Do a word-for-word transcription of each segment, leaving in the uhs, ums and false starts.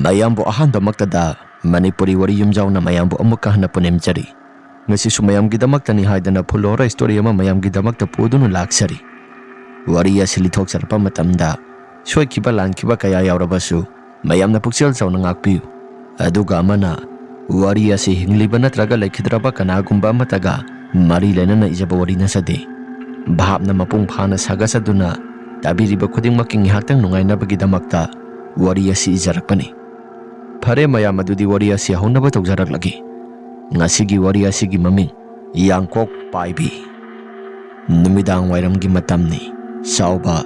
ꯃꯌꯥꯝꯕꯨ ꯑꯍꯥꯟꯕꯃꯛꯇꯗ ꯃꯅꯤꯄꯨꯔꯤ ꯋꯥꯔꯤ ꯌꯨꯝꯖꯥꯎꯅ ꯃꯌꯥꯝꯕꯨ ꯑꯃꯨꯛꯀ ꯍꯟꯅ ꯄꯨꯅꯦꯝꯖꯔꯤ꯫ ꯉꯁꯤꯁꯨ ꯃꯌꯥꯝꯒꯤꯗꯃꯛꯇꯅꯤ ꯍꯥꯏꯗꯅ ꯐꯨꯜ ꯍꯣꯔꯔ ꯁ꯭ꯇꯣꯔꯤ ꯑꯃ ꯃꯌꯥꯝꯒꯤꯗꯃꯛꯇ ꯄꯨꯗꯨꯅ ꯂꯥꯛꯆꯔꯤ꯫ ꯋꯥꯔꯤ ꯑꯁꯤ ꯂꯤꯊꯣꯛꯆꯔꯛꯄ ꯃꯇꯝꯗ ꯁꯣꯏꯈꯤꯕ ꯂꯥꯟꯈꯤꯕ ꯀꯌꯥ ꯌꯥꯎꯔꯕꯁꯨ ꯃꯌꯥꯝꯅ ꯄꯨꯛꯆꯦꯜ ꯆꯥꯎꯅ ꯉꯥꯛꯄꯤꯌꯨ꯫ ꯑꯗꯨꯒ ꯑꯃꯅ, ꯋꯥꯔꯤ ꯑꯁꯤ ꯍꯤꯡꯂꯤꯕ ꯅꯠꯇ꯭ꯔꯒ ꯂꯩꯈꯤꯗ꯭ꯔꯕ ꯀꯅꯥꯒꯨꯝꯕ ꯑꯃꯠꯇꯒ ꯃꯔꯤ ꯂꯩꯅꯅ ꯏꯖꯕ ꯋꯥꯔꯤ ꯅꯠꯆꯗꯦ꯫ ꯚꯥꯞꯅ ꯃꯄꯨꯡ ꯐꯥꯅ ꯁꯥꯒꯠꯆꯗꯨꯅ ꯇꯥꯕꯤꯔꯤꯕ ꯈꯨꯗꯤꯡꯃꯛꯀꯤ ꯉꯥꯏꯍꯥꯛꯇꯪ ꯅꯨꯡꯉꯥꯏꯅꯕꯒꯤꯗꯃꯛꯇ ꯋꯥꯔꯤ ꯑꯁꯤ ꯏꯖꯔꯛꯄꯅꯤ꯫ ꯐꯔꯦ ꯃꯌꯥꯝ, ꯑꯗꯨꯗꯤ ꯋꯥꯔꯤ ꯑꯁꯤ ꯍꯧꯅꯕ ꯇꯧꯖꯔꯛꯂꯒꯦ꯫ ꯉꯁꯤꯒꯤ ꯋꯥꯔꯤ ꯑꯁꯤꯒꯤ ꯃꯃꯤꯡ ꯌꯥꯡꯀꯣꯛ ꯄꯥꯏꯕꯤ꯫ ꯅꯨꯃꯤꯗꯥꯡ ꯋꯥꯏꯔꯝꯒꯤ ꯃꯇꯝꯅꯤ꯫ ꯆꯥꯎꯕ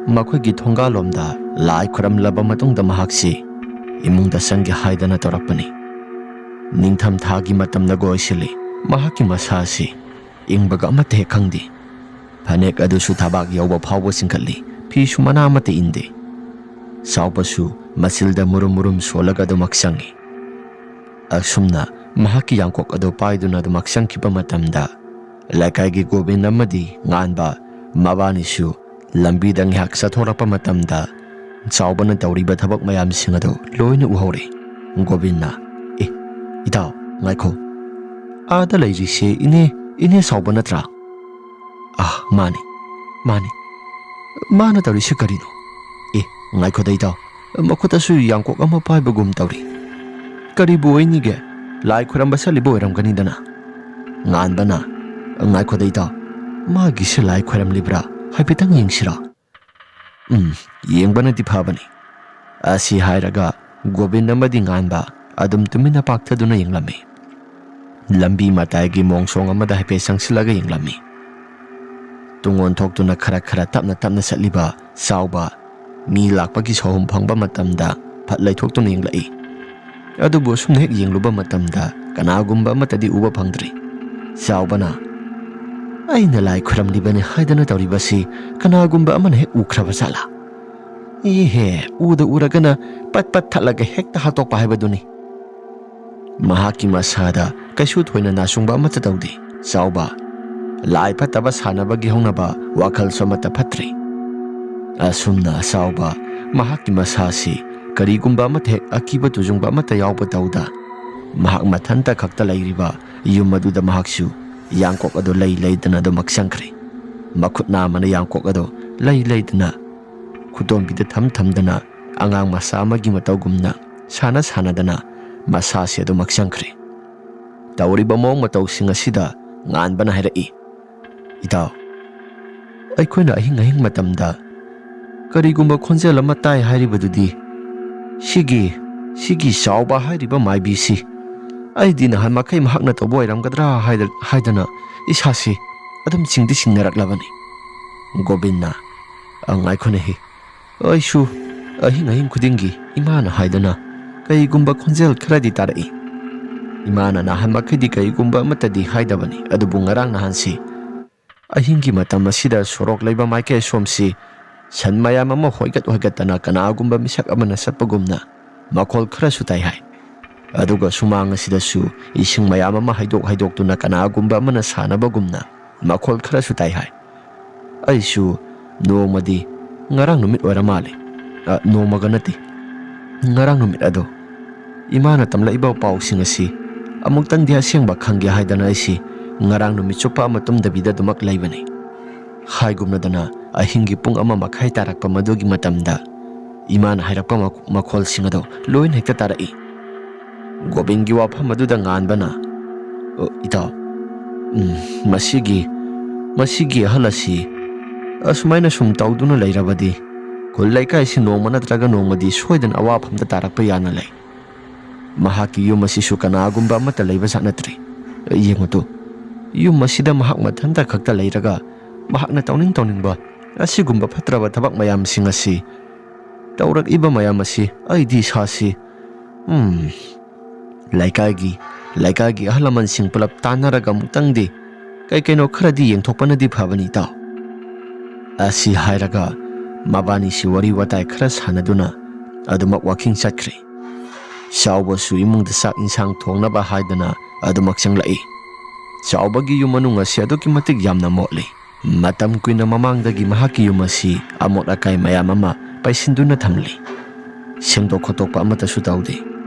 ꯃꯈꯣꯏꯒꯤ ꯊꯣꯡꯒꯥꯜꯂꯣꯝꯗ ꯂꯥꯏ ꯈꯨꯔꯝꯂꯕ ꯃꯇꯨꯡꯗ ꯃꯍꯥꯛꯁꯤ ꯏꯃꯨꯡꯗ ꯆꯪꯒꯦ ꯍꯥꯏꯗꯅ ꯇꯧꯔꯛꯄꯅꯤ꯫ ꯅꯤꯡꯊꯝ ꯊꯥꯒꯤ ꯃꯇꯝꯅꯒ ꯑꯣꯏꯁꯤꯜꯂꯤ꯫ ꯃꯍꯥꯛꯀꯤ ꯃꯁꯥ ꯑꯁꯤ ꯏꯪꯕꯒ ꯑꯃꯠꯇ ꯍꯦꯛ ꯈꯪꯗꯦ꯫ ꯐꯅꯦꯛ ꯑꯗꯨꯁꯨ ꯊꯕꯥꯛ ꯌꯧꯕ ꯐꯥꯎꯕ ꯆꯤꯡꯈꯠꯂꯤ꯫ ꯐꯤꯁꯨ ꯃꯅꯥ ꯑꯃꯠꯇ ꯏꯟꯗꯦ꯫ ꯆꯥꯎꯕꯁꯨ ꯃꯆꯤꯜꯗ ꯃꯨꯔꯨꯝ ꯃꯨꯔꯨꯝ ꯁꯣꯜꯂꯒ ꯑꯗꯨꯃꯛ ꯆꯪꯉꯤ꯫ ꯑꯁꯨꯝꯅ ꯃꯍꯥꯛꯀꯤ ꯌꯥꯡꯀꯣꯛ ꯑꯗꯨ ꯄꯥꯏꯗꯨꯅ ꯑꯗꯨꯃꯛ ꯆꯪꯈꯤꯕ ꯃꯇꯝꯗ, ꯂꯩꯀꯥꯏꯒꯤ ꯒꯣꯕꯤꯟ ꯑꯃꯗꯤ ꯉꯥꯟꯕ ꯃꯕꯥꯅꯤꯁꯨ ꯂꯝꯕꯤꯗ ꯉꯥꯏꯍꯥꯛ ꯆꯠꯊꯣꯔꯛꯄ ꯃꯇꯝꯗ, ꯆꯥꯎꯕꯅ ꯇꯧꯔꯤꯕ ꯊꯕꯛ ꯃꯌꯥꯝꯁꯤꯡ ꯑꯗꯨ ꯂꯣꯏꯅ ꯎꯍꯧꯔꯦ꯫ ꯒꯣꯕꯤꯟꯅ, "ꯑꯦ, ꯏꯇꯥꯎ, ꯉꯥꯏꯈꯣ꯫ ꯑꯥꯗ ꯂꯩꯔꯤꯁꯦ ꯏꯅꯦ, ꯏꯅꯦ ꯆꯥꯎꯕ ꯅꯠꯇ꯭ꯔꯥ?" "ꯑꯥ, ꯃꯥꯅꯤ, ꯃꯥꯅꯤ꯫ ꯃꯥꯅ ꯇꯧꯔꯤꯁꯦ ꯀꯔꯤꯅꯣ? ꯑꯦ, ꯉꯥꯏꯈꯣꯗ ꯏꯇꯥꯎ, ꯃꯈꯨꯠꯇꯁꯨ ꯌꯥꯡꯀꯣꯛ ꯑꯃ ꯄꯥꯏꯕꯒꯨꯝ ꯇꯧꯔꯤ꯫ ꯀꯔꯤꯕꯨ ꯑꯣꯏꯅꯤꯒꯦ? ꯂꯥꯏ ꯈꯣꯏꯔꯝꯕ ꯆꯠꯂꯤꯕ ꯑꯣꯏꯔꯝꯒꯅꯤꯗꯅ?" ꯉꯥꯟꯕꯅ, "ꯉꯥꯏꯈꯣꯗ ꯏꯇꯥꯎ, ꯃꯥꯒꯤꯁꯦ ꯂꯥꯏ ꯈꯣꯏꯔꯝꯂꯤꯕ꯭ꯔꯥ? ꯍꯥꯏꯐꯦꯠꯇꯪ ꯌꯦꯡꯁꯤꯔꯥ?" "ꯎꯝ, ꯌꯦꯡꯕꯅꯗꯤ ꯐꯕꯅꯤ"꯫ ꯑꯁꯤ ꯍꯥꯏꯔꯒ ꯒꯣꯕꯤꯟ ꯑꯃꯗꯤ ꯉꯥꯟꯕ ꯑꯗꯨꯝ ꯇꯨꯃꯤꯟꯅ ꯄꯥꯛꯊꯗꯨꯅ ꯌꯦꯡꯂꯝꯃꯤ꯫ ꯂꯝꯕꯤ ꯃꯇꯥꯏꯒꯤ ꯃꯣꯡꯁꯣꯡ ꯑꯃꯗ ꯍꯥꯏꯐꯦꯠ ꯆꯪꯁꯤꯜꯂꯒ ꯌꯦꯡꯂꯝꯃꯤ꯫ ꯇꯨꯡ ꯑꯣꯟꯊꯣꯛꯇꯨꯅ ꯈꯔ ꯈꯔ ꯇꯞꯅ ꯇꯞꯅ ꯆꯠꯂꯤꯕ ꯆꯥꯎꯕ ꯃꯤ ꯂꯥꯛꯄꯒꯤ ꯁꯣꯍꯨꯝ ꯐꯪꯕ ꯃꯇꯝꯗ ꯐꯠ ꯂꯩꯊꯣꯛꯇꯨꯅ ꯌꯦꯡꯂꯛꯏ꯫ ꯑꯗꯨꯕꯨ ꯑꯁꯨꯝꯅ ꯍꯦꯛ ꯌꯦꯡꯂꯨꯕ ꯃꯇꯝꯗ ꯀꯅꯥꯒꯨꯝꯕ ꯑꯃꯠꯇꯗꯤ ꯎꯕ ꯐꯪꯗ꯭ꯔꯤ꯫ ꯆꯥꯎꯕꯅ, "ꯑꯩꯅ ꯂꯥꯏ ꯈꯨꯔꯝꯂꯤꯕꯅꯤ ꯍꯥꯏꯗꯅ ꯇꯧꯔꯤꯕꯁꯤ ꯀꯅꯥꯒꯨꯝꯕ ꯑꯃꯅ ꯍꯦꯛ ꯎꯈ꯭ꯔꯕ ꯖꯥꯠꯂꯥ? ꯏꯍꯦ, ꯎꯗ ꯎꯔꯒꯅ ꯄꯠ ꯄꯠ ꯊꯠꯂꯒ ꯍꯦꯛꯇ ꯍꯥꯠꯇꯣꯛꯄ ꯍꯥꯏꯕꯗꯨꯅꯤ"꯫ ꯃꯍꯥꯛꯀꯤ ꯃꯁꯥꯗ ꯀꯩꯁꯨ ꯊꯣꯏꯅ ꯅꯥꯆꯨꯡꯕ ꯑꯃꯠꯇ ꯇꯧꯗꯦ꯫ ꯆꯥꯎꯕ, ꯂꯥꯏ ꯐꯠꯇꯕ ꯁꯥꯟꯅꯕꯒꯤ ꯍꯧꯅꯕ ꯋꯥꯈꯜꯁꯨ ꯑꯃꯠꯇ ꯐꯠꯇ꯭ꯔꯤ꯫ ꯑꯁꯨꯝꯅ ꯆꯥꯎꯕ ꯃꯍꯥꯛꯀꯤ ꯃꯁꯥꯁꯤ ꯀꯔꯤꯒꯨꯝꯕ ꯑꯃꯠꯇ ꯍꯦꯛ ꯑꯀꯤꯕ ꯇꯨꯖꯨꯡꯕ ꯑꯃꯠꯇ ꯌꯥꯎꯕ ꯇꯧꯗ, ꯃꯍꯥꯛ ꯃꯊꯟꯇ ꯈꯛꯇ ꯂꯩꯔꯤꯕ ꯌꯨꯝ ꯑꯗꯨꯗ ꯃꯍꯥꯛꯁꯨ ꯌꯥꯡꯀꯣꯛ ꯑꯗꯨ ꯂꯩ ꯂꯩꯗꯅ ꯑꯗꯨꯃꯛ ꯆꯪꯈ꯭ꯔꯦ꯫ ꯃꯈꯨꯠ ꯅꯥꯝꯃꯅ ꯌꯥꯡꯀꯣꯛ ꯑꯗꯨ ꯂꯩ ꯂꯩꯗꯅ ꯈꯨꯗꯣꯝꯕꯤꯗ ꯊꯝ ꯊꯝꯗꯅ ꯑꯉꯥꯡ ꯃꯆꯥ ꯑꯃꯒꯤ ꯃꯇꯧꯒꯨꯝꯅ ꯁꯥꯟꯅ ꯁꯥꯟꯅꯗꯅ ꯃꯁꯥꯁꯦ ꯑꯗꯨꯃꯛ ꯆꯪꯈ꯭ꯔꯦ꯫ ꯇꯧꯔꯤꯕ ꯃꯑꯣꯡ ꯃꯇꯧꯁꯤꯡ ꯑꯁꯤꯗ ꯉꯥꯟꯕꯅ ꯍꯥꯏꯔꯛꯏ, "ꯏꯇꯥꯎ, ꯑꯩꯈꯣꯏꯅ ꯑꯍꯤꯡ ꯑꯍꯤꯡ ꯃꯇꯝꯗ ꯀꯔꯤꯒꯨꯝꯕ ꯈꯣꯟꯖꯦꯜ ꯑꯃ ꯇꯥꯏ ꯍꯥꯏꯔꯤꯕꯗꯨꯗꯤ ꯁꯤꯒꯤ, ꯁꯤꯒꯤ ꯆꯥꯎꯕ ꯍꯥꯏꯔꯤꯕ ꯃꯥꯏꯕꯤꯁꯤ ꯑꯩꯗꯤ ꯅꯍꯥꯟ ꯃꯈꯩ ꯃꯍꯥꯛꯅ ꯇꯧꯕ ꯑꯣꯏꯔꯝꯒꯗ꯭ꯔꯥ ꯍꯥꯏꯗ-, ꯍꯥꯏꯗꯅ ꯏꯁꯥꯁꯤ ꯑꯗꯨꯝ ꯆꯤꯡꯗꯤ ꯆꯤꯡꯅꯔꯛꯂꯕꯅꯤ꯫" ꯒꯣꯕꯤꯟꯅ, "ꯑ, ꯉꯥꯏꯈꯣꯅꯦꯍꯦ, ꯑꯩꯁꯨ ꯑꯍꯤꯡ ꯑꯍꯤꯡ ꯈꯨꯗꯤꯡꯒꯤ ꯏꯃꯥꯅ ꯍꯥꯏꯗꯅ ꯀꯩꯒꯨꯝꯕ ꯈꯣꯟꯖꯦꯜ ꯈꯔꯗꯤ ꯇꯥꯔꯛꯏ꯫ ꯏꯃꯥꯅ ꯅꯍꯥꯟ ꯃꯈꯩꯗꯤ ꯀꯩꯒꯨꯝꯕ ꯑꯃꯠꯇꯗꯤ ꯍꯥꯏꯗꯕꯅꯤ, ꯑꯗꯨꯕꯨ ꯉꯔꯥꯡ ꯅꯍꯥꯟꯁꯤ ꯑꯍꯤꯡꯒꯤ ꯃꯇꯝ ꯑꯁꯤꯗ ꯁꯣꯔꯣꯛ ꯂꯩꯕ ꯃꯥꯏꯀꯩ ꯑꯁꯣꯝꯁꯤ ꯁꯟ ꯃꯌꯥꯝ ꯑꯃ ꯍꯣꯏꯒꯠ ꯍꯣꯏꯒꯠꯇꯅ ꯀꯅꯥꯒꯨꯝꯕ ꯃꯤꯁꯛ ꯑꯃꯅ ꯆꯠꯄꯒꯨꯝꯅ ꯃꯈꯣꯜ ꯈꯔꯁꯨ ꯇꯥꯏ ꯍꯥꯏ꯫ ꯑꯗꯨꯒ ꯁꯨꯃꯥꯡ ꯑꯁꯤꯗꯁꯨ ꯏꯁꯤꯡ ꯃꯌꯥꯝ ꯑꯃ ꯍꯩꯗꯣꯛ ꯍꯩꯗꯣꯛꯇꯨꯅ ꯀꯅꯥꯒꯨꯝꯕ ꯑꯃꯅ ꯁꯥꯟꯅꯕꯒꯨꯝꯅ ꯃꯈꯣꯜ ꯈꯔꯁꯨ ꯇꯥꯏ ꯍꯥꯏ꯫ ꯑꯩꯁꯨ ꯅꯣꯡꯃꯗꯤ, ꯉꯔꯥꯡ ꯅꯨꯃꯤꯠ ꯑꯣꯏꯔ ꯃꯥꯜꯂꯦ꯫ ꯑ, ꯅꯣꯡꯃꯒ ꯅꯠꯇꯦ, ꯉꯔꯥꯡ ꯅꯨꯃꯤꯠ ꯑꯗꯣ ꯏꯃꯥꯅ ꯇꯝꯂꯛꯏꯕ ꯄꯥꯎꯁꯤꯡ ꯑꯁꯤ ꯑꯃꯨꯛꯇꯪꯗꯤ ꯑꯁꯦꯡꯕ ꯈꯪꯒꯦ ꯍꯥꯏꯗꯅ ꯑꯩꯁꯤ ꯉꯔꯥꯡ ꯅꯨꯃꯤꯠ ꯆꯨꯞꯄ ꯑꯃ ꯇꯨꯝꯗꯕꯤꯗ ꯑꯗꯨꯃꯛ ꯂꯩꯕꯅꯤ꯫" ꯍꯥꯏꯒꯨꯝꯅꯗꯅ ꯑꯍꯤꯡꯒꯤ ꯄꯨꯡ ꯑꯃ ꯃꯈꯥꯏ ꯇꯥꯔꯛꯄ ꯃꯗꯨꯒꯤ ꯃꯇꯝꯗ ꯏꯃꯥꯅ ꯍꯥꯏꯔꯛꯄ ꯃꯈ-, ꯃꯈꯣꯜꯁꯤꯡ ꯑꯗꯣ ꯂꯣꯏꯅ ꯍꯦꯛꯇ ꯇꯥꯔꯛꯏ꯫ ꯒꯣꯕꯤꯟꯒꯤ ꯋꯥꯐꯝ ꯑꯗꯨꯗ ꯉꯥꯟꯕꯅ, "ꯑꯣ, ꯏꯇꯥꯎ, ꯎꯝ, ꯃꯁꯤꯒꯤ, ꯃꯁꯤꯒꯤ ꯑꯍꯜ ꯑꯁꯤ ꯑꯁꯨꯃꯥꯏꯅ ꯁꯨꯝ ꯇꯧꯗꯨꯅ ꯂꯩꯔꯕꯗꯤ ꯈꯨꯜ ꯂꯩꯀꯥꯏꯁꯤ ꯅꯣꯡꯃ ꯅꯠꯇ꯭ꯔꯒ ꯅꯣꯡꯃꯗꯤ ꯁꯣꯏꯗꯅ ꯑꯋꯥꯐꯝꯗ ꯇꯥꯔꯛꯄ ꯌꯥꯅ ꯂꯩ꯫ ꯃꯍꯥꯛꯀꯤ ꯌꯨꯝ ꯑꯁꯤꯁꯨ ꯀꯅꯥꯒꯨꯝꯕ ꯑꯃꯠꯇ ꯂꯩꯕ ꯖꯥꯠ ꯅꯠꯇ꯭ꯔꯤ꯫ ꯌꯦꯡꯉꯨ ꯇꯨ, ꯌꯨꯝ ꯑꯁꯤꯗ ꯃꯍꯥꯛ ꯃꯊꯟꯇ ꯈꯛꯇ ꯂꯩꯔꯒ ꯃꯍꯥꯛꯅ ꯇꯧꯅꯤꯡ ꯇꯧꯅꯤꯡꯕ ꯑꯁꯤꯒꯨꯝꯕ ꯐꯠꯇ꯭ꯔꯕ ꯊꯕꯛ ꯃꯌꯥꯝꯁꯤꯡ ꯑꯁꯤ ꯇꯧꯔꯛꯏꯕ ꯃꯌꯥꯝ ꯑꯁꯤ ꯑꯩꯗꯤ ꯏꯁꯥꯁꯤ, ꯎꯝ, ꯂꯩꯀꯥꯏꯒꯤ, ꯂꯩꯀꯥꯏꯒꯤ ꯑꯍꯜ ꯂꯃꯟꯁꯤꯡ ꯄꯨꯂꯞ ꯇꯥꯟꯅꯔꯒ ꯑꯃꯨꯛꯇꯪꯗꯤ ꯀꯩ ꯀꯩꯅꯣ ꯈꯔꯗꯤ ꯌꯦꯡꯊꯣꯛꯄꯅꯗꯤ ꯐꯕꯅꯤ, ꯏꯇꯥꯎ꯫" ꯑꯁꯤ ꯍꯥꯏꯔꯒ ꯃꯕꯥꯅꯤꯁꯤ ꯋꯥꯔꯤ ꯋꯥꯇꯥꯏ ꯈꯔ ꯁꯥꯟꯅꯗꯨꯅ ꯑꯗꯨꯃꯛ ꯋꯥꯀꯤꯡ ꯆꯠꯈ꯭ꯔꯦ꯫ ꯆꯥꯎꯕꯁꯨ ꯏꯃꯨꯡꯗ ꯆꯥꯛ ꯏꯟꯁꯥꯡ ꯊꯣꯡꯅꯕ ꯍꯥꯏꯗꯅ ꯑꯗꯨꯃꯛ ꯆꯪꯂꯛꯏ꯫ ꯆꯥꯎꯕꯒꯤ ꯌꯨꯝ ꯃꯅꯨꯡ ꯑꯁꯤ ꯑꯗꯨꯛꯀꯤ ꯃꯇꯤꯛ ꯌꯥꯝꯅ ꯃꯣꯠꯂꯤ꯫ ꯃꯇꯝ ꯀꯨꯏꯅ ꯃꯃꯥꯡꯗꯒꯤ ꯃꯍꯥꯛꯀꯤ ꯌꯨꯝ ꯑꯁꯤ ꯑꯃꯣꯠ ꯑꯀꯥꯏ ꯃꯌꯥꯝ ꯑꯃ ꯄꯩꯁꯤꯟꯗꯨꯅ ꯊꯝꯂꯤ꯫ ꯁꯦꯡꯗꯣꯛ ꯈꯣꯠꯇꯣꯛꯄ ꯑꯃꯠꯇꯁꯨ ꯇꯧꯗꯦ꯫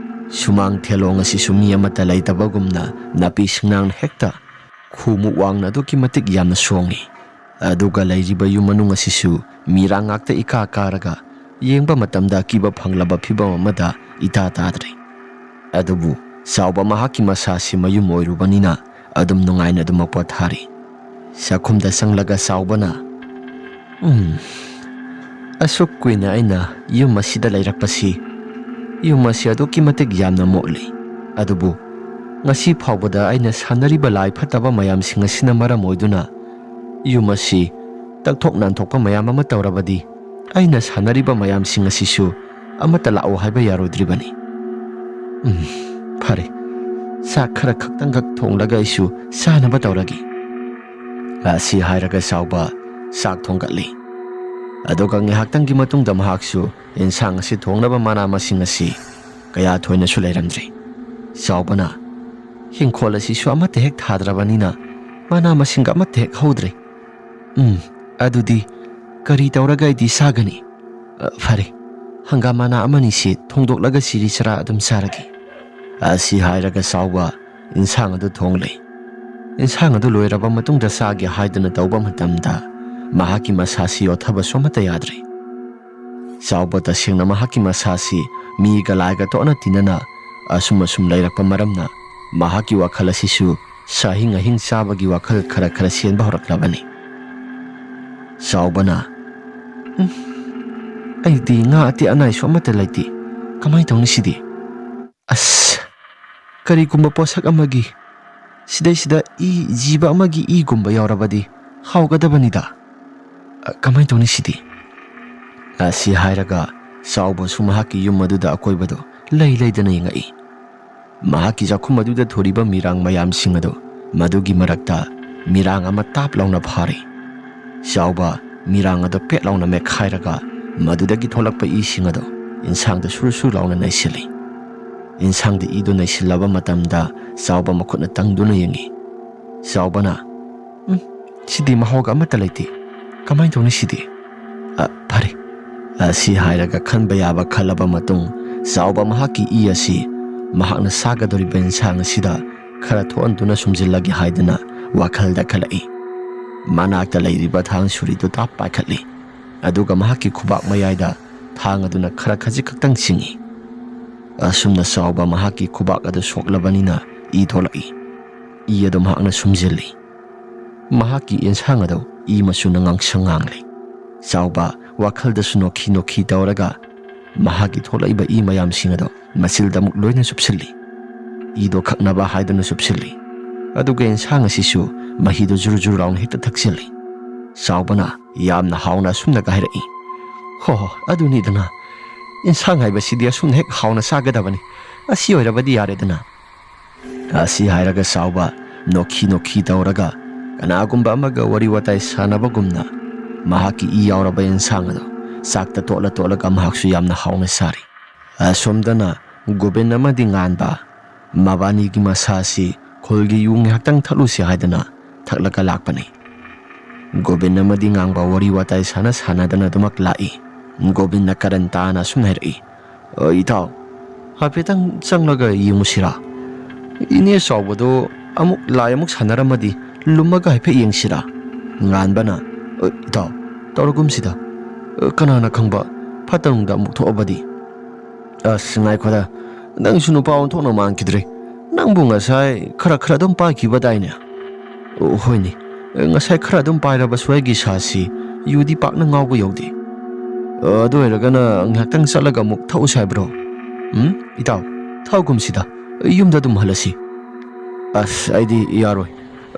ꯁꯨꯃꯥꯡ ꯊꯦꯂꯣꯡ ꯑꯁꯤꯁꯨ ꯃꯤ ꯑꯃꯠꯇ ꯂꯩꯇꯕꯒꯨꯝꯅ ꯅꯥꯄꯤ ꯁꯤꯡꯅꯥꯡꯅ ꯍꯦꯛꯇ ꯈꯨꯃꯨꯛ ꯋꯥꯡꯅ ꯑꯗꯨꯛꯀꯤ ꯃꯇꯤꯛ ꯌꯥꯝꯅ ꯁꯣꯡꯏ꯫ ꯑꯗꯨꯒ ꯂꯩꯔꯤꯕ ꯌꯨꯝ ꯃꯅꯨꯡ ꯑꯁꯤꯁꯨ ꯃꯤꯔꯥꯡ ꯉꯥꯛꯇ ꯏꯀꯥ ꯀꯥꯔꯒ ꯌꯦꯡꯕ ꯃꯇꯝꯗ ꯑꯀꯤꯕ ꯐꯪꯂꯕ ꯐꯤꯕꯝ ꯑꯃꯗ ꯏꯇꯥ ꯇꯥꯗ꯭ꯔꯦ꯫ ꯑꯗꯨꯕꯨ ꯆꯥꯎꯕ ꯃꯍꯥꯛꯀꯤ ꯃꯁꯥꯁꯤ ꯃꯌꯨꯝ ꯑꯣꯏꯔꯨꯕꯅꯤꯅ ꯑꯗꯨꯝ ꯅꯨꯡꯉꯥꯏꯅ ꯑꯗꯨꯃꯛ ꯄꯣꯊꯥꯔꯤ꯫ ꯆꯥꯛꯈꯨꯝꯗ ꯆꯪꯂꯒ ꯆꯥꯎꯕꯅ, "ꯎꯝ, ꯑꯁꯨꯛ ꯀꯨꯏꯅ ꯑꯩꯅ ꯌꯨꯝ ꯑꯁꯤꯗ ꯂꯩꯔꯛꯄꯁꯤ, ꯌꯨꯝ ꯑꯁꯤ ꯑꯗꯨꯛꯀꯤ ꯃꯇꯤꯛ ꯌꯥꯝꯅ ꯃꯣꯠꯂꯤ꯫ ꯑꯗꯨꯕꯨ ꯉꯁꯤ ꯐꯥꯎꯕꯗ ꯑꯩꯅ ꯁꯥꯟꯅꯔꯤꯕ ꯂꯥꯏ ꯐꯠꯇꯕ ꯃꯌꯥꯝꯁꯤꯡ ꯑꯁꯤꯅ ꯃꯔꯝ ꯑꯣꯏꯗꯨꯅ ꯌꯨꯝ ꯑꯁꯤ ꯇꯛꯊꯣꯛ ꯅꯥꯟꯊꯣꯛꯄ ꯃꯌꯥꯝ ꯑꯃ ꯇꯧꯔꯕꯗꯤ ꯑꯩꯅ ꯁꯥꯟꯅꯔꯤꯕ ꯃꯌꯥꯝꯁꯤꯡ ꯑꯁꯤꯁꯨ ꯑꯃꯠꯇ ꯂꯥꯛꯑꯣ ꯍꯥꯏꯕ ꯌꯥꯔꯣꯏꯗ꯭ꯔꯤꯕꯅꯤ꯫ ꯎꯝ, ꯐꯔꯦ, ꯆꯥꯛ ꯈꯔ ꯈꯛꯇꯪꯈꯛ ꯊꯣꯡꯂꯒ ꯑꯩꯁꯨ ꯆꯥꯅꯕ ꯇꯧꯔꯒꯦ"꯫ ꯑꯁꯤ ꯍꯥꯏꯔꯒ ꯆꯥꯎꯕ ꯆꯥꯛ ꯊꯣꯡꯒꯠꯂꯤ꯫ ꯑꯗꯨꯒ ꯉꯥꯏꯍꯥꯛꯇꯪꯒꯤ ꯃꯇꯨꯡꯗ ꯃꯍꯥꯛꯁꯨ ꯏꯟꯁꯥꯡ ꯑꯁꯤ ꯊꯣꯡꯅꯕ ꯃꯅꯥ ꯃꯁꯤꯡ ꯑꯁꯤ ꯀꯌꯥ ꯊꯣꯏꯅꯁꯨ ꯂꯩꯔꯝꯗ꯭ꯔꯦ꯫ ꯆꯥꯎꯕꯅ, "ꯏꯪꯈꯣꯜ ꯑꯁꯤꯁꯨ ꯑꯃꯠꯇ ꯍꯦꯛ ꯊꯥꯗ꯭ꯔꯕꯅꯤꯅ ꯃꯅꯥ ꯃꯁꯤꯡꯒ ꯑꯃꯠꯇ ꯍꯦꯛ ꯍꯧꯗ꯭ꯔꯦ꯫ ꯎꯝ, ꯑꯗꯨꯗꯤ ꯀꯔꯤ ꯇꯧꯔꯒ ꯑꯩꯗꯤ ꯆꯥꯒꯅꯤ? ꯑ, ꯐꯔꯦ, ꯍꯪꯒꯥꯝ ꯃꯅꯥ ꯑꯃꯅꯤꯁꯤ ꯊꯣꯡꯗꯣꯛꯂꯒ ꯁꯤꯔꯤ ꯆꯔꯥ ꯑꯗꯨꯝ ꯆꯥꯔꯒꯦ"꯫ ꯑꯁꯤ ꯍꯥꯏꯔꯒ ꯆꯥꯎꯕ ꯏꯟꯁꯥꯡ ꯑꯗꯨ ꯊꯣꯡꯂꯦ꯫ ꯏꯟꯁꯥꯡ ꯑꯗꯨ ꯂꯣꯏꯔꯕ ꯃꯇꯨꯡꯗ ꯆꯥꯒꯦ ꯍꯥꯏꯗꯨꯅ ꯇꯧꯕ ꯃꯇꯝꯗ ꯃꯍꯥꯛꯀꯤ ꯃꯁꯥꯁꯤ ꯌꯣꯠꯊꯕꯁꯨ ꯑꯃꯠꯇ ꯌꯥꯗ꯭ꯔꯦ꯫ ꯆꯥꯎꯕ ꯇꯁꯦꯡꯅ ꯃꯍꯥꯛꯀꯤ ꯃꯁꯥꯁꯤ ꯃꯤꯒ ꯂꯥꯏꯒ ꯇꯣꯠꯅ ꯇꯤꯟꯅꯅ ꯑꯁꯨꯝ ꯑꯁꯨꯝ ꯂꯩꯔꯛꯄ ꯃꯔꯝꯅ ꯃꯍꯥꯛꯀꯤ ꯋꯥꯈꯜ ꯑꯁꯤꯁꯨ ꯆꯥꯍꯤꯡ ꯑꯍꯤꯡ ꯆꯥꯕꯒꯤ ꯋꯥꯈꯜ ꯈꯔ ꯈꯔ ꯆꯦꯟꯕ ꯍꯧꯔꯛꯂꯕꯅꯤ꯫ ꯆꯥꯎꯕꯅ, "ꯎꯝ, ꯑꯩꯗꯤ ꯉꯥ ꯑꯇꯦꯛ ꯑꯅꯥꯏꯁꯨ ꯑꯃꯠꯇ ꯂꯩꯇꯦ꯫ ꯀꯃꯥꯏꯅ ꯇꯧꯅꯤ ꯁꯤꯗꯤ? ꯑꯁ, ꯀꯔꯤꯒꯨꯝꯕ ꯄꯣꯠꯁꯛ ꯑꯃꯒꯤ, ꯁꯤꯗꯩꯁꯤꯗ ꯏ, ꯖꯤꯕ ꯑꯃꯒꯤ ꯏꯒꯨꯝꯕ ꯌꯥꯎꯔꯕꯗꯤ ꯍꯥꯎꯒꯗꯕꯅꯤꯗ꯫ ꯑ, ꯀꯃꯥꯏꯅ ꯇꯧꯅꯤ ꯁꯤꯗꯤ?" ꯑꯁꯤ ꯍꯥꯏꯔꯒ ꯆꯥꯎꯕꯁꯨ ꯃꯍꯥꯛꯀꯤ ꯌꯨꯝ ꯑꯗꯨꯗ ꯑꯀꯣꯏꯕꯗꯨ ꯂꯩ ꯂꯩꯗꯅ ꯌꯦꯡꯉꯛꯏ꯫ ꯃꯍꯥꯛꯀꯤ ꯆꯥꯛꯈꯨꯝ ꯑꯗꯨꯗ ꯊꯣꯔꯤꯕ ꯃꯤꯔꯥꯡ ꯃꯌꯥꯝꯁꯤꯡ ꯑꯗꯨ, ꯃꯗꯨꯒꯤ ꯃꯔꯛꯇ ꯃꯤꯔꯥꯡ ꯑꯃ ꯇꯥꯞ ꯂꯥꯎꯅ ꯐꯥꯔꯤ꯫ ꯆꯥꯎꯕ ꯃꯤꯔꯥꯡ ꯑꯗꯨ ꯄꯦꯠ ꯂꯥꯎꯅ ꯃꯦꯠꯈꯥꯏꯔꯒ ꯃꯗꯨꯗꯒꯤ ꯊꯣꯛꯂꯛꯄ ꯏꯁꯤꯡ ꯑꯗꯨ ꯏꯟꯁꯥꯡꯗ ꯁꯨꯔꯨ ꯁꯨꯔꯨ ꯂꯥꯎꯅ ꯅꯩꯁꯤꯜꯂꯤ꯫ ꯏꯟꯁꯥꯡꯗ ꯏꯗꯨ ꯅꯩꯁꯤꯜꯂꯕ ꯃꯇꯝꯗ ꯆꯥꯎꯕ ꯃꯈꯨꯠꯅ ꯇꯪꯗꯨꯅ ꯌꯦꯡꯉꯤ꯫ ꯆꯥꯎꯕꯅ, "ꯎꯝ, ꯁꯤꯗꯤ ꯃꯍꯥꯎꯒ ꯑꯃꯠꯇ ꯂꯩꯇꯦ꯫ ꯀꯃꯥꯏꯅ ꯇꯧꯅꯤ ꯁꯤꯗꯤ? ꯑ, ꯐꯔꯦ, ꯑꯁꯤ ꯍꯥꯏꯔꯒ ꯈꯟꯕ ꯌꯥꯕ ꯈꯜꯂꯕ ꯃꯇꯨꯡ, ꯆꯥꯎꯕ ꯃꯍꯥꯛꯀꯤ ꯏ ꯑꯁꯤ ꯃꯍꯥꯛꯅ ꯆꯥꯒꯗꯧꯔꯤꯕ ꯏꯟꯁꯥꯡ ꯑꯁꯤꯗ ꯈꯔ ꯊꯣꯛꯍꯟꯗꯨꯅ ꯁꯨꯝꯖꯤꯜꯂꯒꯦ ꯍꯥꯏꯗꯨꯅ ꯋꯥꯈꯜꯗ ꯈꯜꯂꯛꯏ꯫ ꯃꯅꯥꯛꯇ ꯂꯩꯔꯤꯕ ꯊꯥꯡ ꯁꯨꯔꯤꯗꯨ ꯇꯥꯞ ꯄꯥꯏꯈꯠꯂꯤ꯫ ꯑꯗꯨꯒ ꯃꯍꯥꯛꯀꯤ ꯈꯨꯕꯥꯛ ꯃꯌꯥꯏꯗ ꯊꯥꯡ ꯑꯗꯨꯅ ꯈꯔ ꯈꯖꯤꯛ ꯈꯛꯇꯪ ꯆꯤꯡꯏ꯫ ꯑꯁꯨꯝꯅ ꯆꯥꯎꯕ ꯃꯍꯥꯛꯀꯤ ꯈꯨꯕꯥꯛ ꯑꯗꯨ ꯁꯣꯛꯂꯕꯅꯤꯅ ꯏ ꯊꯣꯛꯂꯛꯏ꯫ ꯏ ꯑꯗꯨ ꯃꯍꯥꯛꯅ ꯁꯨꯝꯖꯤꯜꯂꯤ꯫ ꯃꯍꯥꯛꯀꯤ ꯏꯟꯁꯥꯡ ꯑꯗꯨ ꯏ ꯃꯆꯨꯅ ꯉꯥꯡꯁꯪ ꯉꯥꯡꯂꯤ꯫ ꯆꯥꯎꯕ ꯋꯥꯈꯜꯗꯁꯨ ꯅꯣꯛꯈꯤ ꯅꯣꯛꯈꯤ ꯇꯧꯔꯒ ꯃꯍꯥꯛꯀꯤ ꯊꯣꯛꯂꯛꯏꯕ ꯏ ꯃꯌꯥꯝꯁꯤꯡ ꯑꯗꯨ ꯃꯆꯤꯜꯗ ꯑꯃꯨꯛ ꯂꯣꯏꯅ ꯆꯨꯞꯁꯤꯜꯂꯤ꯫ ꯏꯗꯣ ꯈꯛꯅꯕ ꯍꯥꯏꯗꯨꯅ ꯆꯨꯞꯁꯤꯜꯂꯤ꯫ ꯑꯗꯨꯒ ꯏꯟꯁꯥꯡ ꯑꯁꯤꯁꯨ ꯃꯍꯤꯗꯣ ꯖꯨꯔꯨ ꯖꯨꯔꯨ ꯂꯥꯎꯅ ꯍꯦꯛꯇ ꯊꯛꯆꯤꯜꯂꯤ꯫ ꯆꯥꯎꯕꯅ ꯌꯥꯝꯅ ꯍꯥꯎꯅ ꯑꯁꯨꯝꯅꯒ ꯍꯥꯏꯔꯛꯏ, "ꯍꯣ ꯍꯣ, ꯑꯗꯨꯅꯤꯗꯅ, ꯏꯟꯁꯥꯡ ꯍꯥꯏꯕꯁꯤꯗꯤ ꯑꯁꯨꯝꯅ ꯍꯦꯛ ꯍꯥꯎꯅ ꯆꯥꯒꯗꯕꯅꯤ꯫ ꯑꯁꯤ ꯑꯣꯏꯔꯕꯗꯤ ꯌꯥꯔꯦꯗꯅ"꯫ ꯑꯁꯤ ꯍꯥꯏꯔꯒ ꯆꯥꯎꯕ ꯅꯣꯛꯈꯤ ꯅꯣꯛꯈꯤ ꯇꯧꯔꯒ ꯀꯅꯥꯒꯨꯝꯕ ꯑꯃꯒ ꯋꯥꯔꯤ ꯋꯥꯇꯥꯏ ꯁꯥꯟꯅꯕꯒꯨꯝꯅ ꯃꯍꯥꯛꯀꯤ ꯏ ꯌꯥꯎꯔꯕ ꯏꯟꯁꯥꯡ ꯑꯗꯨ ꯆꯥꯛꯇ ꯇꯣꯠꯂ ꯇꯣꯠꯂꯒ ꯃꯍꯥꯛꯁꯨ ꯌꯥꯝꯅ ꯍꯥꯎꯅ ꯆꯥꯔꯤ꯫ ꯑꯁꯣꯝꯗꯅ ꯒꯣꯕꯤꯟ ꯑꯃꯗꯤ ꯉꯥꯟꯕ ꯃꯕꯥꯅꯤꯒꯤ ꯃꯁꯥ ꯑꯁꯤ ꯈꯨꯜꯒꯤ ꯌꯨ ꯉꯥꯏꯍꯥꯛꯇꯪ ꯊꯛꯂꯨꯁꯤ ꯍꯥꯏꯗꯅ ꯊꯛꯂꯒ ꯂꯥꯛꯄꯅꯤ꯫ ꯒꯣꯕꯤꯟ ꯑꯃꯗꯤ ꯉꯥꯡꯕ ꯋꯥꯔꯤ ꯋꯥꯇꯥꯏ ꯁꯥꯟꯅ ꯁꯥꯟꯅꯗꯅ ꯑꯗꯨꯃꯛ ꯂꯥꯛꯏ꯫ ꯒꯣꯕꯤꯟꯅ ꯀꯔꯟ ꯇꯥꯅ ꯑꯁꯨꯝ ꯍꯥꯏꯔꯛꯏ, "ꯑ, ꯏꯇꯥꯎ, ꯍꯥꯏꯐꯦꯠꯇꯪ ꯆꯪꯂꯒ ꯌꯦꯡꯉꯨꯁꯤꯔꯥ? ꯏꯅꯦ ꯆꯥꯎꯕꯗꯣ ꯑꯃꯨꯛ ꯂꯥꯏ ꯑꯃꯨꯛ ꯁꯥꯟꯅꯔꯝꯃꯗꯤ ꯂꯨꯝꯃꯒ ꯍꯥꯏꯐꯦꯠ ꯌꯦꯡꯁꯤꯔꯥ?" ꯉꯥꯟꯕꯅ, "ꯑ, ꯏꯇꯥꯎ, ꯇꯧꯔꯒꯨꯝꯁꯤꯗ꯫ ꯑ, ꯀꯅꯥꯅ ꯈꯪꯕ, ꯐꯠꯇ ꯅꯨꯡꯗ ꯑꯃꯨꯛ ꯊꯣꯛꯑꯕꯗꯤ?" "ꯑꯁ, ꯉꯥꯏꯈꯣꯗ, ꯅꯪꯁꯨ ꯅꯨꯄꯥ ꯑꯣꯟꯊꯣꯛꯅ ꯃꯥꯟꯈꯤꯗ꯭ꯔꯦ꯫ ꯅꯪꯕꯨ ꯉꯁꯥꯏ ꯈꯔ ꯈꯔ ꯑꯗꯨꯝ ꯄꯥꯏꯈꯤꯕꯗꯥꯏꯅꯦ?" "ꯑꯣ, ꯍꯣꯏꯅꯦ, ꯉꯁꯥꯏ ꯈꯔ ꯑꯗꯨꯝ ꯄꯥꯏꯔꯕꯁꯨ ꯑꯩꯒꯤ ꯏꯁꯥꯁꯤ ꯌꯨꯗꯤ ꯄꯥꯛꯅ ꯉꯥꯎꯕ ꯌꯧꯗꯦ꯫ ꯑꯗꯨ ꯑꯣꯏꯔꯒꯅ ꯉꯥꯏꯍꯥꯛꯇꯪ ꯆꯠꯂꯒ ꯑꯃꯨꯛ ꯊꯛꯎꯁꯦ ꯍꯥꯏꯕ꯭ꯔꯣ?" "ꯎꯝ, ꯏꯇꯥꯎ, ꯊꯛꯎꯒꯨꯝꯁꯤꯗ, ꯌꯨꯝꯗ ꯑꯗꯨꯝ ꯍꯜꯂꯁꯤ꯫" "ꯑꯁ, ꯑꯩꯗꯤ ꯌꯥꯔꯣꯏ꯫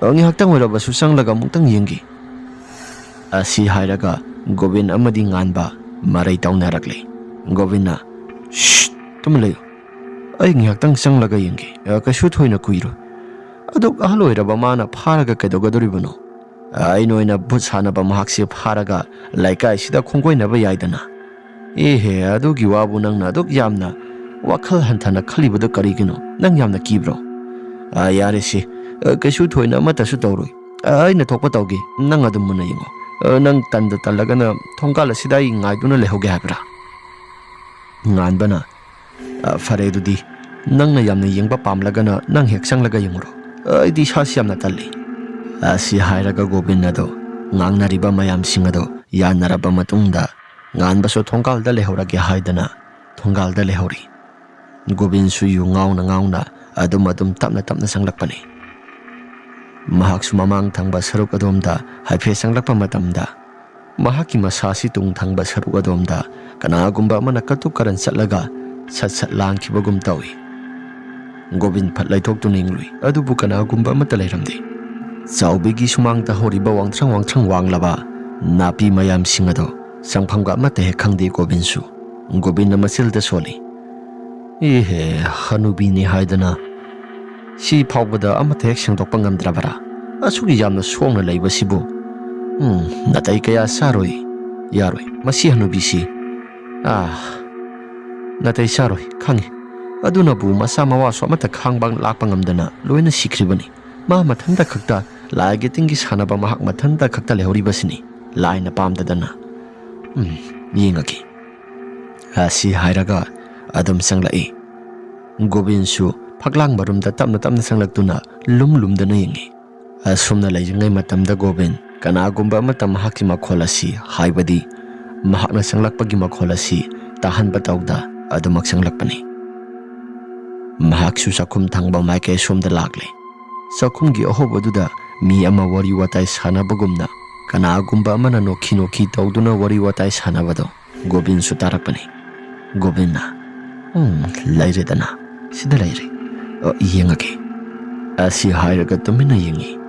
ꯉꯥꯏꯍꯥꯛꯇꯪ ꯑꯣꯏꯔꯕꯁꯨ ꯆꯪꯂꯒ ꯑꯃꯨꯛꯇꯪ ꯌꯦꯡꯒꯦ꯫" ꯑꯁꯤ ꯍꯥꯏꯔꯒ ꯒꯣꯕꯤꯟ ꯑꯃꯗꯤ ꯉꯥꯟꯕ ꯃꯔꯩ ꯇꯧꯅꯔꯛꯂꯦ꯫ ꯒꯣꯕꯤꯟꯅ, "ꯁ꯭ꯁ, ꯇꯨꯃꯤꯟ ꯂꯩꯌꯨ꯫ ꯑꯩ ꯉꯥꯏꯍꯥꯛꯇꯪ ꯆꯪꯂꯒ ꯌꯦꯡꯒꯦ꯫ ꯑ, ꯀꯩꯁꯨ ꯊꯣꯏꯅ ꯀꯨꯏꯔꯣꯏ꯫ ꯑꯗꯨꯛ ꯑꯍꯜ ꯑꯣꯏꯔꯕ ꯃꯥꯅ ꯐꯥꯔꯒ ꯀꯩꯗꯧꯒꯗꯧꯔꯤꯕꯅꯣ? ꯑꯩꯅ ꯑꯣꯏꯅ ꯚꯨꯠ ꯁꯥꯟꯅꯕ ꯃꯍꯥꯛꯁꯦ ꯐꯥꯔꯒ ꯂꯩꯀꯥꯏꯁꯤꯗ ꯈꯣꯡꯒꯣꯏꯅꯕ ꯌꯥꯏꯗꯅ꯫" "ꯑꯦꯍꯦ, ꯑꯗꯨꯒꯤ ꯋꯥꯕꯨ ꯅꯪꯅ ꯑꯗꯨꯛ ꯌꯥꯝꯅ ꯋꯥꯈꯜ ꯍꯟꯊꯅ ꯈꯜꯂꯤꯕꯗꯨ ꯀꯔꯤꯒꯤꯅꯣ? ꯅꯪ ꯌꯥꯝꯅ ꯀꯤꯕ꯭ꯔꯣ?" "ꯑ, ꯌꯥꯔꯦꯁꯦ, ꯑ, ꯀꯩꯁꯨ ꯊꯣꯏꯅ ꯑꯃꯠꯇꯁꯨ ꯇꯧꯔꯣꯏ꯫ ꯑ, ꯑꯩꯅ ꯊꯣꯛꯄ ꯇꯧꯒꯦ, ꯅꯪ ꯑꯗꯨꯝ ꯃꯨꯟꯅ ꯌꯦꯡꯉꯣ꯫ "ꯑ, ꯅꯪ ꯇꯟꯗ ꯇꯜꯂꯒꯅ ꯊꯣꯡꯒꯥꯜ ꯑꯁꯤꯗ ꯑꯩ ꯉꯥꯏꯗꯨꯅ ꯂꯩꯍꯧꯒꯦ ꯍꯥꯏꯕ꯭ꯔꯥ?" ꯉꯥꯟꯕꯅ, "ꯑ, ꯐꯔꯦ, ꯑꯗꯨꯗꯤ ꯅꯪꯅ ꯌꯥꯝꯅ ꯌꯦꯡꯕ ꯄꯥꯝꯂꯒꯅ ꯅꯪ ꯍꯦꯛ ꯆꯪꯂꯒ ꯌꯦꯡꯉꯨꯔꯣ꯫ ꯑꯩꯗꯤ ꯏꯁꯥꯁꯤ ꯌꯥꯝꯅ ꯇꯜꯂꯤ꯫" ꯑꯁꯤ ꯍꯥꯏꯔꯒ ꯒꯣꯕꯤꯟ ꯑꯗꯣ ꯉꯥꯡꯅꯔꯤꯕ ꯃꯌꯥꯝꯁꯤꯡ ꯑꯗꯣ ꯌꯥꯅꯔꯕ ꯃꯇꯨꯡꯗ ꯉꯥꯟꯕꯁꯨ ꯊꯣꯡꯒꯥꯜꯗ ꯂꯩꯍꯧꯔꯒꯦ ꯍꯥꯏꯗꯅ ꯊꯣꯡꯒꯥꯜꯗ ꯂꯩꯍꯧꯔꯤ꯫ ꯒꯣꯕꯤꯟꯁꯨ ꯌꯨ ꯉꯥꯎꯅ ꯉꯥꯎꯅ ꯑꯗꯨꯝ ꯑꯗꯨꯝ ꯇꯞꯅ ꯇꯞꯅ ꯆꯪꯂꯛꯄꯅꯤ꯫ ꯃꯍꯥꯛꯁꯨ ꯃꯃꯥꯡ ꯊꯪꯕ ꯁꯔꯨꯛ ꯑꯗꯣꯝꯗ ꯍꯥꯏꯐꯦꯠ ꯆꯪꯂꯛꯄ ꯃꯇꯝꯗ, ꯃꯍꯥꯛꯀꯤ ꯃꯁꯥꯁꯤ ꯇꯨꯡ ꯊꯪꯕ ꯁꯔꯨꯛ ꯑꯗꯣꯝꯗ ꯀꯅꯥꯒꯨꯝꯕ ꯑꯃꯅ ꯀꯇꯨꯛ ꯀꯥꯔꯟ ꯆꯠꯂꯒ ꯁꯠ ꯁꯠ ꯂꯥꯡꯈꯤꯕꯒꯨꯝ ꯇꯧꯏ꯫ ꯒꯣꯕꯤꯟ ꯐꯠ ꯂꯩꯊꯣꯛꯇꯨꯅ ꯌꯦꯡꯂꯨꯏ, ꯑꯗꯨꯕꯨ ꯀꯅꯥꯒꯨꯝꯕ ꯑꯃꯠꯇ ꯂꯩꯔꯝꯗꯦ꯫ ꯆꯥꯎꯕꯤꯒꯤ ꯁꯨꯃꯥꯡꯗ ꯍꯧꯔꯤꯕ ꯋꯥꯡꯊ꯭ꯔꯪ ꯋꯥꯡꯊ꯭ꯔꯪ ꯋꯥꯡꯂꯕ ꯅꯥꯄꯤ ꯃꯌꯥꯝꯁꯤꯡ ꯑꯗꯣ ꯆꯪꯐꯝꯒ ꯑꯃꯠꯇ ꯍꯦꯛ ꯈꯪꯗꯦ ꯒꯣꯕꯤꯟꯁꯨ꯫ ꯒꯣꯕꯤꯟꯅ ꯃꯆꯤꯜꯗ ꯁꯣꯜꯂꯤ꯫ "ꯏꯍꯦ, ꯍꯅꯨꯕꯤꯅꯤ ꯍꯥꯏꯗꯅ ꯁꯤ ꯐꯥꯎꯕꯗ ꯑꯃꯠꯇ ꯍꯦꯛ ꯁꯦꯡꯗꯣꯛꯄ ꯉꯝꯗ꯭ꯔꯕꯔꯥ? ꯑꯁꯨꯛ ꯌꯥꯝꯅ ꯁꯣꯛꯅ ꯂꯩꯕꯁꯤꯕꯨ꯫ ꯎꯝ, ꯅꯥꯇꯩ ꯀꯌꯥ ꯆꯥꯔꯣꯏ꯫ ꯌꯥꯔꯣꯏ, ꯃꯁꯤ ꯍꯅꯨꯕꯤꯁꯤ꯫ ꯑꯥ, ꯅꯥꯇꯩ ꯆꯥꯔꯣꯏ, ꯈꯪꯉꯤ꯫ ꯑꯗꯨꯅꯕꯨ ꯃꯆꯥ ꯃꯋꯥꯁꯨ ꯑꯃꯠꯇ ꯈꯥꯡꯕ ꯂꯥꯛꯄ ꯉꯝꯗꯅ ꯂꯣꯏꯅ ꯁꯤꯈ꯭ꯔꯤꯕꯅꯤ꯫ ꯃꯥ ꯃꯊꯟꯇ ꯈꯛꯇ ꯂꯥꯏꯒꯤ ꯇꯤꯟꯒꯤ ꯁꯥꯟꯅꯕ ꯃꯍꯥꯛ ꯃꯊꯟꯇ ꯈꯛꯇ ꯂꯩꯍꯧꯔꯤꯕꯁꯤꯅꯤ꯫ ꯂꯥꯏꯅ ꯄꯥꯝꯗꯗꯅ꯫ ꯎꯝ, ꯌꯦꯡꯉꯒꯦ꯫" ꯑꯁꯤ ꯍꯥꯏꯔꯒ ꯑꯗꯨꯝ ꯆꯪꯂꯛꯏ꯫ ꯒꯣꯕꯤꯟꯁꯨ ꯐꯛꯂꯥꯡ ꯃꯔꯨꯝꯗ ꯇꯞꯅ ꯇꯞꯅ ꯆꯪꯂꯛꯇꯨꯅ ꯂꯨꯝ ꯂꯨꯝꯗꯅ ꯌꯦꯡꯉꯤ꯫ ꯑꯁꯨꯝꯅ ꯂꯩꯔꯤꯉꯩ ꯃꯇꯝꯗ ꯒꯣꯕꯤꯟ ꯀꯅꯥꯒꯨꯝꯕ ꯑꯃꯠꯇ ꯃꯍꯥꯛꯀꯤ ꯃꯈꯣꯜ ꯑꯁꯤ, ꯍꯥꯏꯕꯗꯤ ꯃꯍꯥꯛꯅ ꯆꯪꯂꯛꯄꯒꯤ ꯃꯈꯣꯜ ꯑꯁꯤ ꯇꯥꯍꯟꯕ ꯇꯧꯗ ꯑꯗꯨꯃꯛ ꯆꯪꯂꯛꯄꯅꯤ꯫ ꯃꯍꯥꯛꯁꯨ ꯆꯥꯛꯈꯨꯝ ꯊꯪꯕ ꯃꯥꯏꯀꯩ ꯁꯣꯝꯗ ꯂꯥꯛꯂꯦ꯫ ꯆꯥꯛꯈꯨꯝꯒꯤ ꯑꯍꯧꯕꯗꯨꯗ ꯃꯤ ꯑꯃ ꯋꯥꯔꯤ ꯋꯥꯇꯥꯏ ꯁꯥꯟꯅꯕꯒꯨꯝꯅ ꯀꯅꯥꯒꯨꯝꯕ ꯑꯃꯅ ꯅꯣꯛꯈꯤ ꯅꯣꯛꯈꯤ ꯇꯧꯗꯨꯅ ꯋꯥꯔꯤ ꯋꯥꯇꯥꯏ ꯁꯥꯟꯅꯕꯗꯣ ꯒꯣꯕꯤꯟꯁꯨ ꯇꯥꯔꯛꯄꯅꯤ꯫ ꯒꯣꯕꯤꯟꯅ, "ꯎꯝ, ꯂꯩꯔꯦꯗꯅ, ꯁꯤꯗ ꯂꯩꯔꯦ꯫ ꯑ, ꯌꯦꯡꯉꯒꯦ꯫" ꯑꯁꯤ ꯍꯥꯏꯔꯒ ꯇꯨꯃꯤꯟꯅ ꯌꯦꯡꯉꯤ꯫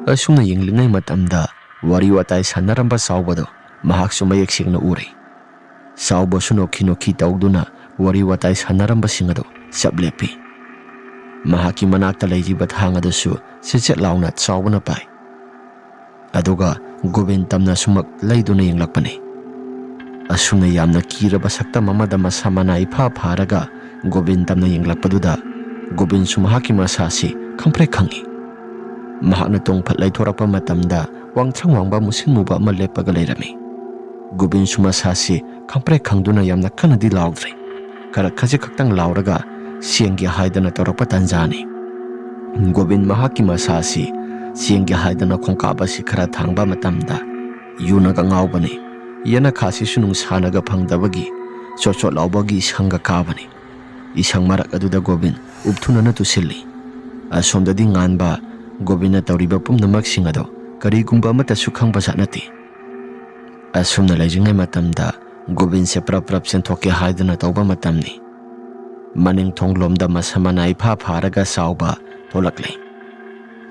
ꯑꯁꯨꯝꯅ ꯌꯦꯡꯂꯤꯉꯩ ꯃꯇꯝꯗ ꯋꯥꯔꯤ ꯋꯥꯇꯥꯏ ꯁꯥꯟꯅꯔꯝꯕ ꯆꯥꯎꯕꯗꯣ ꯃꯍꯥꯛꯁꯨ ꯃꯌꯦꯛ ꯁꯦꯡꯅ ꯎꯔꯦ꯫ ꯆꯥꯎꯕꯁꯨ ꯅꯣꯛꯈꯤ ꯅꯣꯛꯈꯤ ꯇꯧꯗꯨꯅ ꯋꯥꯔꯤ ꯋꯥꯇꯥꯏ ꯁꯥꯟꯅꯔꯝꯕꯁꯤꯡ ꯑꯗꯨ ꯆꯞ ꯂꯦꯞꯄꯤ꯫ ꯃꯍꯥꯛꯀꯤ ꯃꯅꯥꯛꯇ ꯂꯩꯔꯤꯕ ꯊꯥꯡ ꯑꯗꯨꯁꯨ ꯆꯦꯠ ꯆꯦꯠ ꯂꯥꯎꯅ ꯆꯥꯎꯕꯅ ꯄꯥꯏ꯫ ꯑꯗꯨꯒ ꯒꯣꯕꯤꯟ ꯇꯝꯅ ꯁꯨꯃꯛ ꯂꯩꯗꯨꯅ ꯌꯦꯡꯂꯛꯄꯅꯤ꯫ ꯑꯁꯨꯝꯅ ꯌꯥꯝꯅ ꯀꯤꯔꯕ ꯁꯛꯇꯝ ꯑꯃꯗ ꯃꯁꯥ ꯃꯅꯥ ꯏꯐꯥ ꯐꯥꯔꯒ ꯒꯣꯕꯤꯟ ꯇꯝꯅ ꯌꯦꯡꯂꯛꯄꯗꯨꯗ ꯒꯣꯕꯤꯟꯁꯨ ꯃꯍꯥꯛꯀꯤ ꯃꯁꯥꯁꯤ ꯈꯪꯄ꯭ꯔꯦꯛ ꯈꯪꯏ꯫ ꯃꯍꯥꯛꯅ ꯇꯨꯡꯐꯠ ꯂꯩꯊꯣꯔꯛꯄ ꯃꯇꯝꯗ ꯋꯥꯡꯊ꯭ꯔꯪ ꯋꯥꯡꯕ ꯃꯨꯁꯤꯟ ꯃꯨꯕ ꯑꯃ ꯂꯦꯞꯄꯒ ꯂꯩꯔꯝꯃꯤ꯫ ꯒꯣꯕꯤꯟꯁꯨ ꯃꯁꯥꯁꯤ ꯈꯪꯄ꯭ꯔꯦꯛ ꯈꯪꯗꯨꯅ ꯌꯥꯝꯅ ꯀꯟꯅꯗꯤ ꯂꯥꯎꯗ꯭ꯔꯦ꯫ ꯈꯔ ꯈꯖꯤꯛ ꯈꯛꯇꯪ ꯂꯥꯎꯔꯒ ꯆꯦꯟꯒꯦ ꯍꯥꯏꯗꯅ ꯇꯧꯔꯛꯄ ꯇꯥꯟꯖꯥꯅꯤ꯫ ꯒꯣꯕꯤꯟ ꯃꯍꯥꯛꯀꯤ ꯃꯁꯥꯁꯤ ꯆꯦꯟꯒꯦ ꯍꯥꯏꯗꯅ ꯈꯣꯡꯀꯥꯞ ꯑꯁꯤ ꯈꯔ ꯊꯥꯡꯕ ꯃꯇꯝꯗ ꯌꯨꯅꯒ ꯉꯥꯎꯕꯅꯤ꯫ ꯌꯦꯅꯈꯥꯁꯤꯁꯨ ꯅꯨꯡꯁꯥꯅꯒ ꯐꯪꯗꯕꯒꯤ ꯆꯣꯠ ꯆꯣꯠ ꯂꯥꯎꯕꯒꯤ ꯏꯁꯪꯒ ꯀꯥꯕꯅꯤ꯫ ꯏꯁꯪ ꯃꯔꯛ ꯑꯗꯨꯗ ꯒꯣꯕꯤꯟ ꯎꯞꯊꯨꯅꯅ ꯇꯨꯁꯤꯜꯂꯤ꯫ ꯑꯁꯣꯝꯗꯗꯤ ꯉꯥꯟꯕ ꯒꯣꯕꯤꯟꯅ ꯇꯧꯔꯤꯕ ꯄꯨꯝꯅꯃꯛꯁꯤꯡ ꯑꯗꯣ ꯀꯔꯤꯒꯨꯝꯕ ꯑꯃꯠꯇꯁꯨ ꯈꯪꯕꯖꯥꯠ ꯅꯠꯇꯦ꯫ ꯑꯁꯨꯝꯅ ꯂꯩꯔꯤꯉꯩ ꯃꯇꯝꯗ ꯒꯣꯕꯤꯟꯁꯦ ꯄ꯭ꯔꯞ ꯄ꯭ꯔꯞ ꯆꯦꯟꯊꯣꯛꯀꯦ ꯍꯥꯏꯗꯅ ꯇꯧꯕ ꯃꯇꯝꯅꯤ꯫ ꯃꯅꯤꯡ ꯊꯣꯡꯂꯣꯝꯗ ꯃꯁꯝ ꯃꯅꯥ ꯏꯐꯥ ꯐꯥꯔꯒ ꯆꯥꯎꯕ ꯊꯣꯛꯂꯛꯂꯦ꯫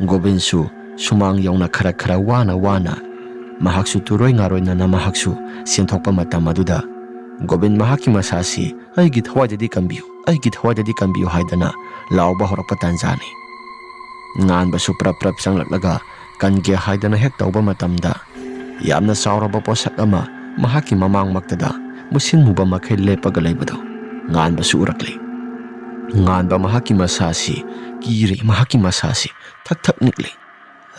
ꯒꯣꯕꯤꯟꯁꯨ ꯁꯨꯃꯥꯡ ꯌꯧꯅ ꯈꯔ ꯈꯔ ꯋꯥꯅ ꯋꯥꯅ ꯃꯍꯥꯛꯁꯨ ꯇꯨꯔꯣꯏ ꯉꯥꯔꯣꯏꯅꯅ ꯃꯍꯥꯛꯁꯨ ꯆꯦꯟꯊꯣꯛꯄ ꯃꯇꯝ ꯑꯗꯨꯗ ꯒꯣꯕꯤꯟ ꯃꯍꯥꯛꯀꯤ ꯃꯁꯥꯁꯤ "ꯑꯩꯒꯤ ꯊꯋꯥꯏꯗꯗꯤ ꯀꯟꯕꯤꯌꯨ, ꯑꯩꯒꯤ ꯊꯋꯥꯏꯗꯗꯤ ꯀꯟꯕꯤꯌꯨ" ꯍꯥꯏꯗꯅ ꯂꯥꯎꯕ ꯍꯧꯔꯛꯄ ꯇꯥꯟꯖꯥꯅꯤ꯫ ꯉꯥꯟꯕꯁꯨ ꯄ꯭ꯔꯞ ꯄ꯭ꯔꯞ ꯆꯪꯂꯛꯂꯒ ꯀꯟꯒꯦ ꯍꯥꯏꯗꯅ ꯍꯦꯛ ꯇꯧꯕ ꯃꯇꯝꯗ ꯌꯥꯝꯅ ꯆꯥꯎꯔꯕ ꯄꯣꯠꯁꯛ ꯑꯃ ꯃꯍꯥꯛꯀꯤ ꯃꯃꯥꯡꯃꯛꯇꯗ ꯃꯨꯁꯤꯟ ꯃꯨꯕ ꯃꯈꯩ ꯂꯦꯞꯄꯒ ꯂꯩꯕꯗꯨ ꯉꯥꯟꯕꯁꯨ ꯎꯔꯛꯂꯦ꯫ ꯉꯥꯟꯕ ꯃꯍꯥꯛꯀꯤ ꯃꯁꯥꯁꯤ ꯀꯤꯔꯦ, ꯃꯍꯥꯛꯀꯤ ꯃꯁꯥꯁꯤ ꯊꯛ ꯊꯛ ꯅꯤꯛꯂꯦ꯫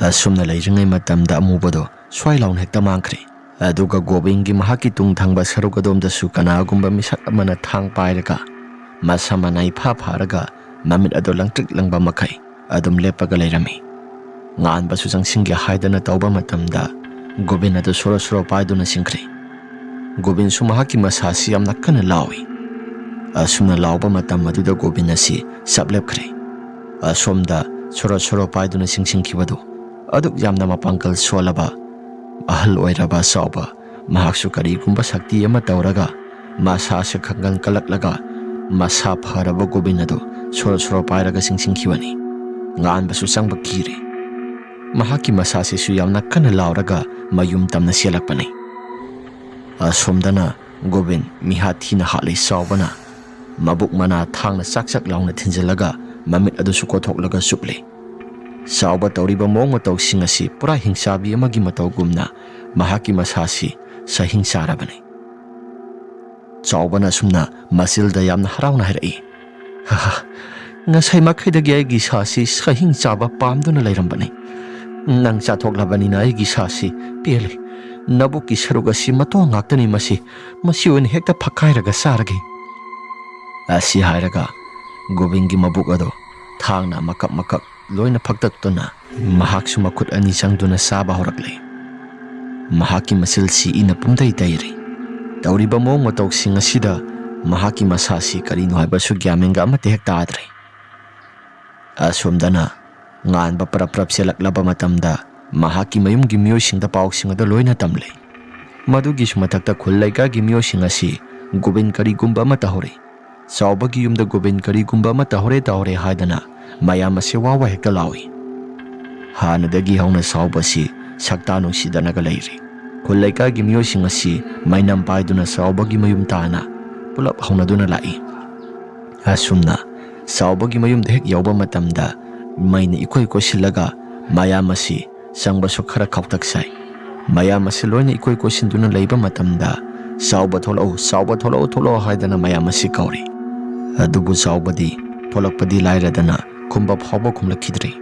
ꯑꯁꯨꯝꯅ ꯂꯩꯔꯤꯉꯩ ꯃꯇꯝꯗ ꯑꯃꯨꯕꯗꯣ ꯁ꯭ꯋꯥꯏ ꯂꯥꯎꯅ ꯍꯦꯛꯇ ꯃꯥꯡꯈ꯭ꯔꯦ꯫ ꯑꯗꯨꯒ ꯒꯣꯕꯤꯟꯒꯤ ꯃꯍꯥꯛꯀꯤ ꯇꯨꯡ ꯊꯪꯕ ꯁꯔꯨꯛ ꯑꯗꯣꯝꯗꯁꯨ ꯀꯅꯥꯒꯨꯝꯕ ꯃꯤꯁꯛ ꯑꯃꯅ ꯊꯥꯡ ꯄꯥꯏꯔꯒ ꯃꯁꯝ ꯃꯅꯥ ꯏꯐꯥ ꯐꯥꯔꯒ ꯃꯃꯤꯠ ꯑꯗꯨ ꯂꯪꯇ꯭ꯔꯤꯛ ꯂꯪꯕ ꯃꯈꯩ ꯑꯗꯨꯝ ꯂꯦꯞꯄꯒ ꯂꯩꯔꯝꯃꯤ꯫ ꯉꯥꯟꯕꯁꯨ ꯆꯪꯁꯤꯟꯒꯦ ꯍꯥꯏꯗꯅ ꯇꯧꯕ ꯃꯇꯝꯗ ꯒꯣꯕꯤꯟ ꯑꯗꯨ ꯁꯣꯔꯣ ꯁꯣꯔꯣ ꯄꯥꯏꯗꯨꯅ ꯆꯦꯟꯈ꯭ꯔꯦ꯫ ꯒꯣꯕꯤꯟꯁꯨ ꯃꯍꯥꯛꯀꯤ ꯃꯁꯥꯁꯤ ꯌꯥꯝꯅ ꯀꯟꯅ ꯂꯥꯎꯏ꯫ ꯑꯁꯨꯝꯅ ꯂꯥꯎꯕ ꯃꯇꯝ ꯑꯗꯨꯗ ꯒꯣꯕꯤꯟ ꯑꯁꯤ ꯆꯞ ꯂꯦꯞꯈ꯭ꯔꯦ꯫ ꯑꯁꯣꯝꯗ ꯁꯣꯔꯣ ꯁꯣꯔꯣ ꯄꯥꯏꯗꯨꯅ ꯆꯤꯡꯁꯤꯟꯈꯤꯕꯗꯨ ꯑꯗꯨꯛ ꯌꯥꯝꯅ ꯃꯄꯥꯡꯒꯜ ꯁꯣꯜꯂꯕ ꯑꯍꯜ ꯑꯣꯏꯔꯕ ꯑꯆꯥꯎꯕ ꯃꯍꯥꯛꯁꯨ ꯀꯔꯤꯒꯨꯝꯕ ꯁꯛꯇꯤ ꯑꯃ ꯇꯧꯔꯒ ꯃꯁꯥꯁꯦ ꯈꯪꯒꯟ ꯀꯜꯂꯛꯂꯒ ꯃꯁꯥ ꯐꯔꯕ ꯒꯣꯕꯤꯟ ꯑꯗꯨ ꯁꯣꯔꯣ ꯁꯣꯔꯣ ꯄꯥꯏꯔꯒ ꯆꯤꯡꯁꯤꯟꯈꯤꯕꯅꯤ꯫ ꯉꯥꯟꯕꯁꯨ ꯆꯪꯕ ꯀꯤꯔꯦ꯫ ꯃꯍꯥꯛꯀꯤ ꯃꯁꯥꯁꯤꯁꯨ ꯌꯥꯝꯅ ꯀꯟꯅ ꯂꯥꯎꯔꯒ ꯃꯌꯨꯝ ꯇꯝꯅ ꯆꯦꯜꯂꯛꯄꯅꯤ꯫ ꯑꯁꯣꯝꯗꯅ ꯒꯣꯕꯤꯟ ꯃꯤꯍꯥꯠ ꯊꯤꯅ ꯍꯥꯠꯂꯤ꯫ ꯆꯥꯎꯕꯅ ꯃꯕꯨꯛ ꯃꯅꯥ ꯊꯥꯡꯅ ꯆꯥꯛ ꯆꯥꯛ ꯂꯥꯎꯅ ꯊꯤꯟꯖꯤꯜꯂꯒ ꯃꯃꯤꯠ ꯑꯗꯨꯁꯨ ꯀꯣꯊꯣꯛꯂꯒ ꯆꯨꯞꯂꯤ꯫ ꯆꯥꯎꯕ ꯇꯧꯔꯤꯕ ꯃꯑꯣꯡ ꯃꯇꯧꯁꯤꯡ ꯑꯁꯤ ꯄꯨꯔꯥ ꯍꯤꯡꯆꯥꯕꯤ ꯑꯃꯒꯤ ꯃꯇꯧꯒꯨꯝꯅ ꯃꯍꯥꯛꯀꯤ ꯃꯁꯥꯁꯤ ꯁꯍꯤꯡ ꯆꯥꯔꯕꯅꯤ꯫ ꯆꯥꯎꯕꯅ ꯑꯁꯨꯝꯅ ꯃꯆꯤꯜꯗ ꯌꯥꯝꯅ ꯍꯔꯥꯎꯅ ꯍꯥꯏꯔꯛꯏ, "ꯍꯥ ꯍꯥ, "ꯉꯁꯥꯏ ꯃꯈꯩꯗꯒꯤ ꯑꯩꯒꯤ ꯁꯥꯁꯤ ꯁꯍꯤꯡ ꯆꯥꯕ ꯄꯥꯝꯗꯨꯅ ꯂꯩꯔꯝꯕꯅꯤ꯫ ꯅꯪ ꯆꯥꯊꯣꯛꯂꯕꯅꯤꯅ ꯑꯩꯒꯤ ꯁꯥꯁꯤ ꯄꯦꯜꯂꯤ꯫ ꯅꯕꯨꯛꯀꯤ ꯁꯔꯨꯛ ꯑꯁꯤ ꯃꯇꯣꯡ ꯉꯥꯛꯇꯅꯤ꯫ ꯃꯁꯤ, ꯃꯁꯤ ꯑꯣꯏꯅ ꯍꯦꯛꯇ ꯐꯛꯀꯥꯏꯔꯒ ꯆꯥꯔꯒꯦ"꯫ ꯑꯁꯤ ꯍꯥꯏꯔꯒ ꯒꯣꯕꯤꯟꯒꯤ ꯃꯕꯨꯛ ꯑꯗꯨ ꯊꯥꯡꯅ ꯃꯀꯛ ꯃꯀꯛ ꯂꯣꯏꯅ ꯐꯛꯇꯠꯇꯨꯅ ꯃꯍꯥꯛꯁꯨ ꯃꯈꯨꯠ ꯑꯅꯤ ꯆꯪꯗꯨꯅ ꯆꯥꯕ ꯍꯧꯔꯛꯂꯦ꯫ ꯃꯍꯥꯛꯀꯤ ꯃꯆꯤꯜꯁꯤ ꯏꯅ ꯄꯨꯝꯇꯩ ꯇꯩꯔꯦ꯫ ꯇꯧꯔꯤꯕ ꯃꯑꯣꯡ ꯃꯇꯧꯁꯤꯡ ꯑꯁꯤꯗ ꯃꯍꯥꯛꯀꯤ ꯃꯁꯥꯁꯤ ꯀꯔꯤꯅꯣ ꯍꯥꯏꯕꯁꯨ ꯒ꯭ꯌꯥꯟ ꯃꯦꯟꯒ ꯑꯃꯠꯇ ꯍꯦꯛ ꯇꯥꯗ꯭ꯔꯦ꯫ ꯑꯁꯣꯝꯗꯅ ꯉꯥꯟꯕ ꯄ꯭ꯔꯞ ꯄ꯭ꯔꯞ ꯆꯦꯜꯂꯛꯂꯕ ꯃꯇꯝꯗ ꯃꯍꯥꯛꯀꯤ ꯃꯌꯨꯝꯒꯤ ꯃꯤꯑꯣꯏꯁꯤꯡꯗ ꯄꯥꯎꯁꯤꯡ ꯑꯗꯨ ꯂꯣꯏꯅ ꯇꯝꯂꯦ꯫ ꯃꯗꯨꯒꯤꯁꯨ ꯃꯊꯛꯇ ꯈꯨꯜ ꯂꯩꯀꯥꯏꯒꯤ ꯃꯤꯑꯣꯏꯁꯤꯡ ꯑꯁꯤ ꯒꯣꯕꯤꯟ ꯀꯔꯤꯒꯨꯝꯕ ꯑꯃ ꯇꯧꯍꯧꯔꯦ꯫ ꯆꯥꯎꯕꯒꯤ ꯌꯨꯝꯗ ꯒꯣꯕꯤꯟ ꯀꯔꯤꯒꯨꯝꯕ ꯑꯃ ꯇꯧꯍꯧꯔꯦ, ꯇꯧꯍꯧꯔꯦ ꯍꯥꯏꯗꯅ ꯃꯌꯥꯝ ꯑꯁꯤ ꯋꯥ ꯋꯥ ꯍꯦꯛꯇ ꯂꯥꯎꯏ꯫ ꯍꯥꯟꯅꯗꯒꯤ ꯍꯧꯅ ꯆꯥꯎꯕꯁꯤ ꯁꯛꯇꯥ ꯅꯨꯡꯁꯤꯗꯅꯒ ꯂꯩꯔꯤ꯫ ꯈꯨꯜ ꯂꯩꯀꯥꯏꯒꯤ ꯃꯤꯑꯣꯏꯁꯤꯡ ꯑꯁꯤ ꯃꯩꯅꯝ ꯄꯥꯏꯗꯨꯅ ꯆꯥꯎꯕꯒꯤ ꯃꯌꯨꯝ ꯇꯥꯅ ꯄꯨꯂꯞ ꯍꯧꯅꯗꯨꯅ ꯂꯥꯛꯏ꯫ ꯑꯁꯨꯝꯅ ꯆꯥꯎꯕꯒꯤ ꯃꯌꯨꯝꯗ ꯍꯦꯛ ꯌꯧꯕ ꯃꯇꯝꯗ ꯃꯩꯅ ꯏꯀꯣꯏ ꯀꯣꯏꯁꯤꯜꯂꯒ ꯃꯌꯥꯝ ꯑꯁꯤ ꯆꯪꯕꯁꯨ ꯈꯔ ꯈꯧꯇꯛ ꯁꯥꯏ꯫ ꯃꯌꯥꯝ ꯑꯁꯤ ꯂꯣꯏꯅ ꯏꯀꯣꯏ ꯀꯣꯏꯁꯤꯟꯗꯨꯅ ꯂꯩꯕ ꯃꯇꯝꯗ, "ꯆꯥꯎꯕ ꯊꯣꯛꯂꯛꯎ, ꯆꯥꯎꯕ ꯊꯣꯛꯂꯛꯎ, ꯊꯣꯛꯂꯛꯎ" ꯍꯥꯏꯗꯅ ꯃꯌꯥꯝ ꯑꯁꯤ ꯀꯧꯔꯤ꯫ ꯑꯗꯨꯕꯨ ꯆꯥꯎꯕꯗꯤ ꯊꯣꯛꯂꯛꯄꯗꯤ ꯂꯥꯏꯔꯗꯅ ꯈꯨꯝꯕ ꯐꯥꯎꯕ ꯈꯨꯝꯂꯛꯈꯤꯗ꯭ꯔꯦ꯫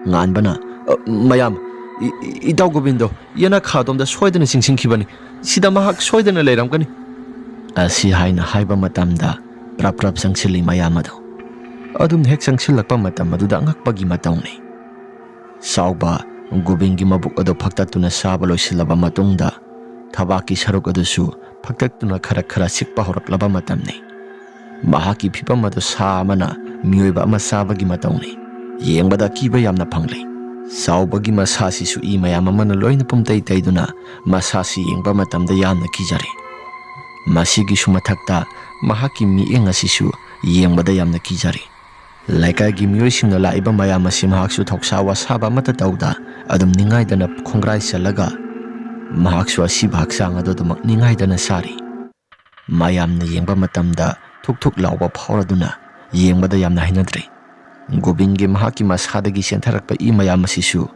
ꯉꯥꯟꯕꯅ, "ꯑ, ꯃꯌꯥꯝ, ꯏ-, ꯏ-, ꯏꯇꯥꯎ ꯒꯣꯕꯤꯟꯗꯣ ꯌꯦꯅꯈꯥꯗꯣꯝꯗ ꯁꯣꯏꯗꯅ ꯆꯤꯡꯁꯤꯟꯈꯤꯕꯅꯤ꯫ ꯁꯤꯗ ꯃꯍꯥꯛ ꯁꯣꯏꯗꯅ ꯂꯩꯔꯝꯒꯅꯤ" ꯑꯁꯤ ꯍꯥꯏꯅ ꯍꯥꯏꯕ ꯃꯇꯝꯗ ꯄ꯭ꯔꯞ ꯄ꯭ꯔꯞ ꯆꯪꯁꯤꯜꯂꯤ ꯃꯌꯥꯝ ꯑꯗꯨ꯫ ꯑꯗꯨꯝꯅ ꯍꯦꯛ ꯆꯪꯁꯤꯜꯂꯛꯄ ꯃꯇꯝ ꯑꯗꯨꯗ ꯑꯉꯛꯄꯒꯤ ꯃꯇꯧꯅꯤ꯫ ꯆꯥꯎꯕ ꯒꯣꯕꯤꯟꯒꯤ ꯃꯕꯨꯛ ꯑꯗꯨ ꯐꯛꯇꯠꯇꯨꯅ ꯆꯥꯕ ꯂꯣꯏꯁꯤꯜꯂꯕ ꯃꯇꯨꯡꯗ, ꯊꯕꯥꯛꯀꯤ ꯁꯔꯨꯛ ꯑꯗꯨꯁꯨ ꯐꯛꯇꯠꯇꯨꯅ ꯈꯔ ꯈꯔ ꯆꯤꯛꯄ ꯍꯧꯔꯛꯂꯕ ꯃꯇꯝꯅꯤ꯫ ꯃꯍꯥꯛꯀꯤ ꯐꯤꯕꯝ ꯑꯗꯨ ꯁꯥ ꯑꯃꯅ ꯃꯤꯑꯣꯏꯕ ꯑꯃ ꯆꯥꯕꯒꯤ ꯃꯇꯧꯅꯤ꯫ ꯌꯦꯡꯕꯗ ꯑꯀꯤꯕ ꯌꯥꯝꯅ ꯐꯪꯂꯦ꯫ ꯆꯥꯎꯕꯒꯤ ꯃꯁꯥꯁꯤꯁꯨ ꯏ ꯃꯌꯥꯝ ꯑꯃꯅ ꯂꯣꯏꯅ ꯄꯨꯝꯇꯩ ꯇꯩꯗꯨꯅ ꯃꯁꯥꯁꯤ ꯌꯦꯡꯕ ꯃꯇꯝꯗ ꯌꯥꯝꯅ ꯀꯤꯖꯔꯦ꯫ ꯃꯁꯤꯒꯤꯁꯨ ꯃꯊꯛꯇ ꯃꯍꯥꯛꯀꯤ ꯃꯤꯠꯌꯦꯡ ꯑꯁꯤꯁꯨ ꯌꯦꯡꯕꯗ ꯌꯥꯝꯅ ꯀꯤꯖꯔꯦ꯫ ꯂꯩꯀꯥꯏꯒꯤ ꯃꯤꯑꯣꯏꯁꯤꯡꯅ ꯂꯥꯛꯏꯕ ꯃꯌꯥꯝ ꯑꯁꯤ ꯃꯍꯥꯛꯁꯨ ꯊꯧꯁꯥ ꯋꯥꯁꯥꯕ ꯑꯃꯠꯇ ꯇꯧꯗ ꯑꯗꯨꯝ ꯅꯤꯡꯉꯥꯏꯗꯅ ꯈꯣꯡꯒ꯭ꯔꯥꯏ ꯆꯜꯂꯒ ꯃꯍꯥꯛꯁꯨ ꯑꯁꯤꯕ ꯍꯛꯆꯥꯡ ꯑꯗꯨ ꯑꯗꯨꯃꯛ ꯅꯤꯡꯉꯥꯏꯗꯅ ꯁꯥꯔꯤ꯫ ꯃꯌꯥꯝꯅ ꯌꯦꯡꯕ ꯃꯇꯝꯗ ꯊꯨꯛ ꯊꯨꯛ ꯂꯥꯎꯕ ꯐꯥꯎꯔꯗꯨꯅ ꯌꯦꯡꯕꯗ ꯌꯥꯝꯅ ꯍꯩꯅꯗ꯭ꯔꯦ꯫ ꯒꯣꯕꯤꯟꯒꯤ ꯃꯍꯥꯛꯀꯤ ꯃꯁꯥꯗꯒꯤ ꯆꯦꯟꯊꯔꯛꯄ ꯏ ꯃꯌꯥꯝ ꯑꯁꯤꯁꯨ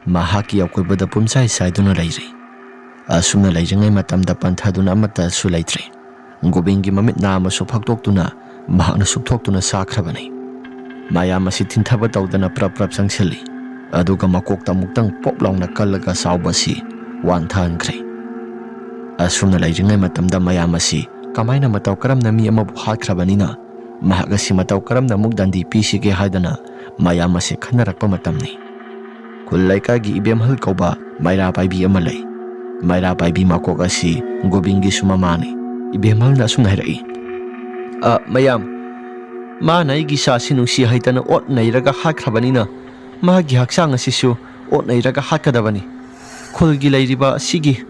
ꯃꯍꯥꯛꯀꯤ ꯑꯀꯣꯏꯕꯗ ꯄꯨꯝꯆꯥꯏ ꯆꯥꯏꯗꯨꯅ ꯂꯩꯔꯦ꯫ ꯑꯁꯨꯝꯅ ꯂꯩꯔꯤꯉꯩ ꯃꯇꯝꯗ ꯄꯟꯊꯗꯨꯅ ꯑꯃꯠꯇꯁꯨ ꯂꯩꯇ꯭ꯔꯦ꯫ ꯒꯣꯕꯤꯟꯒꯤ ꯃꯃꯤꯠ ꯅꯥ ꯑꯃꯁꯨ ꯐꯥꯛꯇꯣꯛꯇꯨꯅ ꯃꯍꯥꯛꯅ ꯁꯨꯞꯊꯣꯛꯇꯨꯅ ꯆꯥꯈ꯭ꯔꯕꯅꯤ꯫ ꯃꯌꯥꯝ ꯑꯁꯤ ꯊꯤꯟꯊꯕ ꯇꯧꯗꯅ ꯄ꯭ꯔꯞ ꯄ꯭ꯔꯞ ꯆꯪꯁꯤꯜꯂꯤ꯫ ꯑꯗꯨꯒ ꯃꯀꯣꯛꯇ ꯑꯃꯨꯛꯇꯪ ꯄꯣꯞ ꯂꯥꯎꯅ ꯀꯜꯂꯒ ꯆꯥꯎꯕ ꯑꯁꯤ ꯋꯥꯟꯊꯍꯟꯈ꯭ꯔꯦ꯫ ꯑꯁꯨꯝꯅ ꯂꯩꯔꯤꯉꯩ ꯃꯇꯝꯗ ꯃꯌꯥꯝ ꯑꯁꯤ ꯀꯃꯥꯏꯅ ꯃꯇꯧ ꯀꯔꯝꯅ ꯃꯤ ꯑꯃꯕꯨ ꯍꯥꯠꯈ꯭ꯔꯕꯅꯤꯅ ꯃꯍꯥꯛ ꯑꯁꯤ ꯃꯇꯧ ꯀꯔꯝꯅ ꯑꯃꯨꯛ ꯗꯟꯗꯤ ꯄꯤꯁꯤꯒꯦ ꯍꯥꯏꯗꯅ ꯃꯌꯥꯝ ꯑꯁꯤ ꯈꯟꯅꯔꯛꯄ ꯃꯇꯝꯅꯤ꯫ ꯈꯨꯜ ꯂꯩꯀꯥꯏꯒꯤ ꯏꯕꯦꯝꯍꯜ ꯀꯧꯕ ꯃꯩꯔꯥ ꯄꯥꯏꯕꯤ ꯑꯃ ꯂꯩ꯫ ꯃꯩꯔꯥ ꯄꯥꯏꯕꯤ ꯃꯀꯣꯛ ꯑꯁꯤ ꯒꯣꯕꯤꯟꯒꯤꯁꯨ ꯃꯃꯥꯅꯤ꯫ ꯏꯕꯦꯝꯍꯜꯅ ꯑꯁꯨꯝꯅ ꯍꯥꯏꯔꯛꯏ, "ꯑ, ꯃꯌꯥꯝ, ꯃꯥꯅ ꯑꯩꯒꯤ ꯏꯆꯥꯁꯤ ꯅꯨꯡꯁꯤ ꯍꯩꯇꯅ ꯑꯣꯠ ꯅꯩꯔꯒ ꯍꯥꯠꯈ꯭ꯔꯕꯅꯤꯅ ꯃꯥꯒꯤ ꯍꯛꯆꯥꯡ ꯑꯁꯤꯁꯨ ꯑꯣꯠ ꯅꯩꯔꯒ ꯍꯥꯠꯀꯗꯕꯅꯤ꯫ ꯈꯨꯜꯒꯤ ꯂꯩꯔꯤꯕ ꯑꯁꯤꯒꯤ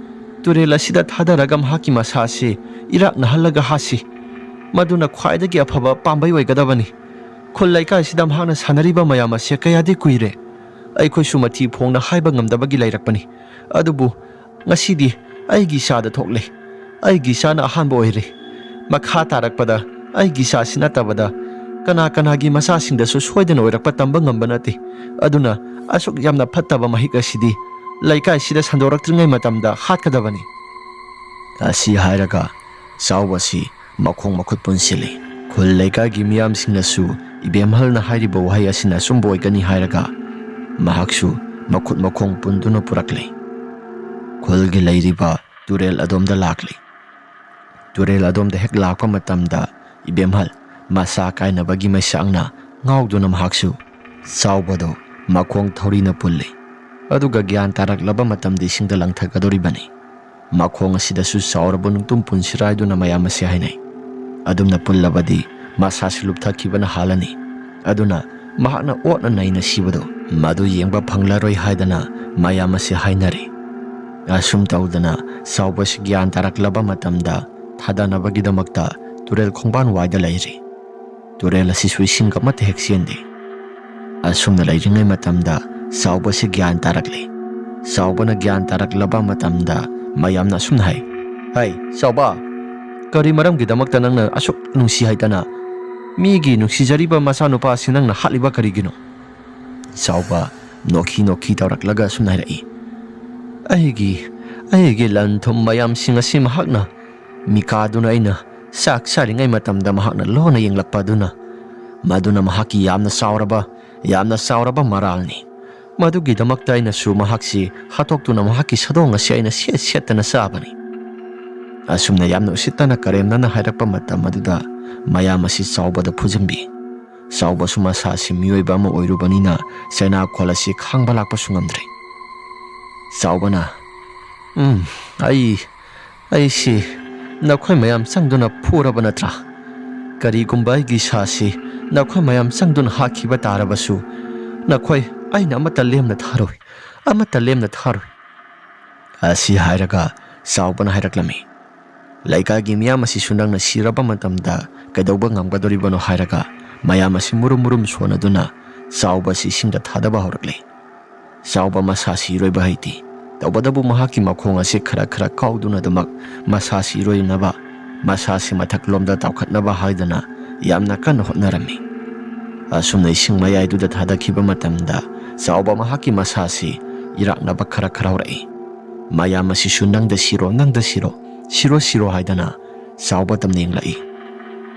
ꯇꯨꯔꯦꯜ ꯑꯁꯤꯗ ꯊꯥꯗꯔꯒ ꯃꯍꯥꯛꯀꯤ ꯃꯁꯥ ꯑꯁꯤ ꯏꯔꯥꯛꯅꯍꯜꯂꯒ ꯍꯥꯠꯁꯤ꯫ ꯃꯗꯨꯅ ꯈ꯭ꯋꯥꯏꯗꯒꯤ ꯑꯐꯕ ꯄꯥꯝꯕꯩ ꯑꯣꯏꯒꯗꯕꯅꯤ꯫ ꯈꯨꯜ ꯂꯩꯀꯥꯏꯁꯤꯗ ꯃꯍꯥꯛꯅ ꯁꯥꯟꯅꯔꯤꯕ ꯃꯌꯥꯝ ꯑꯁꯦ ꯀꯌꯥꯗꯤ ꯀꯨꯏꯔꯦ꯫ ꯑꯩꯈꯣꯏꯁꯨ ꯃꯊꯤ ꯐꯣꯡꯅ ꯍꯥꯏꯕ ꯉꯝꯗꯕꯒꯤ ꯂꯩꯔꯛꯄꯅꯤ꯫ ꯑꯗꯨꯕꯨ ꯉꯁꯤꯗꯤ ꯑꯩꯒꯤ ꯏꯆꯥꯗ ꯊꯣꯛꯂꯦ꯫ ꯑꯩꯒꯤ ꯏꯆꯥꯅ ꯑꯍꯥꯟꯕ ꯑꯣꯏꯔꯦ꯫ ꯃꯈꯥ ꯇꯥꯔꯛꯄꯗ ꯑꯩꯒꯤ ꯏꯆꯥꯁꯤ ꯅꯠꯇꯕꯗ ꯀꯅꯥ ꯀꯅꯥꯒꯤ ꯃꯆꯥꯁꯤꯡꯗꯁꯨ ꯁꯣꯏꯗꯅ ꯑꯣꯏꯔꯛꯄ ꯇꯝꯕ ꯉꯝꯕ ꯅꯠꯇꯦ꯫ ꯑꯗꯨꯅ ꯑꯁꯨꯛ ꯌꯥꯝꯅ ꯐꯠꯇꯕ ꯃꯍꯤꯛ ꯑꯁꯤꯗꯤ ꯂꯩꯀꯥꯏꯁꯤꯗ ꯁꯟꯗꯣꯔꯛꯇ꯭ꯔꯤꯉꯩ ꯃꯇꯝꯗ ꯍꯥꯠꯀꯗꯕꯅꯤ꯫" ꯑꯁꯤ ꯍꯥꯏꯔꯒ ꯆꯥꯎꯕ ꯑꯁꯤ ꯃꯈꯣꯡ ꯃꯈꯨꯠ ꯄꯨꯟꯁꯤꯜꯂꯤ꯫ ꯈꯨꯜ ꯂꯩꯀꯥꯏꯒꯤ ꯃꯤꯌꯥꯝꯁꯤꯡꯅꯁꯨ ꯏꯕꯦꯝꯍꯜꯅ ꯍꯥꯏꯔꯤꯕ ꯋꯥꯍꯩ ꯑꯁꯤꯅ ꯑꯆꯨꯝꯕ ꯑꯣꯏꯒꯅꯤ ꯍꯥꯏꯔꯒ ꯃꯍꯥꯛꯁꯨ ꯃꯈꯨꯠ ꯃꯈꯣꯡ ꯄꯨꯟꯗꯨꯅ ꯄꯨꯔꯛꯂꯤ꯫ ꯈꯨꯜꯒꯤ ꯂꯩꯔꯤꯕ ꯇꯨꯔꯦꯜ ꯑꯗꯣꯝꯗ ꯂꯥꯛꯂꯤ꯫ ꯇꯨꯔꯦꯜ ꯑꯗꯣꯝꯗ ꯍꯦꯛ ꯂꯥꯛꯄ ꯃꯇꯝꯗ ꯏꯕꯦꯝꯍꯜ ꯃꯁꯥ ꯀꯥꯏꯅꯕꯒꯤ ꯃꯩꯁꯥꯡꯅ ꯉꯥꯎꯗꯨꯅ ꯃꯍꯥꯛꯁꯨ ꯆꯥꯎꯕꯗꯨ ꯃꯈꯣꯡ ꯊꯧꯔꯤꯅ ꯄꯨꯜꯂꯤ꯫ ꯑꯗꯨꯒ ꯒ꯭ꯌꯥꯟ ꯇꯥꯔꯛꯂꯕ ꯃꯇꯝꯗ ꯏꯁꯤꯡꯗ ꯂꯪꯊꯒꯗꯧꯔꯤꯕꯅꯤ꯫ ꯃꯈꯣꯡ ꯑꯁꯤꯗꯁꯨ ꯆꯥꯎꯔꯕ ꯅꯨꯡꯇꯨꯝ ꯄꯨꯟꯁꯤꯔꯥ ꯍꯥꯏꯗꯨꯅ ꯃꯌꯥꯝ ꯑꯁꯤ ꯍꯥꯏꯅꯩ꯫ ꯑꯗꯨꯝꯅ ꯄꯨꯜꯂꯕꯗꯤ ꯃꯁꯥꯁꯤ ꯂꯨꯞꯊꯈꯤꯕꯅ ꯍꯥꯜꯂꯅꯤ꯫ ꯑꯗꯨꯅ ꯃꯍꯥꯛꯅ ꯑꯣꯠꯅ ꯅꯩꯅ ꯁꯤꯕꯗꯨ ꯃꯗꯨ ꯌꯦꯡꯕ ꯐꯪꯂꯔꯣꯏ ꯍꯥꯏꯗꯅ ꯃꯌꯥꯝ ꯑꯁꯤ ꯍꯥꯏꯅꯔꯤ꯫ ꯑꯁꯨꯝ ꯇꯧꯗꯅ ꯆꯥꯎꯕꯁꯤ ꯒ꯭ꯌꯥꯟ ꯇꯥꯔꯛꯂꯕ ꯃꯇꯝꯗ ꯊꯥꯗꯅꯕꯒꯤꯗꯃꯛꯇ ꯇꯨꯔꯦꯜ ꯈꯣꯡꯕꯥꯟ ꯋꯥꯏꯗ ꯂꯩꯔꯤ꯫ ꯇꯨꯔꯦꯜ ꯑꯁꯤꯁꯨ ꯏꯁꯤꯡ ꯑꯃꯠꯇ ꯍꯦꯛ ꯆꯦꯟꯗꯦ꯫ ꯑꯁꯨꯝꯅ ꯂꯩꯔꯤꯉꯩ ꯃꯇꯝꯗ ꯆꯥꯎꯕꯁꯤ ꯒ꯭ꯌꯥꯟ ꯇꯥꯔꯛꯂꯤ꯫ ꯆꯥꯎꯕꯅ ꯒ꯭ꯌꯥꯟ ꯇꯥꯔꯛꯂꯕ ꯃꯇꯝꯗ ꯃꯌꯥꯝꯅ ꯑꯁꯨꯝꯅ ꯍꯥꯏ, "ꯍꯩ, ꯆꯥꯎꯕ, ꯀꯔꯤ ꯃꯔꯝꯒꯤꯗꯃꯛꯇ ꯅꯪꯅ ꯑꯁꯨꯛ ꯅꯨꯡꯁꯤ ꯍꯥꯏꯗꯅ ꯃꯤꯒꯤ ꯅꯨꯡꯁꯤꯖꯔꯤꯕ ꯃꯆꯥꯅꯨꯄꯥ ꯑꯁꯤ ꯅꯪꯅ ꯍꯥꯠꯂꯤꯕ ꯀꯔꯤꯒꯤꯅꯣ?" ꯆꯥꯎꯕ ꯅꯣꯛꯈꯤ ꯅꯣꯛꯈꯤ ꯇꯧꯔꯛꯂꯒ ꯑꯁꯨꯝꯅ ꯍꯥꯏꯔꯛꯏ, "ꯑꯩꯒꯤ, ꯑꯩꯒꯤ ꯂꯟ ꯊꯨꯝ ꯃꯌꯥꯝꯁꯤꯡ ꯑꯁꯤ ꯃꯍꯥꯛꯅ ꯃꯤꯀꯥꯗꯨꯅ ꯑꯩꯅ ꯆꯥꯛ ꯆꯥꯔꯤꯉꯩ ꯃꯇꯝꯗ ꯃꯍꯥꯛꯅ ꯂꯣꯟꯅ ꯌꯦꯡꯂꯛꯄ ꯑꯗꯨꯅ ꯃꯗꯨꯅ ꯃꯍꯥꯛꯀꯤ ꯌꯥꯝꯅ ꯆꯥꯎꯔꯕ, ꯌꯥꯝꯅ ꯆꯥꯎꯔꯕ ꯃꯔꯥꯜꯅꯤ꯫ ꯃꯗꯨꯒꯤꯗꯃꯛꯇ ꯑꯩꯅꯁꯨ ꯃꯍꯥꯛꯁꯤ ꯍꯥꯠꯇꯣꯛꯇꯨꯅ ꯃꯍꯥꯛꯀꯤ ꯁꯥꯗꯣꯡ ꯑꯁꯤ ꯑꯩꯅ ꯁꯦꯠ ꯁꯦꯠꯇꯅ ꯆꯥꯕꯅꯤ꯫ ꯑꯁꯨꯝꯅ ꯌꯥꯝꯅ ꯎꯁꯤꯠꯇꯅ ꯀꯔꯦꯝꯅꯅ ꯍꯥꯏꯔꯛꯄ ꯃꯇꯝ ꯑꯗꯨꯗ ꯃꯌꯥꯝ ꯑꯁꯤ ꯆꯥꯎꯕꯗ ꯐꯨꯖꯤꯟꯕꯤ꯫ ꯆꯥꯎꯕꯁꯨ ꯃꯁꯥꯁꯤ ꯃꯤꯑꯣꯏꯕ ꯑꯃ ꯑꯣꯏꯔꯨꯕꯅꯤꯅ ꯆꯩꯅꯥꯈꯣꯜ ꯑꯁꯤ ꯈꯥꯡꯕ ꯂꯥꯛꯄꯁꯨ ꯉꯝꯗ꯭ꯔꯦ꯫ ꯆꯥꯎꯕꯅ, "ꯎꯝ, ꯑꯩ, ꯑꯩꯁꯤ ꯅꯈꯣꯏ ꯃꯌꯥꯝ ꯆꯪꯗꯨꯅ ꯐꯨꯔꯕ ꯅꯠꯇ꯭ꯔꯥ? ꯀꯔꯤꯒꯨꯝꯕ ꯑꯩꯒꯤ ꯏꯁꯥꯁꯤ ꯅꯈꯣꯏ ꯃꯌꯥꯝ ꯆꯪꯗꯨꯅ ꯍꯥꯠꯈꯤꯕ ꯇꯥꯔꯕꯁꯨ, ꯅꯈꯣꯏ, ꯑꯩꯅ ꯑꯃꯠꯇ ꯂꯦꯝꯅ ꯊꯥꯔꯣꯏ, ꯑꯃꯠꯇ ꯂꯦꯝꯅ ꯊꯥꯔꯣꯏ"꯫ ꯑꯁꯤ ꯍꯥꯏꯔꯒ ꯆꯥꯎꯕꯅ ꯍꯥꯏꯔꯛꯂꯝꯃꯤ, "ꯂꯩꯀꯥꯏꯒꯤ ꯃꯤꯌꯥꯝ ꯑꯁꯤꯁꯨ ꯅꯪꯅ ꯁꯤꯔꯕ ꯃꯇꯝꯗ ꯀꯩꯗꯧꯕ ꯉꯝꯒꯗꯧꯔꯤꯕꯅꯣ?" ꯍꯥꯏꯔꯒ ꯃꯌꯥꯝ ꯑꯁꯤ ꯃꯨꯔꯨꯝ ꯃꯨꯔꯨꯝ ꯁꯣꯟꯅꯗꯨꯅ ꯆꯥꯎꯕ ꯑꯁꯤ ꯏꯁꯤꯡꯗ ꯊꯥꯗꯕ ꯍꯧꯔꯛꯂꯦ꯫ ꯆꯥꯎꯕ ꯃꯁꯥꯁꯤ ꯏꯔꯣꯏꯕ ꯍꯩꯇꯦ꯫ ꯇꯧꯕꯇꯕꯨ ꯃꯍꯥꯛꯀꯤ ꯃꯈꯣꯡ ꯑꯁꯤ ꯈꯔ ꯈꯔ ꯀꯥꯎꯗꯨꯅ ꯑꯗꯨꯃꯛ ꯃꯁꯥꯁꯤ ꯏꯔꯣꯏꯅꯕ, ꯃꯁꯥꯁꯤ ꯃꯊꯛꯂꯣꯝꯗ ꯇꯥꯎꯈꯠꯅꯕ ꯍꯥꯏꯗꯨꯅ ꯌꯥꯝꯅ ꯀꯟꯅ ꯍꯣꯠꯅꯔꯝꯃꯤ꯫ ꯑꯁꯨꯝꯅ ꯏꯁꯤꯡ ꯃꯌꯥꯏꯗꯨꯗ ꯊꯥꯗꯈꯤꯕ ꯃꯇꯝꯗ ꯆꯥꯎꯕ ꯃꯍꯥꯛꯀꯤ ꯃꯁꯥꯁꯤ ꯏꯔꯥꯛꯅꯕ ꯈꯔ ꯈꯔ ꯍꯧꯔꯛꯏ꯫ ꯃꯌꯥꯝ ꯑꯁꯤꯁꯨ, "ꯅꯪꯗ ꯁꯤꯔꯣ, ꯅꯪꯗ ꯁꯤꯔꯣ, ꯁꯤꯔꯣ, ꯁꯤꯔꯣ" ꯍꯥꯏꯗꯅ ꯆꯥꯎꯕ ꯇꯝꯅ ꯌꯦꯡꯂꯛꯏ꯫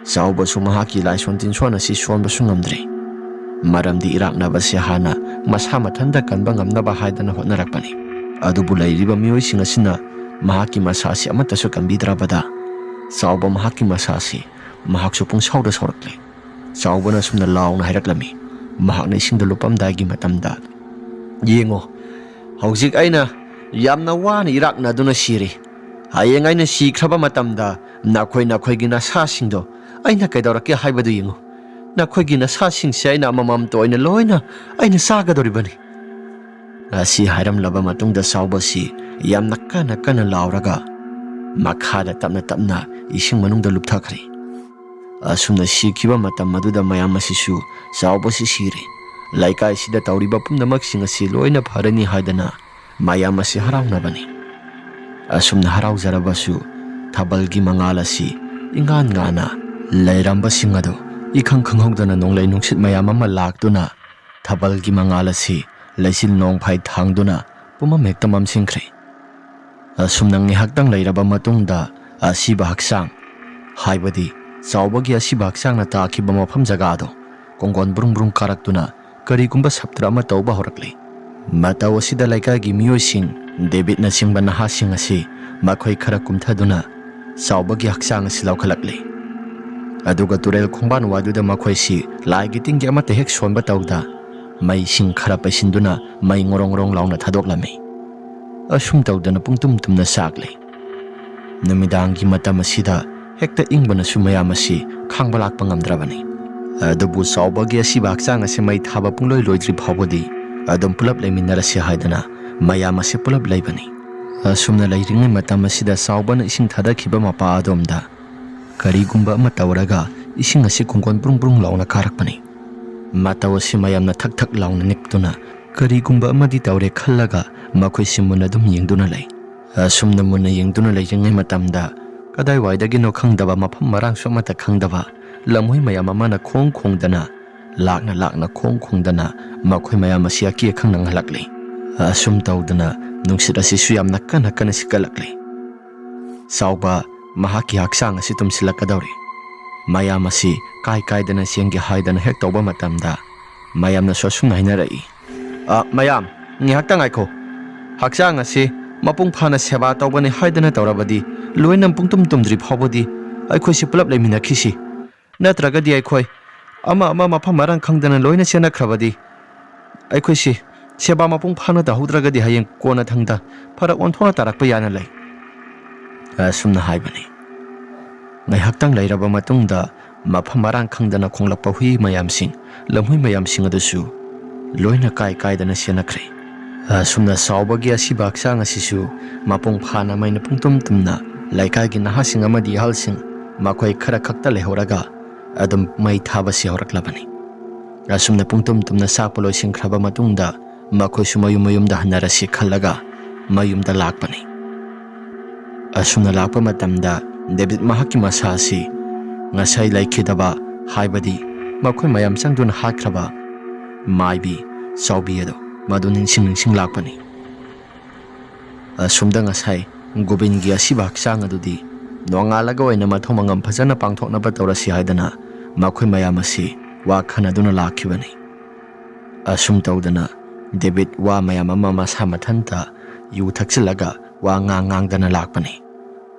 ꯆꯥꯎꯕꯁꯨ ꯃꯍꯥꯛꯀꯤ ꯂꯥꯏꯁꯣꯟ ꯇꯤꯟꯁꯣꯟ ꯑꯁꯤ ꯁꯣꯟꯕꯁꯨ ꯉꯝꯗ꯭ꯔꯦ꯫ ꯃꯔꯝꯗꯤ ꯏꯔꯥꯛꯅꯕꯁꯤ ꯍꯥꯟꯅ ꯃꯁꯥ ꯃꯊꯟꯇ ꯀꯟꯕ ꯉꯝꯅꯕ ꯍꯥꯏꯗꯅ ꯍꯣꯠꯅꯔꯛꯄꯅꯤ꯫ ꯑꯗꯨꯕꯨ ꯂꯩꯔꯤꯕ ꯃꯤꯑꯣꯏꯁꯤꯡ ꯑꯁꯤꯅ ꯃꯍꯥꯛꯀꯤ ꯃꯁꯥꯁꯤ ꯑꯃꯠꯇꯁꯨ ꯀꯟꯕꯤꯗ꯭ꯔꯕꯗ ꯆꯥꯎꯕ ꯃꯍꯥꯛꯀꯤ ꯃꯁꯥꯁꯤ ꯃꯍꯥꯛꯁꯨ ꯄꯨꯡꯁꯥꯎꯗ ꯁꯥꯎꯔꯛꯂꯦ꯫ ꯆꯥꯎꯕꯅ ꯑꯁꯨꯝꯅ ꯂꯥꯎꯅ ꯍꯥꯏꯔꯛꯂꯝꯃꯤ, ꯃꯍꯥꯛꯅ ꯏꯁꯤꯡꯗ ꯂꯨꯞꯄꯝꯗꯥꯏꯒꯤ ꯃꯇꯝꯗ, "ꯌꯦꯡꯉꯣ, ꯍꯧꯖꯤꯛ ꯑꯩꯅ ꯌꯥꯝꯅ ꯋꯥꯅ ꯏꯔꯥꯛꯅꯗꯨꯅ ꯁꯤꯔꯤ꯫ ꯍꯌꯦꯡ ꯑꯩꯅ ꯁꯤꯈ꯭ꯔꯕ ꯃꯇꯝꯗ ꯅꯈꯣꯏ ꯅꯈꯣꯏꯒꯤ ꯅꯁꯥꯁꯤꯡꯗꯣ ꯑꯩꯅ ꯀꯩꯗꯧꯔꯛꯀꯦ ꯍꯥꯏꯕꯗꯨ ꯌꯦꯡꯉꯨ꯫ ꯅꯈꯣꯏꯒꯤ ꯅꯁꯥꯁꯤꯡꯁꯦ ꯑꯩꯅ ꯑꯃꯃꯝꯇ ꯑꯣꯏꯅ ꯂꯣꯏꯅ ꯑꯩꯅ ꯆꯥꯒꯗꯧꯔꯤꯕꯅꯤ"꯫ ꯑꯁꯤ ꯍꯥꯏꯔꯝꯂꯕ ꯃꯇꯨꯡꯗ ꯆꯥꯎꯕꯁꯤ ꯌꯥꯝꯅ ꯀꯟꯅ ꯀꯟꯅ ꯂꯥꯎꯔꯒ ꯃꯈꯥꯗ ꯇꯞꯅ ꯇꯞꯅ ꯏꯁꯤꯡ ꯃꯅꯨꯡꯗ ꯂꯨꯞꯊꯈ꯭ꯔꯦ꯫ ꯑꯁꯨꯝꯅ ꯁꯤꯈꯤꯕ ꯃꯇꯝ ꯑꯗꯨꯗ ꯃꯌꯥꯝ ꯑꯁꯤꯁꯨ ꯆꯥꯎꯕꯁꯤ ꯁꯤꯔꯦ꯫ ꯂꯩꯀꯥꯏꯁꯤꯗ ꯇꯧꯔꯤꯕ ꯄꯨꯝꯅꯃꯛꯁꯤꯡ ꯑꯁꯤ ꯂꯣꯏꯅ ꯐꯔꯅꯤ ꯍꯥꯏꯗꯅ ꯃꯌꯥꯝ ꯑꯁꯤ ꯍꯔꯥꯎꯅꯕꯅꯤ꯫ ꯑꯁꯨꯝꯅ ꯍꯔꯥꯎꯖꯔꯕꯁꯨ ꯊꯥꯕꯜꯒꯤ ꯃꯉꯥꯜ ꯑꯁꯤ ꯏꯉꯥꯟ ꯉꯥꯟꯅ ꯂꯩꯔꯝꯕꯁꯤꯡ ꯑꯗꯨ ꯏꯈꯪ ꯈꯪꯍꯧꯗꯅ ꯅꯣꯡꯂꯩ ꯅꯨꯡꯁꯤꯠ ꯃꯌꯥꯝ ꯑꯃ ꯂꯥꯛꯇꯨꯅ ꯊꯥꯕꯜꯒꯤ ꯃꯉꯥꯜ ꯑꯁꯤ ꯂꯩꯆꯤꯜ ꯅꯣꯡꯐꯥꯏ ꯊꯥꯡꯗꯨꯅ ꯄꯨꯝꯃꯝ ꯍꯦꯛꯇ ꯃꯝꯁꯤꯟꯈ꯭ꯔꯦ꯫ ꯑꯁꯨꯝꯅ ꯉꯥꯏꯍꯥꯛꯇꯪ ꯂꯩꯔꯕ ꯃꯇꯨꯡꯗ ꯑꯁꯤꯕ ꯍꯛꯆꯥꯡ, ꯍꯥꯏꯕꯗꯤ ꯆꯥꯎꯕꯒꯤ ꯑꯁꯤꯕ ꯍꯛꯆꯥꯡꯅ ꯇꯥꯈꯤꯕ ꯃꯐꯝ ꯖꯒꯥꯗꯣ ꯀꯣꯡꯒꯣꯟ ꯕ꯭ꯔꯨꯡ ꯕ꯭ꯔꯨꯡ ꯀꯥꯔꯛꯇꯨꯅ ꯀꯔꯤꯒꯨꯝꯕ ꯁꯞꯇ꯭ꯔ ꯑꯃ ꯇꯧꯕ ꯍꯧꯔꯛꯂꯤ꯫ ꯃꯇꯧ ꯑꯁꯤꯗ ꯂꯩꯀꯥꯏꯒꯤ ꯃꯤꯑꯣꯏꯁꯤꯡ, ꯗꯦꯕꯤꯠꯅꯆꯤꯡꯕ ꯅꯍꯥꯁꯤꯡ ꯑꯁꯤ ꯃꯈꯣꯏ ꯈꯔ ꯀꯨꯝꯊꯗꯨꯅ ꯆꯥꯎꯕꯒꯤ ꯍꯛꯆꯥꯡ ꯑꯁꯤ ꯂꯧꯈꯠꯂꯛꯂꯤ꯫ ꯑꯗꯨꯒ ꯇꯨꯔꯦꯜ ꯈꯣꯡꯕꯥꯟ ꯋꯥꯏꯗꯨꯗ ꯃꯈꯣꯏꯁꯤ ꯂꯥꯏꯒꯤ ꯇꯤꯟꯒꯤ ꯑꯃꯠꯇ ꯍꯦꯛ ꯁꯣꯟꯕ ꯇꯧꯗ ꯃꯩꯁꯤꯡ ꯈꯔ ꯄꯩꯁꯤꯟꯗꯨꯅ ꯃꯩ ꯉꯣꯔꯣꯡ ꯉꯣꯔꯣꯡ ꯂꯥꯎꯅ ꯊꯥꯗꯣꯛꯂꯝꯃꯤ꯫ ꯑꯁꯨꯝ ꯇꯧꯗꯅ ꯄꯨꯡꯇꯨꯝ ꯇꯨꯝꯅ ꯆꯥꯛꯂꯤ꯫ ꯅꯨꯃꯤꯗꯥꯡꯒꯤ ꯃꯇꯝ ꯑꯁꯤꯗ ꯍꯦꯛꯇ ꯏꯪꯕꯅꯁꯨ ꯃꯌꯥꯝ ꯑꯁꯤ ꯈꯥꯡꯕ ꯂꯥꯛꯄ ꯉꯝꯗ꯭ꯔꯕꯅꯤ꯫ ꯑꯗꯨꯕꯨ ꯆꯥꯎꯕꯒꯤ ꯑꯁꯤꯕ ꯍꯛꯆꯥꯡ ꯑꯁꯤ ꯃꯩ ꯊꯥꯕ ꯄꯨꯡꯂꯣꯏ ꯂꯣꯏꯗ꯭ꯔꯤ ꯐꯥꯎꯕꯗꯤ ꯑꯗꯨꯝ ꯄꯨꯂꯞ ꯂꯩꯃꯤꯟꯅꯔꯁꯤ ꯍꯥꯏꯗꯅ ꯃꯌꯥꯝ ꯑꯁꯤ ꯄꯨꯂꯞ ꯂꯩꯕꯅꯤ꯫ ꯑꯁꯨꯝꯅ ꯂꯩꯔꯤꯉꯩ ꯃꯇꯝ ꯑꯁꯤꯗ ꯆꯥꯎꯕꯅ ꯏꯁꯤꯡ ꯊꯥꯗꯈꯤꯕ ꯃꯄꯥ ꯑꯗꯣꯝꯗ ꯀꯔꯤꯒꯨꯝꯕ ꯑꯃ ꯇꯧꯔꯒ ꯏꯁꯤꯡ ꯑꯁꯤ ꯀꯣꯡꯒꯣꯟ ꯕ꯭ꯔꯨꯡ ꯕ꯭ꯔꯨꯡ ꯂꯥꯎꯅ ꯀꯥꯔꯛꯄꯅꯤ꯫ ꯃꯇꯧ ꯑꯁꯤ ꯃꯌꯥꯝꯅ ꯊꯛ ꯊꯛ ꯂꯥꯎꯅ ꯅꯤꯛꯇꯨꯅ ꯀꯔꯤꯒꯨꯝꯕ ꯑꯃꯗꯤ ꯇꯧꯔꯦ ꯈꯜꯂꯒ ꯃꯈꯣꯏꯁꯤ ꯃꯨꯟꯅ ꯑꯗꯨꯝ ꯌꯦꯡꯗꯨꯅ ꯂꯩ꯫ ꯑꯁꯨꯝꯅ ꯃꯨꯟꯅ ꯌꯦꯡꯗꯨꯅ ꯂꯩꯔꯤꯉꯩ ꯃꯇꯝꯗ ꯀꯗꯥꯏꯋꯥꯏꯗꯒꯤꯅꯣ ꯈꯪꯗꯕ, ꯃꯐꯝ ꯃꯔꯥꯡꯁꯨ ꯑꯃꯠꯇ ꯈꯪꯗꯕ ꯂꯝꯍꯨꯏ ꯃꯌꯥꯝ ꯑꯃꯅ ꯈꯣꯡ ꯈꯣꯡꯗꯅ, ꯂꯥꯛꯅ ꯂꯥꯛꯅ ꯈꯣꯡ ꯈꯣꯡꯗꯅ ꯃꯈꯣꯏ ꯃꯌꯥꯝ ꯑꯁꯤ ꯑꯀꯤ ꯑꯈꯪ ꯅꯪꯍꯜꯂꯛꯂꯤ꯫ ꯑꯁꯨꯝ ꯇꯧꯗꯅ ꯅꯨꯡꯁꯤꯠ ꯑꯁꯤꯁꯨ ꯌꯥꯝꯅ ꯀꯟꯅ ꯀꯟꯅ ꯁꯤꯠꯀꯠꯂꯛꯂꯤ꯫ ꯆꯥꯎꯕ ꯃꯍꯥꯛꯀꯤ ꯍꯛꯆꯥꯡ ꯑꯁꯤ ꯇꯨꯝꯁꯤꯜꯂꯛꯀꯗꯧꯔꯦ꯫ ꯃꯌꯥꯝ ꯑꯁꯤ ꯀꯥꯏ ꯀꯥꯏꯗꯅ ꯆꯦꯟꯒꯦ ꯍꯥꯏꯗꯅ ꯍꯦꯛ ꯇꯧꯕ ꯃꯇꯝꯗ ꯃꯌꯥꯝꯅꯁꯨ ꯑꯁꯨꯝꯅ ꯍꯥꯏꯅꯔꯛꯏ, "ꯑ, ꯃꯌꯥꯝ, ꯉꯥꯏꯍꯥꯛꯇ ꯉꯥꯏꯈꯣ꯫ ꯍꯛꯆꯥꯡ ꯑꯁꯤ ꯃꯄꯨꯡ ꯐꯥꯅ ꯁꯦꯕꯥ ꯇꯧꯒꯅꯤ ꯍꯥꯏꯗꯅ ꯇꯧꯔꯕꯗꯤ ꯂꯣꯏꯅ ꯄꯨꯡꯇꯨꯝ ꯇꯨꯝꯗ꯭ꯔꯤ ꯐꯥꯎꯕꯗꯤ ꯑꯩꯈꯣꯏꯁꯤ ꯄꯨꯂꯞ ꯂꯩꯃꯤꯟꯅꯈꯤꯁꯤ꯫ ꯅꯠꯇ꯭ꯔꯒꯗꯤ ꯑꯩꯈꯣꯏ ꯑꯃ ꯑꯃ ꯃꯐꯝ ꯃꯔꯥꯡ ꯈꯪꯗꯅ ꯂꯣꯏꯅ ꯆꯦꯟꯅꯈ꯭ꯔꯕꯗꯤ ꯑꯩꯈꯣꯏꯁꯤ ꯁꯦꯕꯥ ꯃꯄꯨꯡ ꯐꯥꯅ ꯇꯧꯍꯧꯗ꯭ꯔꯒꯗꯤ ꯍꯌꯦꯡ ꯀꯣꯟꯅꯊꯪꯗ ꯐꯔꯛ ꯑꯣꯟꯊꯣꯛꯅ ꯇꯥꯔꯛꯄ ꯌꯥꯅ ꯂꯩ," ꯑꯁꯨꯝꯅ ꯍꯥꯏꯕꯅꯤ꯫ ꯉꯥꯏꯍꯥꯛꯇꯪ ꯂꯩꯔꯕ ꯃꯇꯨꯡꯗ ꯃꯐꯝ ꯃꯔꯥꯡ ꯈꯪꯗꯅ ꯈꯣꯡꯂꯛꯄ ꯍꯨꯏ ꯃꯌꯥꯝꯁꯤꯡ, ꯂꯝꯍꯨꯏ ꯃꯌꯥꯝꯁꯤꯡ ꯑꯗꯨꯁꯨ ꯂꯣꯏꯅ ꯀꯥꯏ ꯀꯥꯏꯗꯅ ꯆꯦꯟꯅꯈ꯭ꯔꯦ꯫ ꯑꯁꯨꯝꯅ ꯆꯥꯎꯕꯒꯤ ꯑꯁꯤꯕ ꯍꯛꯆꯥꯡ ꯑꯁꯤꯁꯨ ꯃꯄꯨꯡ ꯐꯥꯅ ꯃꯩꯅ ꯄꯨꯡꯇꯨꯝ ꯇꯨꯝꯅ ꯂꯩꯀꯥꯏꯒꯤ ꯅꯍꯥꯁꯤꯡ ꯑꯃꯗꯤ ꯑꯍꯜꯁꯤꯡ ꯃꯈꯣꯏ ꯈꯔ ꯈꯛꯇ ꯂꯩꯍꯧꯔꯒ ꯑꯗꯨꯝ ꯃꯩ ꯊꯥꯕꯁꯤ ꯍꯧꯔꯛꯂꯕꯅꯤ꯫ ꯑꯁꯨꯝꯅ ꯄꯨꯡꯇꯨꯝ ꯇꯨꯝꯅ ꯆꯥꯛꯄ ꯂꯣꯏꯁꯤꯟꯈ꯭ꯔꯕ ꯃꯇꯨꯡꯗ ꯃꯈꯣꯏꯁꯨ ꯃꯌꯨꯝ ꯃꯌꯨꯝꯗ ꯍꯟꯅꯔꯁꯤ ꯈꯜꯂꯒ ꯃꯌꯨꯝꯗ ꯂꯥꯛꯄꯅꯤ꯫ ꯑꯁꯨꯝꯅ ꯂꯥꯛꯄ ꯃꯇꯝꯗ ꯗꯦꯕꯤꯠ ꯃꯍꯥꯛꯀꯤ ꯃꯁꯥ ꯑꯁꯤ ꯉꯁꯥꯏ ꯂꯩꯈꯤꯗꯕ, ꯍꯥꯏꯕꯗꯤ ꯃꯈꯣꯏ ꯃꯌꯥꯝ ꯆꯪꯗꯨꯅ ꯍꯥꯠꯈ꯭ꯔꯕ ꯃꯥꯏꯕꯤ ꯆꯥꯎꯕꯤ ꯑꯗꯣ ꯃꯗꯨ ꯅꯤꯡꯁꯤꯡ ꯅꯤꯡꯁꯤꯡ ꯂꯥꯛꯄꯅꯤ꯫ ꯑꯁꯨꯝꯗ ꯉꯁꯥꯏ ꯒꯣꯕꯤꯟꯒꯤ ꯑꯁꯤꯕ ꯍꯛꯆꯥꯡ ꯑꯗꯨꯗꯤ ꯅꯣꯡꯉꯥꯜꯂꯒ ꯑꯣꯏꯅ ꯃꯊꯧ ꯃꯉꯝ ꯐꯖꯅ ꯄꯥꯡꯊꯣꯛꯅꯕ ꯇꯧꯔꯁꯤ" ꯍꯥꯏꯗꯅ ꯃꯈꯣꯏ ꯃꯌꯥꯝ ꯑꯁꯤ ꯋꯥ ꯈꯟꯅꯗꯨꯅ ꯂꯥꯛꯈꯤꯕꯅꯤ꯫ ꯑꯁꯨꯝ ꯇꯧꯗꯅ ꯗꯦꯕꯤꯠ ꯋꯥ ꯃꯌꯥꯝ ꯑꯃ ꯃꯁꯥ ꯃꯊꯟꯇ ꯌꯨ ꯊꯛꯆꯤꯜꯂꯒ ꯋꯥ ꯉꯥꯡ ꯉꯥꯡꯗꯅ ꯂꯥꯛꯄꯅꯤ꯫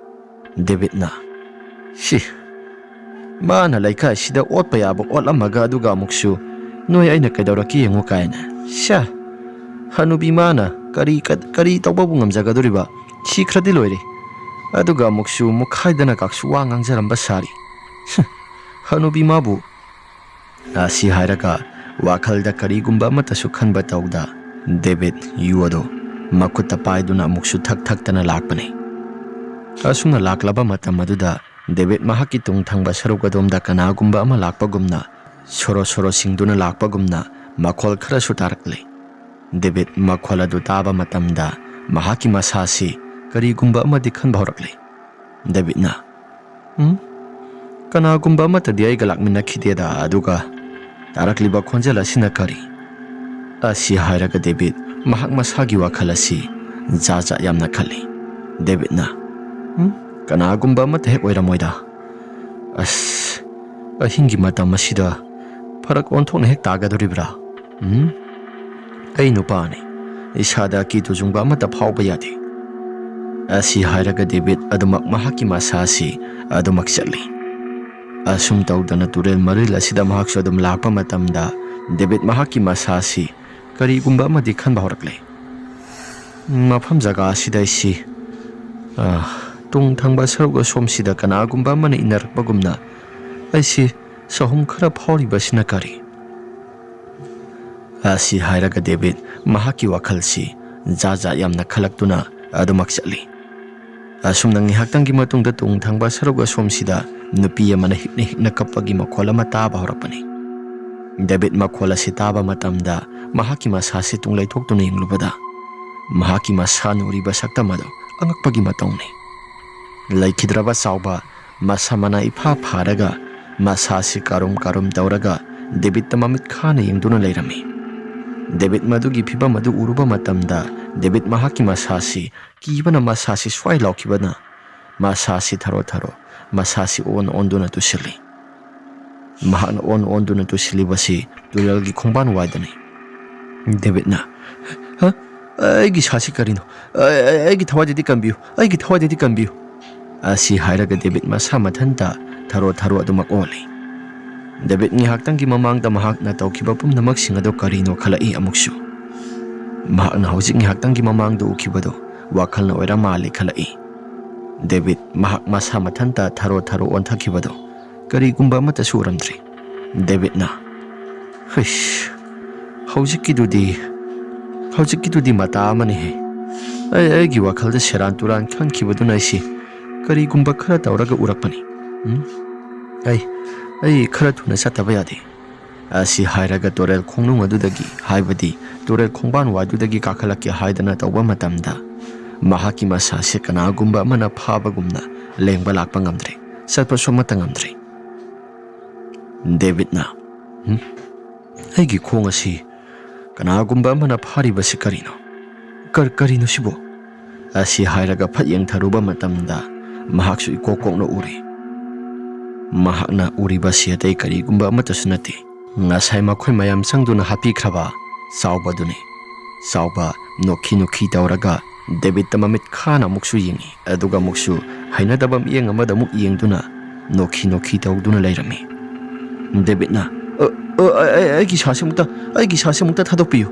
ꯗꯦꯕꯤꯠꯅ, "ꯁꯤ, ꯃꯥꯅ ꯂꯩꯀꯥꯏꯁꯤꯗ ꯑꯣꯠꯄ ꯌꯥꯕ ꯑꯣꯠꯂꯝꯃꯒ, ꯑꯗꯨꯒ ꯑꯃꯨꯛꯁꯨ ꯅꯣꯏ ꯑꯩꯅ ꯀꯩꯗꯧꯔꯛꯀꯦ ꯌꯦꯡꯉꯨ ꯀꯥꯏꯅ꯫ ꯁ꯭ꯌꯥ, ꯍꯅꯨꯕꯤ ꯃꯥꯅ ꯀꯔꯤ, ꯀ-, ꯀꯔꯤ ꯇꯧꯕꯕꯨ ꯉꯝꯖꯒꯗꯣꯔꯤꯕ? ꯁꯤꯈ꯭ꯔꯗꯤ ꯂꯣꯏꯔꯦ꯫ ꯑꯗꯨꯒ ꯑꯃꯨꯛꯁꯨ ꯃꯨꯛꯈꯥꯏꯗꯅ ꯀꯥꯛꯁꯨ ꯋꯥ ꯉꯥꯡꯖꯔꯝꯕ ꯁꯥꯔꯤ꯫ ꯍꯅꯨꯕꯤ ꯃꯥꯕꯨ"꯫ ꯑꯁꯤ ꯍꯥꯏꯔꯒ ꯋꯥꯈꯜꯗ ꯀꯔꯤꯒꯨꯝꯕ ꯑꯃꯠꯇꯁꯨ ꯈꯟꯕ ꯇꯧꯗ ꯗꯦꯕꯤꯠ ꯌꯨ ꯑꯗꯨ ꯃꯈꯨꯠꯇ ꯄꯥꯏꯗꯨꯅ ꯑꯃꯨꯛꯁꯨ ꯊꯛ ꯊꯛꯇꯅ ꯂꯥꯛꯄꯅꯤ꯫ ꯑꯁꯨꯝꯅ ꯂꯥꯛꯂꯕ ꯃꯇꯝ ꯑꯗꯨꯗ ꯗꯦꯕꯤꯠ ꯃꯍꯥꯛꯀꯤ ꯇꯨꯡ ꯊꯪꯕ ꯁꯔꯨꯛ ꯑꯗꯣꯝꯗ ꯀꯅꯥꯒꯨꯝꯕ ꯑꯃ ꯂꯥꯛꯄꯒꯨꯝꯅ ꯁꯣꯔꯣ ꯁꯣꯔꯣ ꯁꯤꯡꯗꯨꯅ ꯂꯥꯛꯄꯒꯨꯝꯅ ꯃꯈꯣꯜ ꯈꯔꯁꯨ ꯇꯥꯔꯛꯂꯦ꯫ ꯗꯦꯕꯤꯠ ꯃꯈꯣꯜ ꯑꯗꯨ ꯇꯥꯕ ꯃꯇꯝꯗ ꯃꯍꯥꯛꯀꯤ ꯃꯁꯥꯁꯤ ꯀꯔꯤꯒꯨꯝꯕ ꯑꯃꯗꯤ ꯈꯟꯕ ꯍꯧꯔꯛꯂꯦ꯫ ꯗꯦꯕꯤꯠꯅ, "ꯎꯝ? ꯀꯅꯥꯒꯨꯝꯕ ꯑꯃꯠꯇꯗꯤ ꯑꯩꯒ ꯂꯥꯛꯃꯤꯟꯅꯈꯤꯗꯦꯗ, ꯑꯗꯨꯒ ꯇꯥꯔꯛꯂꯤꯕ ꯈꯣꯟꯖꯦꯜ ꯑꯁꯤꯅ ꯀꯔꯤ?" ꯑꯁꯤ ꯍꯥꯏꯔꯒ ꯗꯦꯕꯤꯠ ꯃꯍꯥꯛ ꯃꯁꯥꯒꯤ ꯋꯥꯈꯜ ꯑꯁꯤ ꯖꯥꯠ ꯖꯥꯠ ꯌꯥꯝꯅ ꯈꯜꯂꯤ꯫ ꯗꯦꯕꯤꯠꯅ, "ꯎꯝ? ꯀꯅꯥꯒꯨꯝꯕ ꯑꯃꯠꯇ ꯍꯦꯛ ꯑꯣꯏꯔꯝꯃꯣꯏꯗ꯫ ꯑꯁ, ꯑꯍꯤꯡꯒꯤ ꯃꯇꯝ ꯑꯁꯤꯗ ꯐꯔꯛ ꯑꯣꯟꯊꯣꯛꯅ ꯍꯦꯛ ꯇꯥꯒꯗꯧꯔꯤꯕ꯭ꯔꯥ? ꯎꯝ? ꯑꯩ ꯅꯨꯄꯥꯅꯤ꯫ ꯏꯁꯥꯗ ꯑꯀꯤ ꯇꯨꯖꯨꯡꯕ ꯑꯃꯠꯇ ꯐꯥꯎꯕ ꯌꯥꯗꯦ"꯫ ꯑꯁꯤ ꯍꯥꯏꯔꯒ ꯗꯦꯕꯤꯠ ꯑꯗꯨꯃꯛ ꯃꯍꯥꯛꯀꯤ ꯃꯁꯥ ꯑꯁꯤ ꯑꯗꯨꯃꯛ ꯆꯠꯂꯤ꯫ ꯑꯁꯨꯝ ꯇꯧꯗꯅ ꯇꯨꯔꯦꯜ ꯃꯔꯤꯜ ꯑꯁꯤꯗ ꯃꯍꯥꯛꯁꯨ ꯑꯗꯨꯝ ꯂꯥꯛꯄ ꯃꯇꯝꯗ ꯗꯦꯕꯤꯠ ꯃꯍꯥꯛꯀꯤ ꯃꯁꯥ ꯑꯁꯤ ꯀꯔꯤꯒꯨꯝꯕ ꯑꯃꯗꯤ ꯈꯟꯕ ꯍꯧꯔꯛꯂꯦ꯫ ꯃꯐꯝ ꯖꯒꯥ ꯑꯁꯤꯗ ꯑꯩꯁꯤ, ꯑ, ꯇꯨꯡ ꯊꯪꯕ ꯁꯔꯨꯛ ꯑꯁꯣꯝꯁꯤꯗ ꯀꯅꯥꯒꯨꯝꯕ ꯑꯃꯅ ꯏꯟꯅꯔꯛꯄꯒꯨꯝꯅ ꯑꯩꯁꯤ ꯆꯍꯨꯝ ꯈꯔ ꯐꯥꯎꯔꯤꯕꯁꯤꯅ ꯀꯔꯤ? ꯑꯁꯤ ꯍꯥꯏꯔꯒ ꯗꯦꯕꯤꯠ ꯃꯍꯥꯛꯀꯤ ꯋꯥꯈꯜꯁꯤ ꯖꯥꯠ ꯖꯥꯠ ꯌꯥꯝꯅ ꯈꯜꯂꯛꯇꯨꯅ ꯑꯗꯨꯃꯛ ꯆꯠꯂꯤ꯫ ꯑꯁꯨꯝꯅ ꯉꯥꯏꯍꯥꯛꯇꯪꯒꯤ ꯃꯇꯨꯡꯗ ꯇꯨꯡ ꯊꯪꯕ ꯁꯔꯨꯛ ꯑꯁꯣꯝꯁꯤꯗ ꯅꯨꯄꯤ ꯑꯃꯅ ꯍꯤꯛꯅ ꯍꯤꯛꯅ ꯀꯞꯄꯒꯤ ꯃꯈꯣꯜ ꯑꯃ ꯇꯥꯕ ꯍꯧꯔꯛꯄꯅꯤ꯫ ꯗꯦꯕꯤꯠ ꯃꯈꯣꯜ ꯑꯁꯤ ꯇꯥꯕ ꯃꯇꯝꯗ ꯃꯍꯥꯛꯀꯤ ꯃꯁꯥꯁꯤ ꯇꯨꯡ ꯂꯩꯊꯣꯛꯇꯨꯅ ꯌꯦꯡꯂꯨꯕꯗ ꯃꯍꯥꯛꯀꯤ ꯃꯁꯥꯅ ꯎꯔꯤꯕ ꯁꯛꯇꯝ ꯑꯗꯨ ꯑꯉꯛꯄꯒꯤ ꯃꯇꯧꯅꯤ꯫ ꯂꯩꯈꯤꯗ꯭ꯔꯕ ꯆꯥꯎꯕ, ꯃꯁꯥ ꯃꯅꯥ ꯏꯐꯥ ꯐꯥꯔꯒ ꯃꯁꯥꯁꯤ ꯀꯥꯔꯨꯝ ꯀꯥꯔꯨꯝ ꯇꯧꯔꯒ ꯗꯦꯕꯤꯠꯇ ꯃꯃꯤꯠ ꯈꯥꯅ ꯌꯦꯡꯗꯨꯅ ꯂꯩꯔꯝꯃꯤ꯫ ꯗꯦꯕꯤꯠ ꯃꯗꯨꯒꯤ ꯐꯤꯕꯝ ꯑꯗꯨ ꯎꯔꯨꯕ ꯃꯇꯝꯗ ꯗꯦꯕꯤꯠ ꯃꯍꯥꯛꯀꯤ ꯃꯁꯥꯁꯤ ꯀꯤꯕꯅ ꯃꯁꯥꯁꯤ ꯁ꯭ꯋꯥꯏ ꯂꯥꯎꯈꯤꯕꯅ ꯃꯁꯥꯁꯤ ꯊꯔꯣ ꯊꯔꯣ, ꯃꯁꯥꯁꯤ ꯑꯣꯟ ꯑꯣꯟꯗꯨꯅ ꯇꯨꯁꯤꯜꯂꯤ꯫ ꯃꯍꯥꯛꯅ ꯑꯣꯟ ꯑꯣꯟꯗꯨꯅ ꯇꯨꯁꯤꯜꯂꯤꯕꯁꯤ ꯇꯨꯔꯦꯜꯒꯤ ꯈꯣꯡꯕꯥꯟ ꯋꯥꯏꯗꯅꯤ꯫ ꯗꯦꯕꯤꯠꯅ, "ꯍ? ꯑꯩꯒꯤ ꯁꯥꯁꯤ ꯀꯔꯤꯅꯣ? ꯑꯩ-, ꯑꯩ-, ꯑꯩꯒꯤ ꯊꯋꯥꯏꯗꯗꯤ ꯀꯟꯕꯤꯌꯨ, ꯑꯩꯒꯤ ꯊꯋꯥꯏꯗꯗꯤ ꯀꯟꯕꯤꯌꯨ!" ꯑꯁꯤ ꯍꯥꯏꯔꯒ ꯗꯦꯕꯤꯠ ꯃꯁꯥ ꯃꯊꯟꯇ ꯊꯔꯣ ꯊꯔꯣ ꯑꯗꯨꯃꯛ ꯑꯣꯜꯂꯤ꯫ ꯗꯦꯕꯤꯠ ꯉꯥꯏꯍꯥꯛꯇꯪꯒꯤ ꯃꯃꯥꯡꯗ ꯃꯍꯥꯛꯅ ꯇꯧꯈꯤꯕ ꯄꯨꯝꯅꯃꯛꯁꯤꯡ ꯑꯗꯨ ꯀꯔꯤꯅꯣ ꯈꯜꯂꯛꯏ ꯑꯃꯨꯛꯁꯨ꯫ ꯃꯍꯥꯛꯅ ꯍꯧꯖꯤꯛ ꯉꯥꯏꯍꯥꯛꯇꯪꯒꯤ ꯃꯃꯥꯡꯗ ꯎꯈꯤꯕꯗꯨ ꯋꯥꯈꯜꯅ ꯑꯣꯏꯔ ꯃꯥꯜꯂꯦ ꯈꯜꯂꯛꯏ꯫ ꯗꯦꯕꯤꯠ ꯃꯍꯥꯛ ꯃꯁꯥ ꯃꯊꯟꯇ ꯊꯔꯣ ꯊꯔꯣ ꯑꯣꯟꯊꯈꯤꯕꯗꯨ ꯀꯔꯤꯒꯨꯝꯕ ꯑꯃꯠꯇꯁꯨ ꯎꯔꯝꯗ꯭ꯔꯤ꯫ ꯗꯦꯕꯤꯠꯅ, "ꯍꯩꯁ, ꯍꯧꯖꯤꯛꯀꯤꯗꯨꯗꯤ, ꯍꯧꯖꯤꯛꯀꯤꯗꯨꯗꯤ ꯃꯇꯥ ꯑꯃꯅꯤꯍꯦ꯫ ꯑꯩ, ꯑꯩꯒꯤ ꯋꯥꯈꯜꯗ ꯁꯦꯔꯥꯟ ꯇꯨꯔꯥꯟ ꯈꯟꯈꯤꯕꯗꯨꯅ ꯑꯩꯁꯤ ꯀꯔꯤꯒꯨꯝꯕ ꯈꯔ ꯇꯧꯔꯒ ꯎꯔꯛꯄꯅꯤ꯫ ꯎꯝ? ꯑꯩ, ꯑꯩ ꯈꯔ ꯊꯨꯅ ꯆꯠꯇꯕ ꯌꯥꯗꯦ꯫" ꯑꯁꯤ ꯍꯥꯏꯔꯒ ꯇꯨꯔꯦꯜ ꯈꯣꯡꯅꯨꯡ ꯑꯗꯨꯗꯒꯤ, ꯍꯥꯏꯕꯗꯤ ꯇꯨꯔꯦꯜ ꯈꯣꯡꯕꯥꯟ ꯋꯥꯏꯗꯨꯗꯒꯤ ꯀꯥꯈꯠꯂꯛꯀꯦ ꯍꯥꯏꯗꯅ ꯇꯧꯕ ꯃꯇꯝꯗ, ꯃꯍꯥꯛꯀꯤ ꯃꯁꯥꯁꯦ ꯀꯅꯥꯒꯨꯝꯕ ꯑꯃꯅ ꯐꯥꯕꯒꯨꯝꯅ ꯂꯦꯡꯕ ꯂꯥꯛꯄ ꯉꯝꯗ꯭ꯔꯦ, ꯆꯠꯄꯁꯨ ꯑꯃꯠꯇ ꯉꯝꯗ꯭ꯔꯦ꯫ ꯗꯦꯕꯤꯠꯅ, "ꯍꯨꯝ? ꯑꯩꯒꯤ ꯈꯣꯡ ꯑꯁꯤ ꯀꯅꯥꯒꯨꯝꯕ ꯑꯃꯅ ꯐꯥꯔꯤꯕꯁꯤ ꯀꯔꯤꯅꯣ? ꯀ-, ꯀꯔꯤꯅꯣ ꯁꯤꯕꯨ?" ꯑꯁꯤ ꯍꯥꯏꯔꯒ ꯐꯠ ꯌꯦꯡꯊꯔꯨꯕ ꯃꯇꯝꯗ, ꯃꯍꯥꯛꯁꯨ ꯏꯀꯣꯛ ꯀꯣꯛꯅ ꯎꯔꯦ꯫ ꯃꯍꯥꯛꯅ ꯎꯔꯤꯕꯁꯤ ꯑꯇꯩ ꯀꯔꯤꯒꯨꯝꯕ ꯑꯃꯠꯇꯁꯨ ꯅꯠꯇꯦ, ꯉꯁꯥꯏ ꯃꯈꯣꯏ ꯃꯌꯥꯝ ꯆꯪꯗꯨꯅ ꯍꯥꯠꯄꯤꯈ꯭ꯔꯕ ꯆꯥꯎꯕꯗꯨꯅꯤ꯫ ꯆꯥꯎꯕ ꯅꯣꯛꯈꯤ ꯅꯣꯛꯈꯤ ꯇꯧꯔꯒ ꯗꯦꯕꯤꯠꯇ ꯃꯃꯤꯠ ꯈꯥꯅ ꯑꯃꯨꯛꯁꯨ ꯌꯦꯡꯉꯤ, ꯑꯗꯨꯒ ꯑꯃꯨꯛꯁꯨ ꯍꯩꯅꯗꯕ ꯃꯤꯠꯌꯦꯡ ꯑꯃꯗ ꯑꯃꯨꯛ ꯌꯦꯡꯗꯨꯅ ꯅꯣꯛꯈꯤ ꯅꯣꯛꯈꯤ ꯇꯧꯗꯨꯅ ꯂꯩꯔꯝꯃꯤ꯫ ꯗꯦꯕꯤꯠꯅ, "ꯑ, ꯑ, ꯑ, ꯑ, ꯑꯩꯒꯤ ꯁꯥꯁꯤ ꯑꯃꯨꯛꯇ, ꯑꯩꯒꯤ ꯁꯥꯁꯤ ꯑꯃꯨꯛꯇ ꯊꯥꯗꯣꯛꯄꯤꯌꯨ꯫"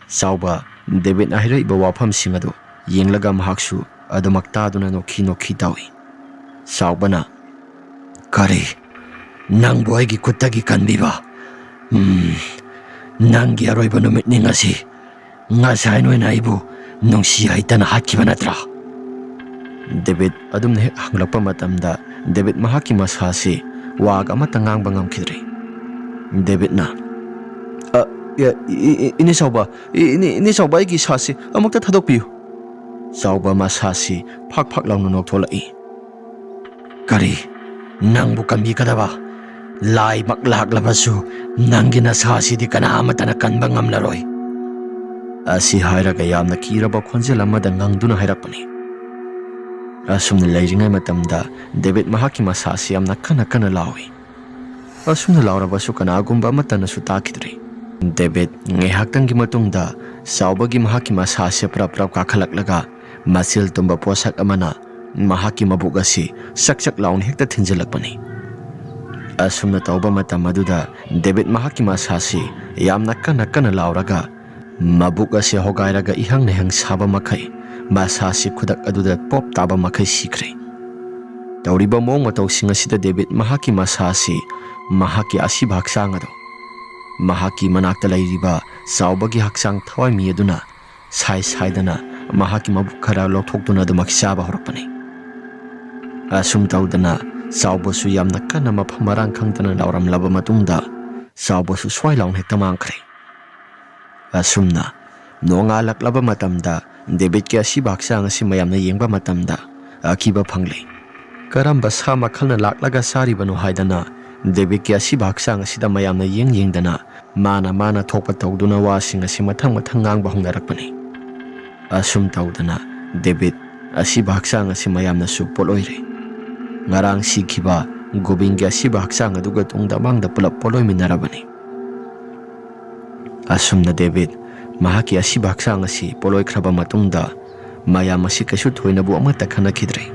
ꯆꯥꯎꯕ ꯗꯦꯕꯤꯠꯅ ꯍꯥꯏꯔꯛꯏꯕ ꯋꯥꯐꯝꯁꯤꯡ ꯑꯗꯨ ꯌꯦꯡꯂꯒ ꯃꯍꯥꯛꯁꯨ ꯑꯗꯨꯃꯛ ꯇꯥꯗꯨꯅ ꯅꯣꯛꯈꯤ ꯅꯣꯛꯈꯤ ꯇꯧꯏ꯫ ꯆꯥꯎꯕꯅ, "ꯀꯔꯤ? ꯅꯪꯕꯨ ꯑꯩꯒꯤ ꯈꯨꯠꯇꯒꯤ ꯀꯟꯕꯤꯕ? ꯎꯝ, ꯅꯪꯒꯤ ꯑꯔꯣꯏꯕ ꯅꯨꯃꯤꯠꯅꯤ ꯉꯁꯤ꯫ ꯉꯁꯥꯏ ꯅꯣꯏꯅ ꯑꯩꯕꯨ ꯅꯨꯡꯁꯤ ꯍꯩꯇꯅ ꯍꯥꯠꯈꯤꯕ ꯅꯠꯇ꯭ꯔꯥ?" ꯗꯦꯕꯤꯠ ꯑꯗꯨꯝꯅ ꯍꯦꯛ ꯍꯪꯂꯛꯄ ꯃꯇꯝꯗ, ꯗꯦꯕꯤꯠ ꯃꯍꯥꯛꯀꯤ ꯃꯁꯥꯁꯤ ꯋꯥꯒ ꯑꯃꯠꯇ ꯉꯥꯡꯕ ꯉꯝꯈꯤꯗ꯭ꯔꯦ꯫ ꯗꯦꯕꯤꯠꯅ, "ꯑ, ꯏ-, ꯏ-, ꯏ-, ꯏꯅꯦ ꯆꯥꯎꯕ, ꯏ-, ꯏꯅꯦ, ꯏꯅꯦ ꯆꯥꯎꯕ, ꯑꯩꯒꯤ ꯁꯥꯁꯤ ꯑꯃꯨꯛꯇ ꯊꯥꯗꯣꯛꯄꯤꯌꯨ꯫" ꯆꯥꯎꯕ ꯃꯁꯥꯁꯤ ꯐꯥꯛ ꯐꯥꯛ ꯂꯥꯎꯅ ꯅꯣꯛꯊꯣꯛꯂꯛꯏ꯫ "ꯀꯔꯤ? ꯅꯪꯕꯨ ꯀꯟꯕꯤꯒꯗꯕ ꯂꯥꯏꯃꯛ ꯂꯥꯛꯂꯕꯁꯨ ꯅꯪꯒꯤ ꯅꯁꯥꯁꯤꯗꯤ ꯀꯅꯥ ꯑꯃꯠꯇꯅ ꯀꯟꯕ ꯉꯝꯂꯔꯣꯏ꯫" ꯑꯁꯤ ꯍꯥꯏꯔꯒ ꯌꯥꯝꯅ ꯀꯤꯔꯕ ꯈꯣꯟꯖꯦꯜ ꯑꯃꯗ ꯉꯪꯗꯨꯅ ꯍꯥꯏꯔꯛꯄꯅꯤ꯫ ꯑꯁꯨꯝꯅ ꯂꯩꯔꯤꯉꯩ ꯃꯇꯝꯗ ꯗꯦꯕꯤꯠ ꯃꯍꯥꯛꯀꯤ ꯃꯁꯥꯁꯤ ꯌꯥꯝꯅ ꯀꯟꯅ ꯀꯟꯅ ꯂꯥꯎꯏ꯫ ꯑꯁꯨꯝꯅ ꯂꯥꯎꯔꯕꯁꯨ ꯀꯅꯥꯒꯨꯝꯕ ꯑꯃꯠꯇꯅꯁꯨ ꯇꯥꯈꯤꯗ꯭ꯔꯦ꯫ ꯗꯦꯕꯤꯠ ꯉꯥꯏꯍꯥꯛꯇꯪꯒꯤ ꯃꯇꯨꯡꯗ ꯆꯥꯎꯕꯒꯤ ꯃꯍꯥꯛꯀꯤ ꯃꯁꯥꯁꯦ ꯄ꯭ꯔꯞ ꯄ꯭ꯔꯞ ꯀꯥꯈꯠꯂꯛꯂꯒ ꯃꯆꯤꯜ ꯇꯨꯝꯕ ꯄꯣꯠꯁꯛ ꯑꯃꯅ ꯃꯍꯥꯛꯀꯤ ꯃꯕꯨꯛ ꯑꯁꯤ ꯆꯛ ꯆꯛ ꯂꯥꯎꯅ ꯍꯦꯛꯇ ꯊꯤꯟꯖꯤꯜꯂꯛꯄꯅꯤ꯫ ꯑꯁꯨꯝꯅ ꯇꯧꯕ ꯃꯇꯝ ꯑꯗꯨꯗ ꯗꯦꯕꯤꯠ ꯃꯍꯥꯛꯀꯤ ꯃꯁꯥꯁꯤ ꯌꯥꯝꯅ ꯀꯟꯅ ꯀꯟꯅ ꯂꯥꯎꯔꯒ ꯃꯕꯨꯛ ꯑꯁꯤ ꯍꯣꯒꯥꯏꯔꯒ ꯏꯍꯪ ꯅꯍꯪ ꯁꯥꯕ ꯃꯈꯩ ꯃꯁꯥꯁꯤ ꯈꯨꯗꯛ ꯑꯗꯨꯗ ꯄꯣꯞ ꯇꯥꯕ ꯃꯈꯩ ꯁꯤꯈ꯭ꯔꯦ꯫ ꯇꯧꯔꯤꯕ ꯃꯑꯣꯡ ꯃꯇꯧꯁꯤꯡ ꯑꯁꯤꯗ ꯗꯦꯕꯤꯠ ꯃꯍꯥꯛꯀꯤ ꯃꯁꯥ ꯑꯁꯤ ꯃꯍꯥꯛꯀꯤ ꯑꯁꯤꯕ ꯍꯛꯆꯥꯡ ꯑꯗꯨ ꯃꯍꯥꯛꯀꯤ ꯃꯅꯥꯛꯇ ꯂꯩꯔꯤꯕ ꯆꯥꯎꯕꯒꯤ ꯍꯛꯆꯥꯡ ꯊꯋꯥꯏ ꯃꯤ ꯑꯗꯨꯅ ꯁꯥꯏ ꯁꯥꯏꯗꯅ ꯃꯍꯥꯛꯀꯤ ꯃꯕꯨꯛ ꯈꯔ ꯂꯧꯊꯣꯛꯇꯨꯅ ꯑꯗꯨꯃꯛ ꯆꯥꯕ ꯍꯧꯔꯛꯄꯅꯤ꯫ ꯑꯁꯨꯝ ꯇꯧꯗꯅ ꯆꯥꯎꯕꯁꯨ ꯌꯥꯝꯅ ꯀꯟꯅ ꯃꯐꯝ ꯃꯔꯥꯡ ꯈꯪꯗꯅ ꯂꯥꯎꯔꯝꯂꯕ ꯃꯇꯨꯡꯗ ꯆꯥꯎꯕꯁꯨ ꯁ꯭ꯋꯥꯏ ꯂꯥꯎꯅ ꯍꯦꯛꯇ ꯃꯥꯡꯈ꯭ꯔꯦ꯫ ꯑꯁꯨꯝꯅ ꯅꯣꯡꯉꯥꯜꯂꯛꯂꯕ ꯃꯇꯝꯗ ꯗꯦꯕꯤꯠꯀꯤ ꯑꯁꯤꯕ ꯍꯛꯆꯥꯡ ꯑꯁꯤ ꯃꯌꯥꯝꯅ ꯌꯦꯡꯕ ꯃꯇꯝꯗ ꯑꯀꯤꯕ ꯐꯪꯂꯦ꯫ ꯀꯔꯝꯕ ꯁꯥ ꯃꯈꯜꯅ ꯂꯥꯛꯂꯒ ꯆꯥꯔꯤꯕꯅꯣ ꯍꯥꯏꯗꯅ ꯗꯦꯕꯤꯠꯀꯤ ꯑꯁꯤꯕ ꯍꯛꯆꯥꯡ ꯑꯁꯤꯗ ꯃꯌꯥꯝꯅ ꯌꯦꯡ ꯌꯦꯡꯗꯅ ꯃꯥꯅ ꯃꯥꯅ ꯊꯣꯛꯄ ꯇꯧꯗꯨꯅ ꯋꯥꯁꯤꯡ ꯑꯁꯤ ꯃꯊꯪ ꯃꯊꯪ ꯉꯥꯡꯕ ꯍꯧꯅꯔꯛꯄꯅꯤ꯫ ꯑꯁꯨꯝ ꯇꯧꯗꯅ ꯗꯦꯕꯤꯠ ꯑꯁꯤꯕ ꯍꯛꯆꯥꯡ ꯑꯁꯤ ꯃꯌꯥꯝꯅꯁꯨ ꯄꯣꯠꯂꯣꯏꯔꯦ꯫ ꯉꯔꯥꯡ ꯁꯤꯈꯤꯕ ꯒꯣꯕꯤꯟꯒꯤ ꯑꯁꯤꯕ ꯍꯛꯆꯥꯡ ꯑꯗꯨꯒ ꯇꯨꯡꯗ ꯃꯥꯡꯗ ꯄꯨꯂꯞ ꯄꯣꯠꯂꯣꯏꯃꯤꯟꯅꯔꯕꯅꯤ꯫ ꯑꯁꯨꯝꯅ ꯗꯦꯕꯤꯠ ꯃꯍꯥꯛꯀꯤ ꯑꯁꯤꯕ ꯍꯛꯆꯥꯡ ꯑꯁꯤ ꯄꯣꯠꯂꯣꯏꯈ꯭ꯔꯕ ꯃꯇꯨꯡꯗ ꯃꯌꯥꯝ ꯑꯁꯤ ꯀꯩꯁꯨ ꯊꯣꯏꯅꯕꯨ ꯑꯃꯠꯇ ꯈꯟꯅꯈꯤꯗ꯭ꯔꯦ꯫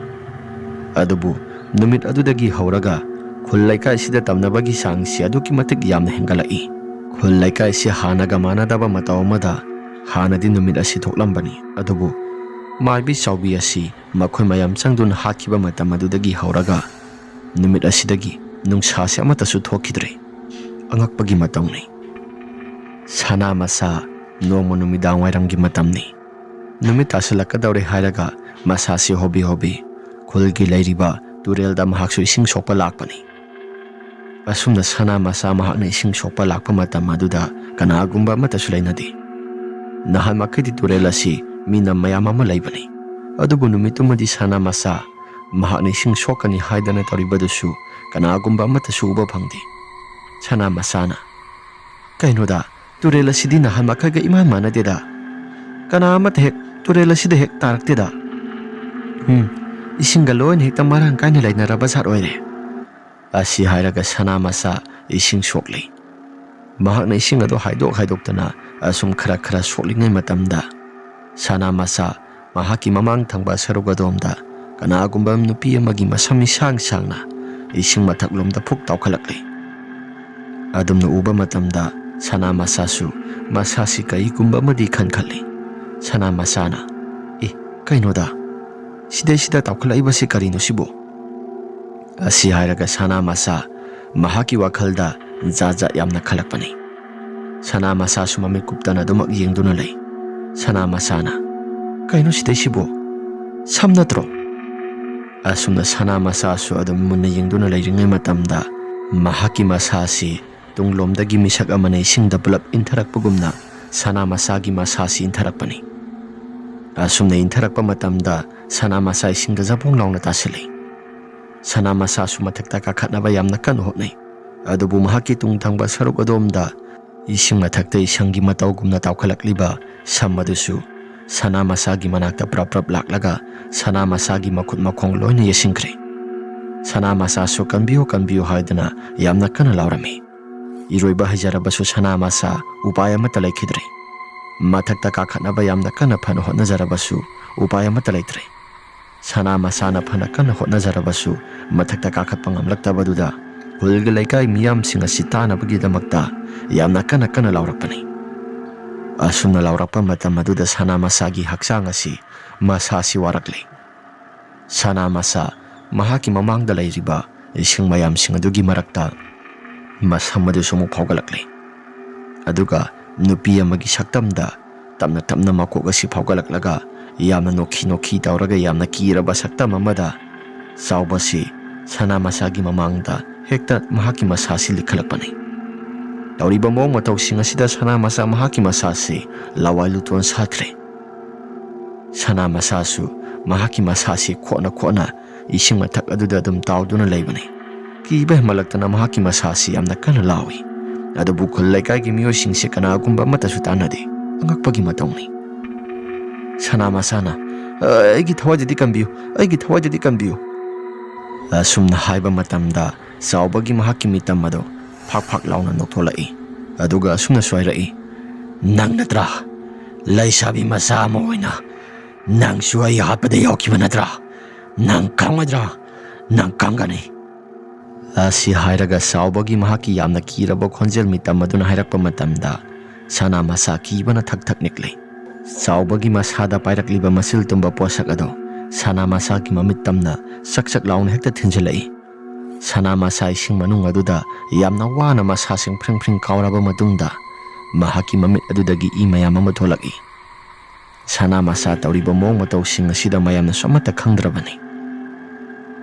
ꯑꯗꯨꯕꯨ ꯅꯨꯃꯤꯠ ꯑꯗꯨꯗꯒꯤ ꯍꯧꯔꯒ ꯈꯨꯜ ꯂꯩꯀꯥꯏꯁꯤꯗ ꯇꯝꯅꯕꯒꯤ ꯆꯥꯡꯁꯤ ꯑꯗꯨꯛꯀꯤ ꯃꯇꯤꯛ ꯌꯥꯝꯅ ꯍꯦꯟꯒꯠꯂꯛꯏ꯫ ꯈꯨꯜ ꯂꯩꯀꯥꯏꯁꯤ ꯍꯥꯟꯅꯒ ꯃꯥꯟꯅꯗꯕ ꯃꯇꯧ ꯑꯃꯗ ꯍꯥꯟꯅꯗꯤ ꯅꯨꯃꯤꯠ ꯑꯁꯤ ꯊꯣꯛꯂꯝꯕꯅꯤ, ꯑꯗꯨꯕꯨ ꯃꯥꯏꯕꯤ ꯆꯥꯎꯕꯤ ꯑꯁꯤ ꯃꯈꯣꯏ ꯃꯌꯥꯝ ꯆꯪꯗꯨꯅ ꯍꯥꯠꯈꯤꯕ ꯃꯇꯝ ꯑꯗꯨꯗꯒꯤ ꯍꯧꯔꯒ ꯅꯨꯃꯤꯠ ꯑꯁꯤꯗꯒꯤ ꯅꯨꯡꯁꯥꯁꯤ ꯑꯃꯠꯇꯁꯨ ꯊꯣꯛꯈꯤꯗ꯭ꯔꯦ꯫ ꯑꯉꯛꯄꯒꯤ ꯃꯇꯧꯅꯤ꯫ ꯁꯅꯥ ꯃꯆꯥ, ꯅꯣꯡꯃ ꯅꯨꯃꯤꯗꯥꯡ ꯋꯥꯏꯔꯝꯒꯤ ꯃꯇꯝꯅꯤ꯫ ꯅꯨꯃꯤꯠ ꯇꯥꯁꯤꯜꯂꯛꯀꯗꯧꯔꯦ ꯍꯥꯏꯔꯒ ꯃꯁꯥꯁꯤ ꯍꯣꯕꯤ ꯍꯣꯕꯤ ꯈꯨꯜꯒꯤ ꯂꯩꯔꯤꯕ ꯇꯨꯔꯦꯜꯗ ꯃꯍꯥꯛꯁꯨ ꯏꯁꯤꯡ ꯁꯣꯛꯄ ꯂꯥꯛꯄꯅꯤ꯫ ꯑꯁꯨꯝꯅ ꯁꯅꯥ ꯃꯆꯥ ꯃꯍꯥꯛꯅ ꯏꯁꯤꯡ ꯁꯣꯛꯄ ꯂꯥꯛꯄ ꯃꯇꯝ ꯑꯗꯨꯗ ꯀꯅꯥꯒꯨꯝꯕ ꯑꯃꯠꯇꯁꯨ ꯂꯩꯅꯗꯦ꯫ ꯅꯍꯥꯟ ꯃꯈꯩꯗꯤ ꯇꯨꯔꯦꯜ ꯑꯁꯤ ꯃꯤꯅ ꯃꯌꯥꯝ ꯑꯃ ꯂꯩꯕꯅꯤ, ꯑꯗꯨꯕꯨ ꯅꯨꯃꯤꯠꯇꯨꯃꯗꯤ ꯁꯅꯥ ꯃꯆꯥ ꯃꯍꯥꯛꯅ ꯏꯁꯤꯡ ꯁꯣꯛꯀꯅꯤ ꯍꯥꯏꯗꯅ ꯇꯧꯔꯤꯕꯗꯨꯁꯨ ꯀꯅꯥꯒꯨꯝꯕ ꯑꯃꯠꯇꯁꯨ ꯎꯕ ꯐꯪꯗꯦ꯫ ꯁꯅꯥ ꯃꯆꯥꯅ, "ꯀꯩꯅꯣꯗ, ꯇꯨꯔꯦꯜ ꯑꯁꯤꯗꯤ ꯅꯍꯥꯟ ꯃꯈꯩꯒ ꯏꯃꯥꯟ ꯃꯥꯟꯅꯗꯦꯗ꯫ ꯀꯅꯥ ꯑꯃꯠꯇ ꯍꯦꯛ ꯇꯨꯔꯦꯜ ꯑꯁꯤꯗ ꯍꯦꯛ ꯇꯥꯔꯛꯇꯦꯗ꯫ ꯎꯝ, ꯏꯁꯤꯡꯒ ꯂꯣꯏꯅ ꯍꯦꯛꯇ ꯃꯔꯥꯡ ꯀꯥꯏꯅ ꯂꯩꯅꯔꯕ ꯖꯥꯠ ꯑꯣꯏꯔꯦ꯫ ꯑꯁꯤ ꯍꯥꯏꯔꯒ ꯁꯅꯥ ꯃꯆꯥ ꯏꯁꯤꯡ ꯁꯣꯛꯂꯤ꯫ ꯃꯍꯥꯛꯅ ꯏꯁꯤꯡ ꯑꯗꯨ ꯍꯥꯏꯗꯣꯛ ꯍꯥꯏꯗꯣꯛꯇꯅ ꯑꯁꯨꯝ ꯈꯔ ꯈꯔ ꯁꯣꯛꯂꯤꯉꯩ ꯃꯇꯝꯗ, ꯁꯅꯥ ꯃꯆꯥ ꯃꯍꯥꯛꯀꯤ ꯃꯃꯥꯡ ꯊꯪꯕ ꯁꯔꯨꯛ ꯑꯗꯣꯝꯗ ꯀꯅꯥꯒꯨꯝꯕ ꯅꯨꯄꯤ ꯑꯃꯒꯤ ꯃꯁꯝ ꯏꯁꯥꯡ ꯁꯥꯡꯅ ꯏꯁꯤꯡ ꯃꯊꯛꯂꯣꯝꯗ ꯐꯨꯛ ꯇꯥꯎꯈꯠꯂꯛꯂꯤ꯫ ꯑꯗꯨꯝꯅ ꯎꯕ ꯃꯇꯝꯗ ꯁꯅꯥ ꯃꯆꯥꯁꯨ ꯃꯁꯥꯁꯤ ꯀꯔꯤꯒꯨꯝꯕ ꯑꯃꯗꯤ ꯈꯟꯈꯠꯂꯤ꯫ ꯁꯅꯥ ꯃꯆꯥꯅ, "ꯑꯦ, ꯀꯩꯅꯣꯗ, ꯁꯤꯗꯩꯁꯤꯗ ꯇꯥꯎꯈꯠꯂꯛꯏꯕꯁꯤ ꯀꯔꯤꯅꯣ ꯁꯤꯕꯨ?" ꯑꯁꯤ ꯍꯥꯏꯔꯒ ꯁꯅꯥ ꯃꯆꯥ ꯃꯍꯥꯛꯀꯤ ꯋꯥꯈꯜꯗ ꯖꯥꯠ ꯖꯥꯠ ꯌꯥꯝꯅ ꯈꯜꯂꯛꯄꯅꯤ꯫ ꯁꯅꯥ ꯃꯆꯥꯁꯨ ꯃꯃꯤꯠ ꯀꯨꯞꯇꯅ ꯑꯗꯨꯃꯛ ꯌꯦꯡꯗꯨꯅ ꯂꯩ꯫ ꯁꯅꯥ ꯃꯆꯥꯅ, "ꯀꯩꯅꯣ ꯁꯤꯗꯩꯁꯤꯕꯨ? ꯁꯝ ꯅꯠꯇ꯭ꯔꯣ?" ꯑꯁꯨꯝꯅ ꯁꯅꯥ ꯃꯆꯥꯁꯨ ꯑꯗꯨꯝ ꯃꯨꯟꯅ ꯌꯦꯡꯗꯨꯅ ꯂꯩꯔꯤꯉꯩ ꯃꯇꯝꯗ, ꯃꯍꯥꯛꯀꯤ ꯃꯁꯥꯁꯤ ꯇꯨꯡꯂꯣꯝꯗꯒꯤ ꯃꯤꯁꯛ ꯑꯃꯅ ꯏꯁꯤꯡꯗ ꯄꯨꯂꯞ ꯏꯟꯊꯔꯛꯄꯒꯨꯝꯅ ꯁꯅꯥ ꯃꯆꯥꯒꯤ ꯃꯁꯥꯁꯤ ꯏꯟꯊꯔꯛꯄꯅꯤ꯫ ꯑꯁꯨꯝꯅ ꯏꯟꯊꯔꯛꯄ ꯃꯇꯝꯗ ꯁꯅꯥ ꯃꯆꯥ ꯏꯁꯤꯡꯗ ꯖꯕꯣꯡ ꯂꯥꯎꯅ ꯇꯥꯁꯤꯜꯂꯤ꯫ ꯁꯅꯥ ꯃꯆꯥꯁꯨ ꯃꯊꯛꯇ ꯀꯥꯈꯠꯅꯕ ꯌꯥꯝꯅ ꯀꯟꯅ ꯍꯣꯠꯅꯩ꯫ ꯑꯗꯨꯕꯨ ꯃꯍꯥꯛꯀꯤ ꯇꯨꯡ ꯊꯪꯕ ꯁꯔꯨꯛ ꯑꯗꯣꯝꯗ ꯏꯁꯤꯡ ꯃꯊꯛꯇ ꯏꯁꯪꯒꯤ ꯃꯇꯧꯒꯨꯝꯅ ꯇꯥꯎꯈꯠꯂꯛꯂꯤꯕ ꯁꯝ ꯑꯗꯨꯁꯨ ꯁꯅꯥ ꯃꯆꯥꯒꯤ ꯃꯅꯥꯛꯇ ꯄ꯭ꯔꯞ ꯄ꯭ꯔꯞ ꯂꯥꯛꯂꯒ ꯁꯅꯥ ꯃꯆꯥꯒꯤ ꯃꯈꯨꯠ ꯃꯈꯣꯡ ꯂꯣꯏꯅ ꯌꯦꯠꯁꯤꯟꯈ꯭ꯔꯦ꯫ ꯁꯅꯥ ꯃꯆꯥꯁꯨ "ꯀꯟꯕꯤꯌꯨ, ꯀꯟꯕꯤꯌꯨ" ꯍꯥꯏꯗꯨꯅ ꯌꯥꯝꯅ ꯀꯟꯅ ꯂꯥꯎꯔꯝꯃꯤ꯫ ꯏꯔꯣꯏꯕ ꯍꯩꯖꯔꯕꯁꯨ ꯁꯅꯥ ꯃꯆꯥ ꯎꯄꯥꯏ ꯑꯃꯠꯇ ꯂꯩꯈꯤꯗ꯭ꯔꯦ꯫ ꯃꯊꯛꯇ ꯀꯥꯈꯠꯅꯕ ꯌꯥꯝꯅ ꯀꯟꯅ ꯐꯅ ꯍꯣꯠꯅꯖꯔꯕꯁꯨ ꯎꯄꯥꯏ ꯑꯃꯠꯇ ꯂꯩꯇ꯭ꯔꯦ꯫ ꯁꯅꯥ ꯃꯆꯥꯅ ꯐꯅ ꯀꯟꯅ ꯍꯣꯠꯅꯖꯔꯕꯁꯨ ꯃꯊꯛꯇ ꯀꯥꯈꯠꯄ ꯉꯝꯂꯛꯇꯕꯗꯨꯗ ꯈꯨꯜꯒꯤ ꯂꯩꯀꯥꯏ ꯃꯤꯌꯥꯝꯁꯤꯡ ꯑꯁꯤ ꯇꯥꯅꯕꯒꯤꯗꯃꯛꯇ ꯌꯥꯝꯅ ꯀꯟꯅ ꯀꯟꯅ ꯂꯥꯎꯔꯛꯄꯅꯤ꯫ ꯑꯁꯨꯝꯅ ꯂꯥꯎꯔꯛꯄ ꯃꯇꯝ ꯑꯗꯨꯗ ꯁꯅꯥ ꯃꯆꯥꯒꯤ ꯍꯛꯆꯥꯡ ꯑꯁꯤ, ꯃꯁꯥꯁꯤ ꯋꯥꯔꯛꯂꯦ꯫ ꯁꯅꯥ ꯃꯆꯥ ꯃꯍꯥꯛꯀꯤ ꯃꯃꯥꯡꯗ ꯂꯩꯔꯤꯕ ꯏꯁꯤꯡ ꯃꯌꯥꯝꯁꯤꯡ ꯑꯗꯨꯒꯤ ꯃꯔꯛꯇ ꯃꯁꯝ ꯑꯗꯨꯁꯨ ꯑꯃꯨꯛ ꯐꯥꯎꯒꯠꯂꯛꯂꯦ꯫ ꯑꯗꯨꯒ ꯅꯨꯄꯤ ꯑꯃꯒꯤ ꯁꯛꯇꯝꯗ ꯇꯞꯅ ꯇꯞꯅ ꯃꯀꯣꯛ ꯑꯁꯤ ꯐꯥꯎꯒꯠꯂꯛꯂꯒ ꯌꯥꯝꯅ ꯅꯣꯛꯈꯤ ꯅꯣꯛꯈꯤ ꯇꯧꯔꯒ ꯌꯥꯝꯅ ꯀꯤꯔꯕ ꯁꯛꯇꯝ ꯑꯃꯗ ꯆꯥꯎꯕꯁꯤ ꯁꯅꯥ ꯃꯆꯥꯒꯤ ꯃꯃꯥꯡꯗ ꯍꯦꯛꯇ ꯃꯍꯥꯛꯀꯤ ꯃꯁꯥꯁꯤ ꯂꯤꯈꯠꯂꯛꯄꯅꯤ꯫ ꯇꯧꯔꯤꯕ ꯃꯑꯣꯡ ꯃꯇꯧꯁꯤꯡ ꯑꯁꯤꯗ ꯁꯅꯥ ꯃꯆꯥ ꯃꯍꯥꯛꯀꯤ ꯃꯁꯥꯁꯤ ꯂꯋꯥꯏ ꯂꯨꯇꯣꯟ ꯁꯥꯠꯈ꯭ꯔꯦ꯫ ꯁꯅꯥ ꯃꯆꯥꯁꯨ ꯃꯍꯥꯛꯀꯤ ꯃꯁꯥꯁꯤ ꯈꯣꯠꯅ ꯈꯣꯠꯅ ꯏꯁꯤꯡ ꯃꯊꯛ ꯑꯗꯨꯗ ꯑꯗꯨꯝ ꯇꯥꯎꯗꯨꯅ ꯂꯩꯕꯅꯤ꯫ ꯀꯤꯕ ꯍꯦꯟꯃꯜꯂꯛꯇꯅ ꯃꯍꯥꯛꯀꯤ ꯃꯁꯥꯁꯤ ꯌꯥꯝꯅ ꯀꯟꯅ ꯂꯥꯎꯏ꯫ ꯑꯗꯨꯕꯨ ꯈꯨꯜ ꯂꯩꯀꯥꯏꯒꯤ ꯃꯤꯑꯣꯏꯁꯤꯡꯁꯦ ꯀꯅꯥꯒꯨꯝꯕ ꯑꯃꯠꯇꯁꯨ ꯇꯥꯟꯅꯗꯦ꯫ ꯑꯉꯛꯄꯒꯤ ꯃꯇꯧꯅꯤ꯫ ꯁꯅꯥ ꯃꯆꯥꯅ, "ꯑ, ꯑꯩꯒꯤ ꯊꯋꯥꯏꯗꯗꯤ ꯀꯟꯕꯤꯌꯨ, ꯑꯩꯒꯤ ꯊꯋꯥꯏꯗꯗꯤ ꯀꯟꯕꯤꯌꯨ"꯫ ꯑꯁꯨꯝꯅ ꯍꯥꯏꯕ ꯃꯇꯝꯗ ꯆꯥꯎꯕꯒꯤ ꯃꯍꯥꯛꯀꯤ ꯃꯤꯇꯝ ꯑꯗꯣ ꯐꯥꯛ ꯐꯥꯛ ꯂꯥꯎꯅ ꯅꯣꯛꯊꯣꯛꯂꯛꯏ꯫ ꯑꯗꯨꯒ ꯑꯁꯨꯝꯅꯁꯨ ꯍꯥꯏꯔꯛꯏ, "ꯅꯪ ꯅꯠꯇ꯭ꯔꯥ? ꯂꯩꯁꯥꯕꯤ ꯃꯆꯥ ꯑꯃ ꯑꯣꯏꯅ ꯅꯪꯁꯨ ꯑꯩ ꯍꯥꯠꯄꯗ ꯌꯥꯎꯈꯤꯕ ꯅꯠꯇ꯭ꯔꯥ? ꯅꯪ ꯈꯪꯉꯣꯏꯗ꯭ꯔꯥ? ꯅꯪ ꯈꯪꯒꯅꯤ"꯫ ꯑꯁꯤ ꯍꯥꯏꯔꯒ ꯆꯥꯎꯕꯒꯤ ꯃꯍꯥꯛꯀꯤ ꯌꯥꯝꯅ ꯀꯤꯔꯕ ꯈꯣꯟꯖꯦꯜ ꯃꯤꯇꯝ ꯑꯗꯨꯅ ꯍꯥꯏꯔꯛꯄ ꯃꯇꯝꯗ ꯁꯅꯥ ꯃꯆꯥ ꯀꯤꯕꯅ ꯊꯛ ꯊꯛ ꯅꯤꯛꯂꯤ꯫ ꯆꯥꯎꯕꯒꯤ ꯃꯁꯥꯗ ꯄꯥꯏꯔꯛꯂꯤꯕ ꯃꯆꯤꯜ ꯇꯨꯝꯕ ꯄꯣꯠꯁꯛ ꯑꯗꯣ ꯁꯅꯥ ꯃꯆꯥꯒꯤ ꯃꯃꯤꯠ ꯇꯝꯅ ꯆꯛ ꯆꯛ ꯂꯥꯎꯅ ꯍꯦꯛꯇ ꯊꯤꯟꯖꯤꯜꯂꯛꯏ꯫ ꯁꯅꯥ ꯃꯆꯥ ꯏꯁꯤꯡ ꯃꯅꯨꯡ ꯑꯗꯨꯗ ꯌꯥꯝꯅ ꯋꯥꯅ ꯃꯁꯥꯁꯤꯡ ꯐ꯭ꯔꯤꯡ ꯐ꯭ꯔꯤꯡ ꯀꯥꯎꯔꯕ ꯃꯇꯨꯡꯗ ꯃꯍꯥꯛꯀꯤ ꯃꯃꯤꯠ ꯑꯗꯨꯗꯒꯤ ꯏ ꯃꯌꯥꯝ ꯑꯃ ꯊꯣꯛꯂꯛꯏ꯫ ꯁꯅꯥ ꯃꯆꯥ ꯇꯧꯔꯤꯕ ꯃꯑꯣꯡ ꯃꯇꯧꯁꯤꯡ ꯑꯁꯤꯗ ꯃꯌꯥꯝꯅꯁꯨ ꯑꯃꯠꯇ ꯈꯪꯗ꯭ꯔꯕꯅꯤ꯫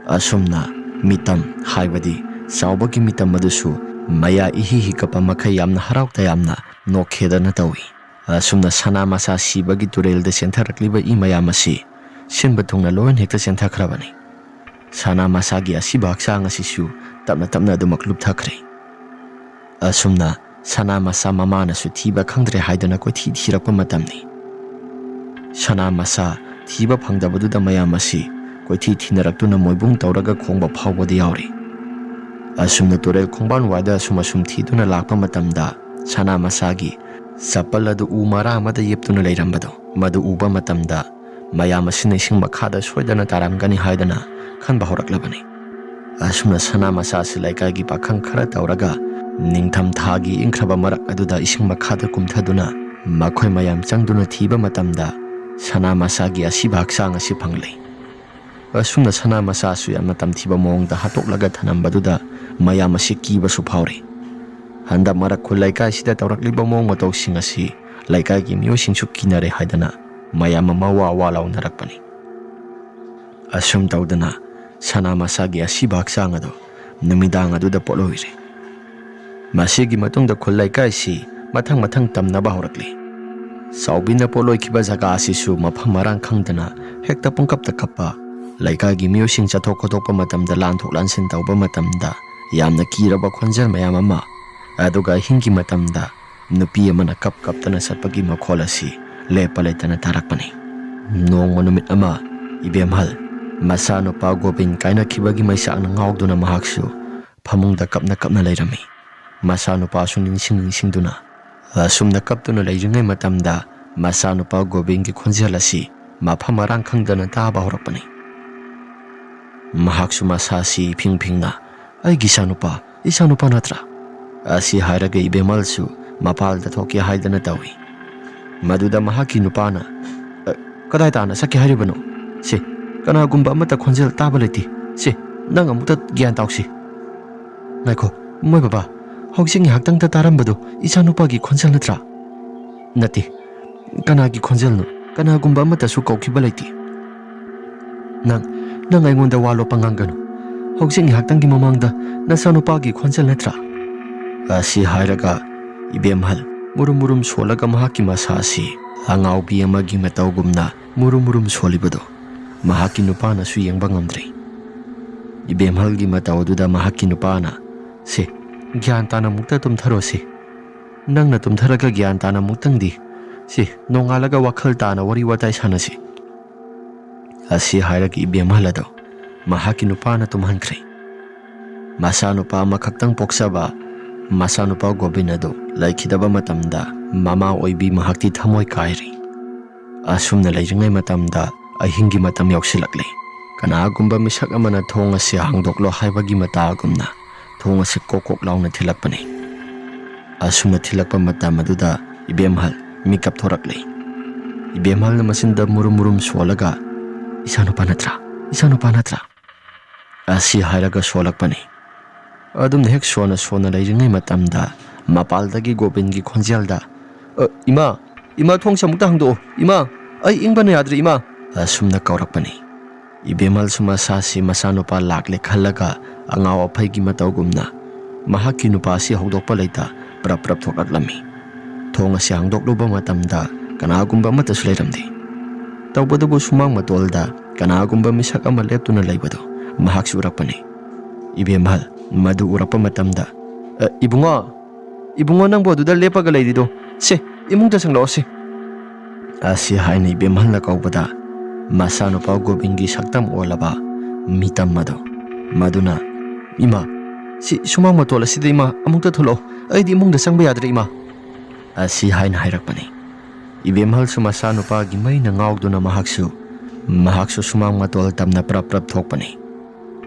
ꯑꯁꯨꯝꯅ ꯃꯤꯇꯝ ꯍꯥꯏꯕꯗꯤ ꯆꯥꯎꯕꯒꯤ ꯃꯤꯇꯝ ꯑꯗꯨꯁꯨ ꯃꯌꯥ ꯏꯍꯤ ꯍꯤ ꯀꯞꯄ ꯃꯈꯩ ꯌꯥꯝꯅ ꯍꯔꯥꯎ ꯇꯌꯥꯝꯅ ꯅꯣꯛꯈꯦꯗꯅ ꯇꯧꯏ꯫ ꯑꯁꯨꯝꯅ ꯁꯅꯥ ꯃꯆꯥ ꯁꯤꯕꯒꯤ ꯇꯨꯔꯦꯜꯗ ꯆꯦꯟꯊꯔꯛꯂꯤꯕ ꯏ ꯃꯌꯥꯝ ꯑꯁꯤ ꯁꯤꯟꯕ ꯊꯨꯡꯅ ꯂꯣꯏꯅ ꯍꯦꯛꯇ ꯆꯦꯟꯊꯈ꯭ꯔꯕꯅꯤ꯫ ꯁꯅꯥ ꯃꯆꯥꯒꯤ ꯑꯁꯤꯕ ꯍꯛꯆꯥꯡ ꯑꯁꯤꯁꯨ ꯇꯞꯅ ꯇꯞꯅ ꯑꯗꯨꯃꯛ ꯂꯨꯞꯊꯈ꯭ꯔꯦ꯫ ꯑꯁꯨꯝꯅ ꯁꯅꯥ ꯃꯆꯥ ꯃꯃꯥꯅꯁꯨ ꯊꯤꯕ ꯈꯪꯗ꯭ꯔꯦ ꯍꯥꯏꯗꯨꯅ ꯀꯣꯏꯊꯤ ꯊꯤꯔꯛꯄ ꯃꯇꯝꯅꯤ꯫ ꯁꯅꯥ ꯃꯆꯥ ꯊꯤꯕ ꯐꯪꯗꯕꯗꯨꯗ ꯃꯌꯥꯝ ꯑꯁꯤ ꯀꯣꯏꯊꯤ ꯊꯤꯅꯔꯛꯇꯨꯅ ꯃꯣꯏꯕꯨꯡ ꯇꯧꯔꯒ ꯈꯣꯡꯕ ꯐꯥꯎꯕꯗꯤ ꯌꯥꯎꯔꯤ꯫ ꯑꯁꯨꯝꯅ ꯇꯨꯔꯦꯜ ꯈꯣꯡꯕꯥꯟ ꯋꯥꯏꯗ ꯑꯁꯨꯝ ꯑꯁꯨꯝ ꯊꯤꯗꯨꯅ ꯂꯥꯛꯄ ꯃꯇꯝꯗ ꯁꯅꯥ ꯃꯆꯥꯒꯤ ꯆꯄꯜ ꯑꯗꯨ ꯎ ꯃꯔꯥ ꯑꯃꯗ ꯌꯦꯞꯇꯨꯅ ꯂꯩꯔꯝꯕꯗꯣ ꯃꯗꯨ ꯎꯕ ꯃꯇꯝꯗ ꯃꯌꯥꯝ ꯑꯁꯤꯅ ꯏꯁꯤꯡ ꯃꯈꯥꯗ ꯁꯣꯏꯗꯅ ꯇꯥꯔꯝꯒꯅꯤ ꯍꯥꯏꯗꯅ ꯈꯟꯕ ꯍꯧꯔꯛꯂꯕꯅꯤ꯫ ꯑꯁꯨꯝꯅ ꯁꯅꯥ ꯃꯆꯥ ꯑꯁꯤ ꯂꯩꯀꯥꯏꯒꯤ ꯄꯥꯈꯪ ꯈꯔ ꯇꯧꯔꯒ ꯅꯤꯡꯊꯝ ꯊꯥꯒꯤ ꯏꯪꯈ꯭ꯔꯕ ꯃꯔꯛ ꯑꯗꯨꯗ ꯏꯁꯤꯡ ꯃꯈꯥꯗ ꯀꯨꯝꯊꯗꯨꯅ ꯃꯈꯣꯏ ꯃꯌꯥꯝ ꯆꯪꯗꯨꯅ ꯊꯤꯕ ꯃꯇꯝꯗ ꯁꯅꯥ ꯃꯆꯥꯒꯤ ꯑꯁꯤꯕ ꯍꯛꯆꯥꯡ ꯑꯁꯤ ꯐꯪꯂꯦ꯫ ꯑꯁꯨꯝꯅ ꯁꯅꯥ ꯃꯆꯥꯁꯨ ꯌꯥꯝꯅ ꯇꯝꯊꯤꯕ ꯃꯑꯣꯡꯗ ꯍꯥꯠꯇꯣꯛꯂꯒ ꯊꯅꯝꯕꯗꯨꯗ ꯃꯌꯥꯝ ꯑꯁꯤ ꯀꯤꯕꯁꯨ ꯐꯥꯎꯔꯤ꯫ ꯍꯟꯗꯛ ꯃꯔꯛ ꯈꯨꯜ ꯂꯩꯀꯥꯏꯁꯤꯗ ꯇꯧꯔꯛꯂꯤꯕ ꯃꯑꯣꯡ ꯃꯇꯧꯁꯤꯡ ꯑꯁꯤ ꯂꯩꯀꯥꯏꯒꯤ ꯃꯤꯑꯣꯏꯁꯤꯡꯁꯨ ꯀꯤꯅꯔꯦ ꯍꯥꯏꯗꯅ ꯃꯌꯥꯝ ꯑꯃ ꯋꯥ ꯋꯥ ꯂꯥꯎꯅꯔꯛꯄꯅꯤ꯫ ꯑꯁꯨꯝ ꯇꯧꯗꯅ ꯁꯅꯥ ꯃꯆꯥꯒꯤ ꯑꯁꯤꯕ ꯍꯛꯆꯥꯡ ꯑꯗꯨ ꯅꯨꯃꯤꯗꯥꯡ ꯑꯗꯨꯗ ꯄꯣꯠꯂꯣꯏꯔꯦ꯫ ꯃꯁꯤꯒꯤ ꯃꯇꯨꯡꯗ ꯈꯨꯜ ꯂꯩꯀꯥꯏꯁꯤ ꯃꯊꯪ ꯃꯊꯪ ꯇꯝꯅꯕ ꯍꯧꯔꯛꯂꯤ꯫ ꯆꯥꯎꯕꯤꯅ ꯄꯣꯠꯂꯣꯏꯈꯤꯕ ꯖꯒꯥ ꯑꯁꯤꯁꯨ ꯃꯐꯝ ꯃꯔꯥꯡ ꯈꯪꯗꯅ ꯍꯦꯛꯇ ꯄꯨꯡꯀꯞꯇ ꯀꯞꯄ, ꯂꯩꯀꯥꯏꯒꯤ ꯃꯤꯑꯣꯏꯁꯤꯡ ꯆꯠꯊꯣꯛ ꯈꯣꯠꯇꯣꯛꯄ ꯃꯇꯝꯗ ꯂꯥꯟꯊꯣꯛ ꯂꯥꯟꯁꯤꯟ ꯇꯧꯕ ꯃꯇꯝꯗ ꯌꯥꯝꯅ ꯀꯤꯔꯕ ꯈꯣꯟꯖꯦꯜ ꯃꯌꯥꯝ ꯑꯃ, ꯑꯗꯨꯒ ꯑꯍꯤꯡꯒꯤ ꯃꯇꯝꯗ ꯅꯨꯄꯤ ꯑꯃꯅ ꯀꯞ ꯀꯞꯇꯅ ꯆꯠꯄꯒꯤ ꯃꯈꯣꯜ ꯑꯁꯤ ꯂꯦꯞꯄ ꯂꯩꯇꯅ ꯇꯥꯔꯛꯄꯅꯤ꯫ ꯅꯣꯡꯃ ꯅꯨꯃꯤꯠ ꯑꯃ ꯏꯕꯦꯝꯍꯜ ꯃꯆꯥꯅꯨꯄꯥ ꯒꯣꯕꯤꯟ ꯀꯥꯏꯅꯈꯤꯕꯒꯤ ꯃꯩꯆꯥꯛꯅ ꯉꯥꯎꯗꯨꯅ ꯃꯍꯥꯛꯁꯨ ꯐꯃꯨꯡꯗ ꯀꯞꯅ ꯀꯞꯅ ꯂꯩꯔꯝꯃꯤ꯫ ꯃꯆꯥꯅꯨꯄꯥꯁꯨ ꯅꯤꯡꯁꯤꯡ ꯅꯤꯡꯁꯤꯡꯗꯨꯅ ꯑꯁꯨꯝꯅ ꯀꯞꯇꯨꯅ ꯂꯩꯔꯤꯉꯩ ꯃꯇꯝꯗ ꯃꯆꯥꯅꯨꯄꯥ ꯒꯣꯕꯤꯟꯒꯤ ꯈꯣꯟꯖꯦꯜ ꯑꯁꯤ ꯃꯐꯝ ꯃꯔꯥꯡ ꯈꯪꯗꯅ ꯇꯥꯕ ꯍꯧꯔꯛꯄꯅꯤ꯫ ꯃꯍꯥꯛꯁꯨ ꯃꯁꯥꯁꯤ ꯏꯐꯤꯡ ꯐꯤꯡꯅ, "ꯑꯩꯒꯤ ꯏꯆꯥꯅꯨꯄꯥ, ꯏꯆꯥꯅꯨꯄꯥ ꯅꯠꯇ꯭ꯔꯥ?" ꯑꯁꯤ ꯍꯥꯏꯔꯒ ꯏꯕꯦꯝꯍꯜꯁꯨ ꯃꯄꯥꯜꯗ ꯊꯣꯛꯀꯦ ꯍꯥꯏꯗꯅ ꯇꯧꯏ꯫ ꯃꯗꯨꯗ ꯃꯍꯥꯛꯀꯤ ꯅꯨꯄꯥꯅ, "ꯑ, ꯀꯗꯥꯏ ꯇꯥꯅ ꯆꯠꯀꯦ ꯍꯥꯏꯔꯤꯕꯅꯣ? ꯁꯦ, ꯀꯅꯥꯒꯨꯝꯕ ꯑꯃꯠꯇ ꯈꯣꯟꯖꯦꯜ ꯇꯥꯕ ꯂꯩꯇꯦ꯫ ꯁꯦ, ꯅꯪ ꯑꯃꯨꯛꯇ ꯒ꯭ꯌꯥꯟ ꯇꯥꯎꯁꯤ꯫ ꯉꯥꯏꯈꯣ, ꯃꯣꯏ ꯕꯕꯥ, ꯍꯧꯖꯤꯛ ꯉꯥꯏꯍꯥꯛꯇꯪꯗ ꯇꯥꯔꯝꯕꯗꯨ ꯏꯆꯥꯅꯨꯄꯥꯒꯤ ꯈꯣꯟꯖꯦꯜ ꯅꯠꯇ꯭ꯔꯥ?" "ꯅꯠꯇꯦ, ꯀꯅꯥꯒꯤ ꯈꯣꯟꯖꯦꯜꯅꯣ? ꯀꯅꯥꯒꯨꯝꯕ ꯑꯃꯠꯇꯁꯨ ꯀꯧꯈꯤꯕ ꯂꯩꯇꯦ꯫ ꯅꯪ, ꯅꯪ ꯑꯩꯉꯣꯟꯗ ꯋꯥ ꯂꯣꯠꯄ ꯉꯥꯡꯒꯅꯨ꯫ ꯍꯧꯖꯤꯛ ꯉꯥꯏꯍꯥꯛꯇꯪꯒꯤ ꯃꯃꯥꯡꯗ ꯅꯆꯥꯅꯨꯄꯥꯒꯤ ꯈꯣꯟꯖꯦꯜ ꯅꯠꯇ꯭ꯔꯥ?" ꯑꯁꯤ ꯍꯥꯏꯔꯒ ꯏꯕꯦꯝꯍꯜ ꯃꯨꯔꯨꯝ ꯃꯨꯔꯨꯝ ꯁꯣꯜꯂꯒ ꯃꯍꯥꯛꯀꯤ ꯃꯁꯥ ꯑꯁꯤ ꯑꯉꯥꯎꯕꯤ ꯑꯃꯒꯤ ꯃꯇꯧꯒꯨꯝꯅ ꯃꯨꯔꯨꯝ ꯃꯨꯔꯨꯝ ꯁꯣꯜꯂꯤꯕꯗꯨ ꯃꯍꯥꯛꯀꯤ ꯅꯨꯄꯥꯅꯁꯨ ꯌꯦꯡꯕ ꯉꯝꯗ꯭ꯔꯦ꯫ ꯏꯕꯦꯝꯍꯜꯒꯤ ꯃꯇꯧ ꯑꯗꯨꯗ ꯃꯍꯥꯛꯀꯤ ꯅꯨꯄꯥꯅ, "ꯁꯦ, ꯒ꯭ꯌꯥꯟ ꯇꯥꯅ ꯑꯃꯨꯛꯇ ꯇꯨꯝꯊꯔꯣꯁꯤ꯫ ꯅꯪꯅ ꯇꯨꯝꯊꯔꯒ ꯒ꯭ꯌꯥꯟ ꯇꯥꯅ ꯑꯃꯨꯛꯇꯪꯗꯤ, ꯁꯦ, ꯅꯣꯡꯉꯥꯜꯂꯒ ꯋꯥꯈꯜ ꯇꯥꯅ ꯋꯥꯔꯤ ꯋꯥꯇꯥꯏ ꯁꯥꯟꯅꯁꯤ"꯫ ꯑꯁꯤ ꯍꯥꯏꯔꯒ ꯏꯕꯦꯝꯍꯜ ꯑꯗꯨ ꯃꯍꯥꯛꯀꯤ ꯅꯨꯄꯥꯅ ꯇꯨꯝꯍꯟꯈ꯭ꯔꯦ꯫ ꯃꯆꯥꯅꯨꯄꯥ ꯑꯃꯈꯛꯇꯪ ꯄꯣꯛꯆꯕ ꯃꯆꯥꯅꯨꯄꯥ ꯒꯣꯕꯤꯟ ꯑꯗꯨ ꯂꯩꯈꯤꯗꯕ ꯃꯇꯝꯗ ꯃꯃꯥ ꯑꯣꯏꯕꯤ ꯃꯍꯥꯛꯇꯤ ꯊꯃꯣꯏ ꯀꯥꯏꯔꯤ꯫ ꯑꯁꯨꯝꯅ ꯂꯩꯔꯤꯉꯩ ꯃꯇꯝꯗ ꯑꯍꯤꯡꯒꯤ ꯃꯇꯝ ꯌꯧꯁꯤꯜꯂꯛꯂꯦ꯫ ꯀꯅꯥꯒꯨꯝꯕ ꯃꯤꯁꯛ ꯑꯃꯅ ꯊꯣꯡ ꯑꯁꯤ ꯍꯥꯡꯗꯣꯛꯂꯣ ꯍꯥꯏꯕꯒꯤ ꯃꯇꯥꯒꯨꯝꯅ ꯊꯣꯡ ꯑꯁꯤ ꯀꯣꯛ ꯀꯣꯛ ꯂꯥꯎꯅ ꯊꯤꯜꯂꯛꯄꯅꯤ꯫ ꯑꯁꯨꯝꯅ ꯊꯤꯜꯂꯛꯄ ꯃꯇꯝ ꯑꯗꯨꯗ ꯏꯕꯦꯝꯍꯜ ꯃꯤꯀꯞ ꯊꯣꯔꯛꯂꯦ꯫ ꯏꯕꯦꯝꯍꯜꯅ ꯃꯆꯤꯟꯗ ꯃꯨꯔꯨꯝ ꯃꯨꯔꯨꯝ ꯁꯣꯜꯂꯒ, "ꯏꯆꯥꯅꯨꯄꯥ ꯅꯠꯇ꯭ꯔꯥ? ꯏꯆꯥꯅꯨꯄꯥ ꯅꯠꯇ꯭ꯔꯥ?" ꯑꯁꯤ ꯍꯥꯏꯔꯒ ꯁꯣꯜꯂꯛꯄꯅꯤ꯫ ꯑꯗꯨꯝꯅ ꯍꯦꯛ ꯁꯣꯟꯅ ꯁꯣꯟꯅ ꯂꯩꯔꯤꯉꯩ ꯃꯇꯝꯗ ꯃꯄꯥꯜꯗꯒꯤ ꯒꯣꯕꯤꯟꯒꯤ ꯈꯣꯟꯖꯦꯜꯗ, "ꯑ, ꯏꯃꯥ, ꯏꯃꯥ, ꯊꯣꯡꯁꯦ ꯑꯃꯨꯛꯇ ꯍꯥꯡꯗꯣꯛꯑꯣ, ꯏꯃꯥ, ꯑꯩ ꯏꯪꯕꯅ ꯌꯥꯗ꯭ꯔꯦ, ꯏꯃꯥ!" ꯑꯁꯨꯝꯅ ꯀꯧꯔꯛꯄꯅꯤ꯫ ꯏꯕꯦꯝꯍꯜꯁꯨ ꯃꯁꯥꯁꯤ ꯃꯆꯥꯅꯨꯄꯥ ꯂꯥꯛꯂꯦ ꯈꯜꯂꯒ ꯑꯉꯥꯎ ꯑꯐꯩꯒꯤ ꯃꯇꯧꯒꯨꯝꯅ ꯃꯍꯥꯛꯀꯤ ꯅꯨꯄꯥꯁꯤ ꯍꯧꯗꯣꯛꯄ ꯂꯩꯇ ꯄ꯭ꯔꯞ ꯄ꯭ꯔꯞ ꯊꯣꯛꯂꯛꯂꯝꯃꯤ꯫ ꯊꯣꯡ ꯑꯁꯤ ꯍꯥꯡꯗꯣꯛꯂꯨꯕ ꯃꯇꯝꯗ ꯀꯅꯥꯒꯨꯝꯕ ꯑꯃꯠꯇꯁꯨ ꯂꯩꯔꯝꯗꯦ꯫ ꯇꯧꯕꯇꯕꯨ ꯁꯨꯃꯥꯡ ꯃꯇꯣꯜꯗ ꯀꯅꯥꯒꯨꯝꯕ ꯃꯤꯁꯛ ꯑꯃ ꯂꯦꯞꯇꯨꯅ ꯂꯩꯕꯗꯨ ꯃꯍꯥꯛꯁꯨ ꯎꯔꯛꯄꯅꯤ꯫ ꯏꯕꯦꯝꯍꯜ ꯃꯗꯨ ꯎꯔꯛꯄ ꯃꯇꯝꯗ, "ꯑ, ꯏꯕꯨꯡꯉꯣ, ꯏꯕꯨꯡꯉꯣ, ꯅꯪꯕꯨ ꯑꯗꯨꯗ ꯂꯦꯞꯄꯒ ꯂꯩꯔꯤꯗꯣ? ꯁꯦ, ꯏꯃꯨꯡꯗ ꯆꯪꯂꯛꯑꯣ ꯁꯦ꯫" ꯑꯁꯤ ꯍꯥꯏꯅ ꯏꯕꯦꯝꯍꯜꯅ ꯀꯧꯕꯗ, ꯃꯆꯥꯅꯨꯄꯥ ꯒꯣꯕꯤꯟꯒꯤ ꯁꯛꯇꯝ ꯑꯣꯜꯂꯕ ꯃꯤꯇꯝ ꯑꯗꯨ, ꯃꯗꯨꯅ, "ꯏꯃꯥ, ꯁꯤ ꯁꯨꯃꯥꯡ ꯃꯇꯣꯜ ꯑꯁꯤꯗ, ꯏꯃꯥ, ꯑꯃꯨꯛꯇ ꯊꯣꯛꯂꯛꯑꯣ, ꯑꯩꯗꯤ ꯏꯃꯨꯡꯗ ꯆꯪꯕ ꯌꯥꯗ꯭ꯔꯦ, ꯏꯃꯥ," ꯑꯁꯤ ꯍꯥꯏꯅ ꯍꯥꯏꯔꯛꯄꯅꯤ꯫ ꯏꯕꯦꯝꯍꯜꯁꯨ ꯃꯆꯥꯅꯨꯄꯥꯒꯤ ꯃꯩꯅ ꯉꯥꯎꯗꯨꯅ ꯃꯍꯥꯛꯁꯨ, ꯃꯍꯥꯛꯁꯨ ꯁꯨꯃꯥꯡ ꯃꯇꯣꯜ ꯇꯝꯅ ꯄ꯭ꯔꯞ ꯄ꯭ꯔꯞ ꯊꯣꯛꯄꯅꯤ꯫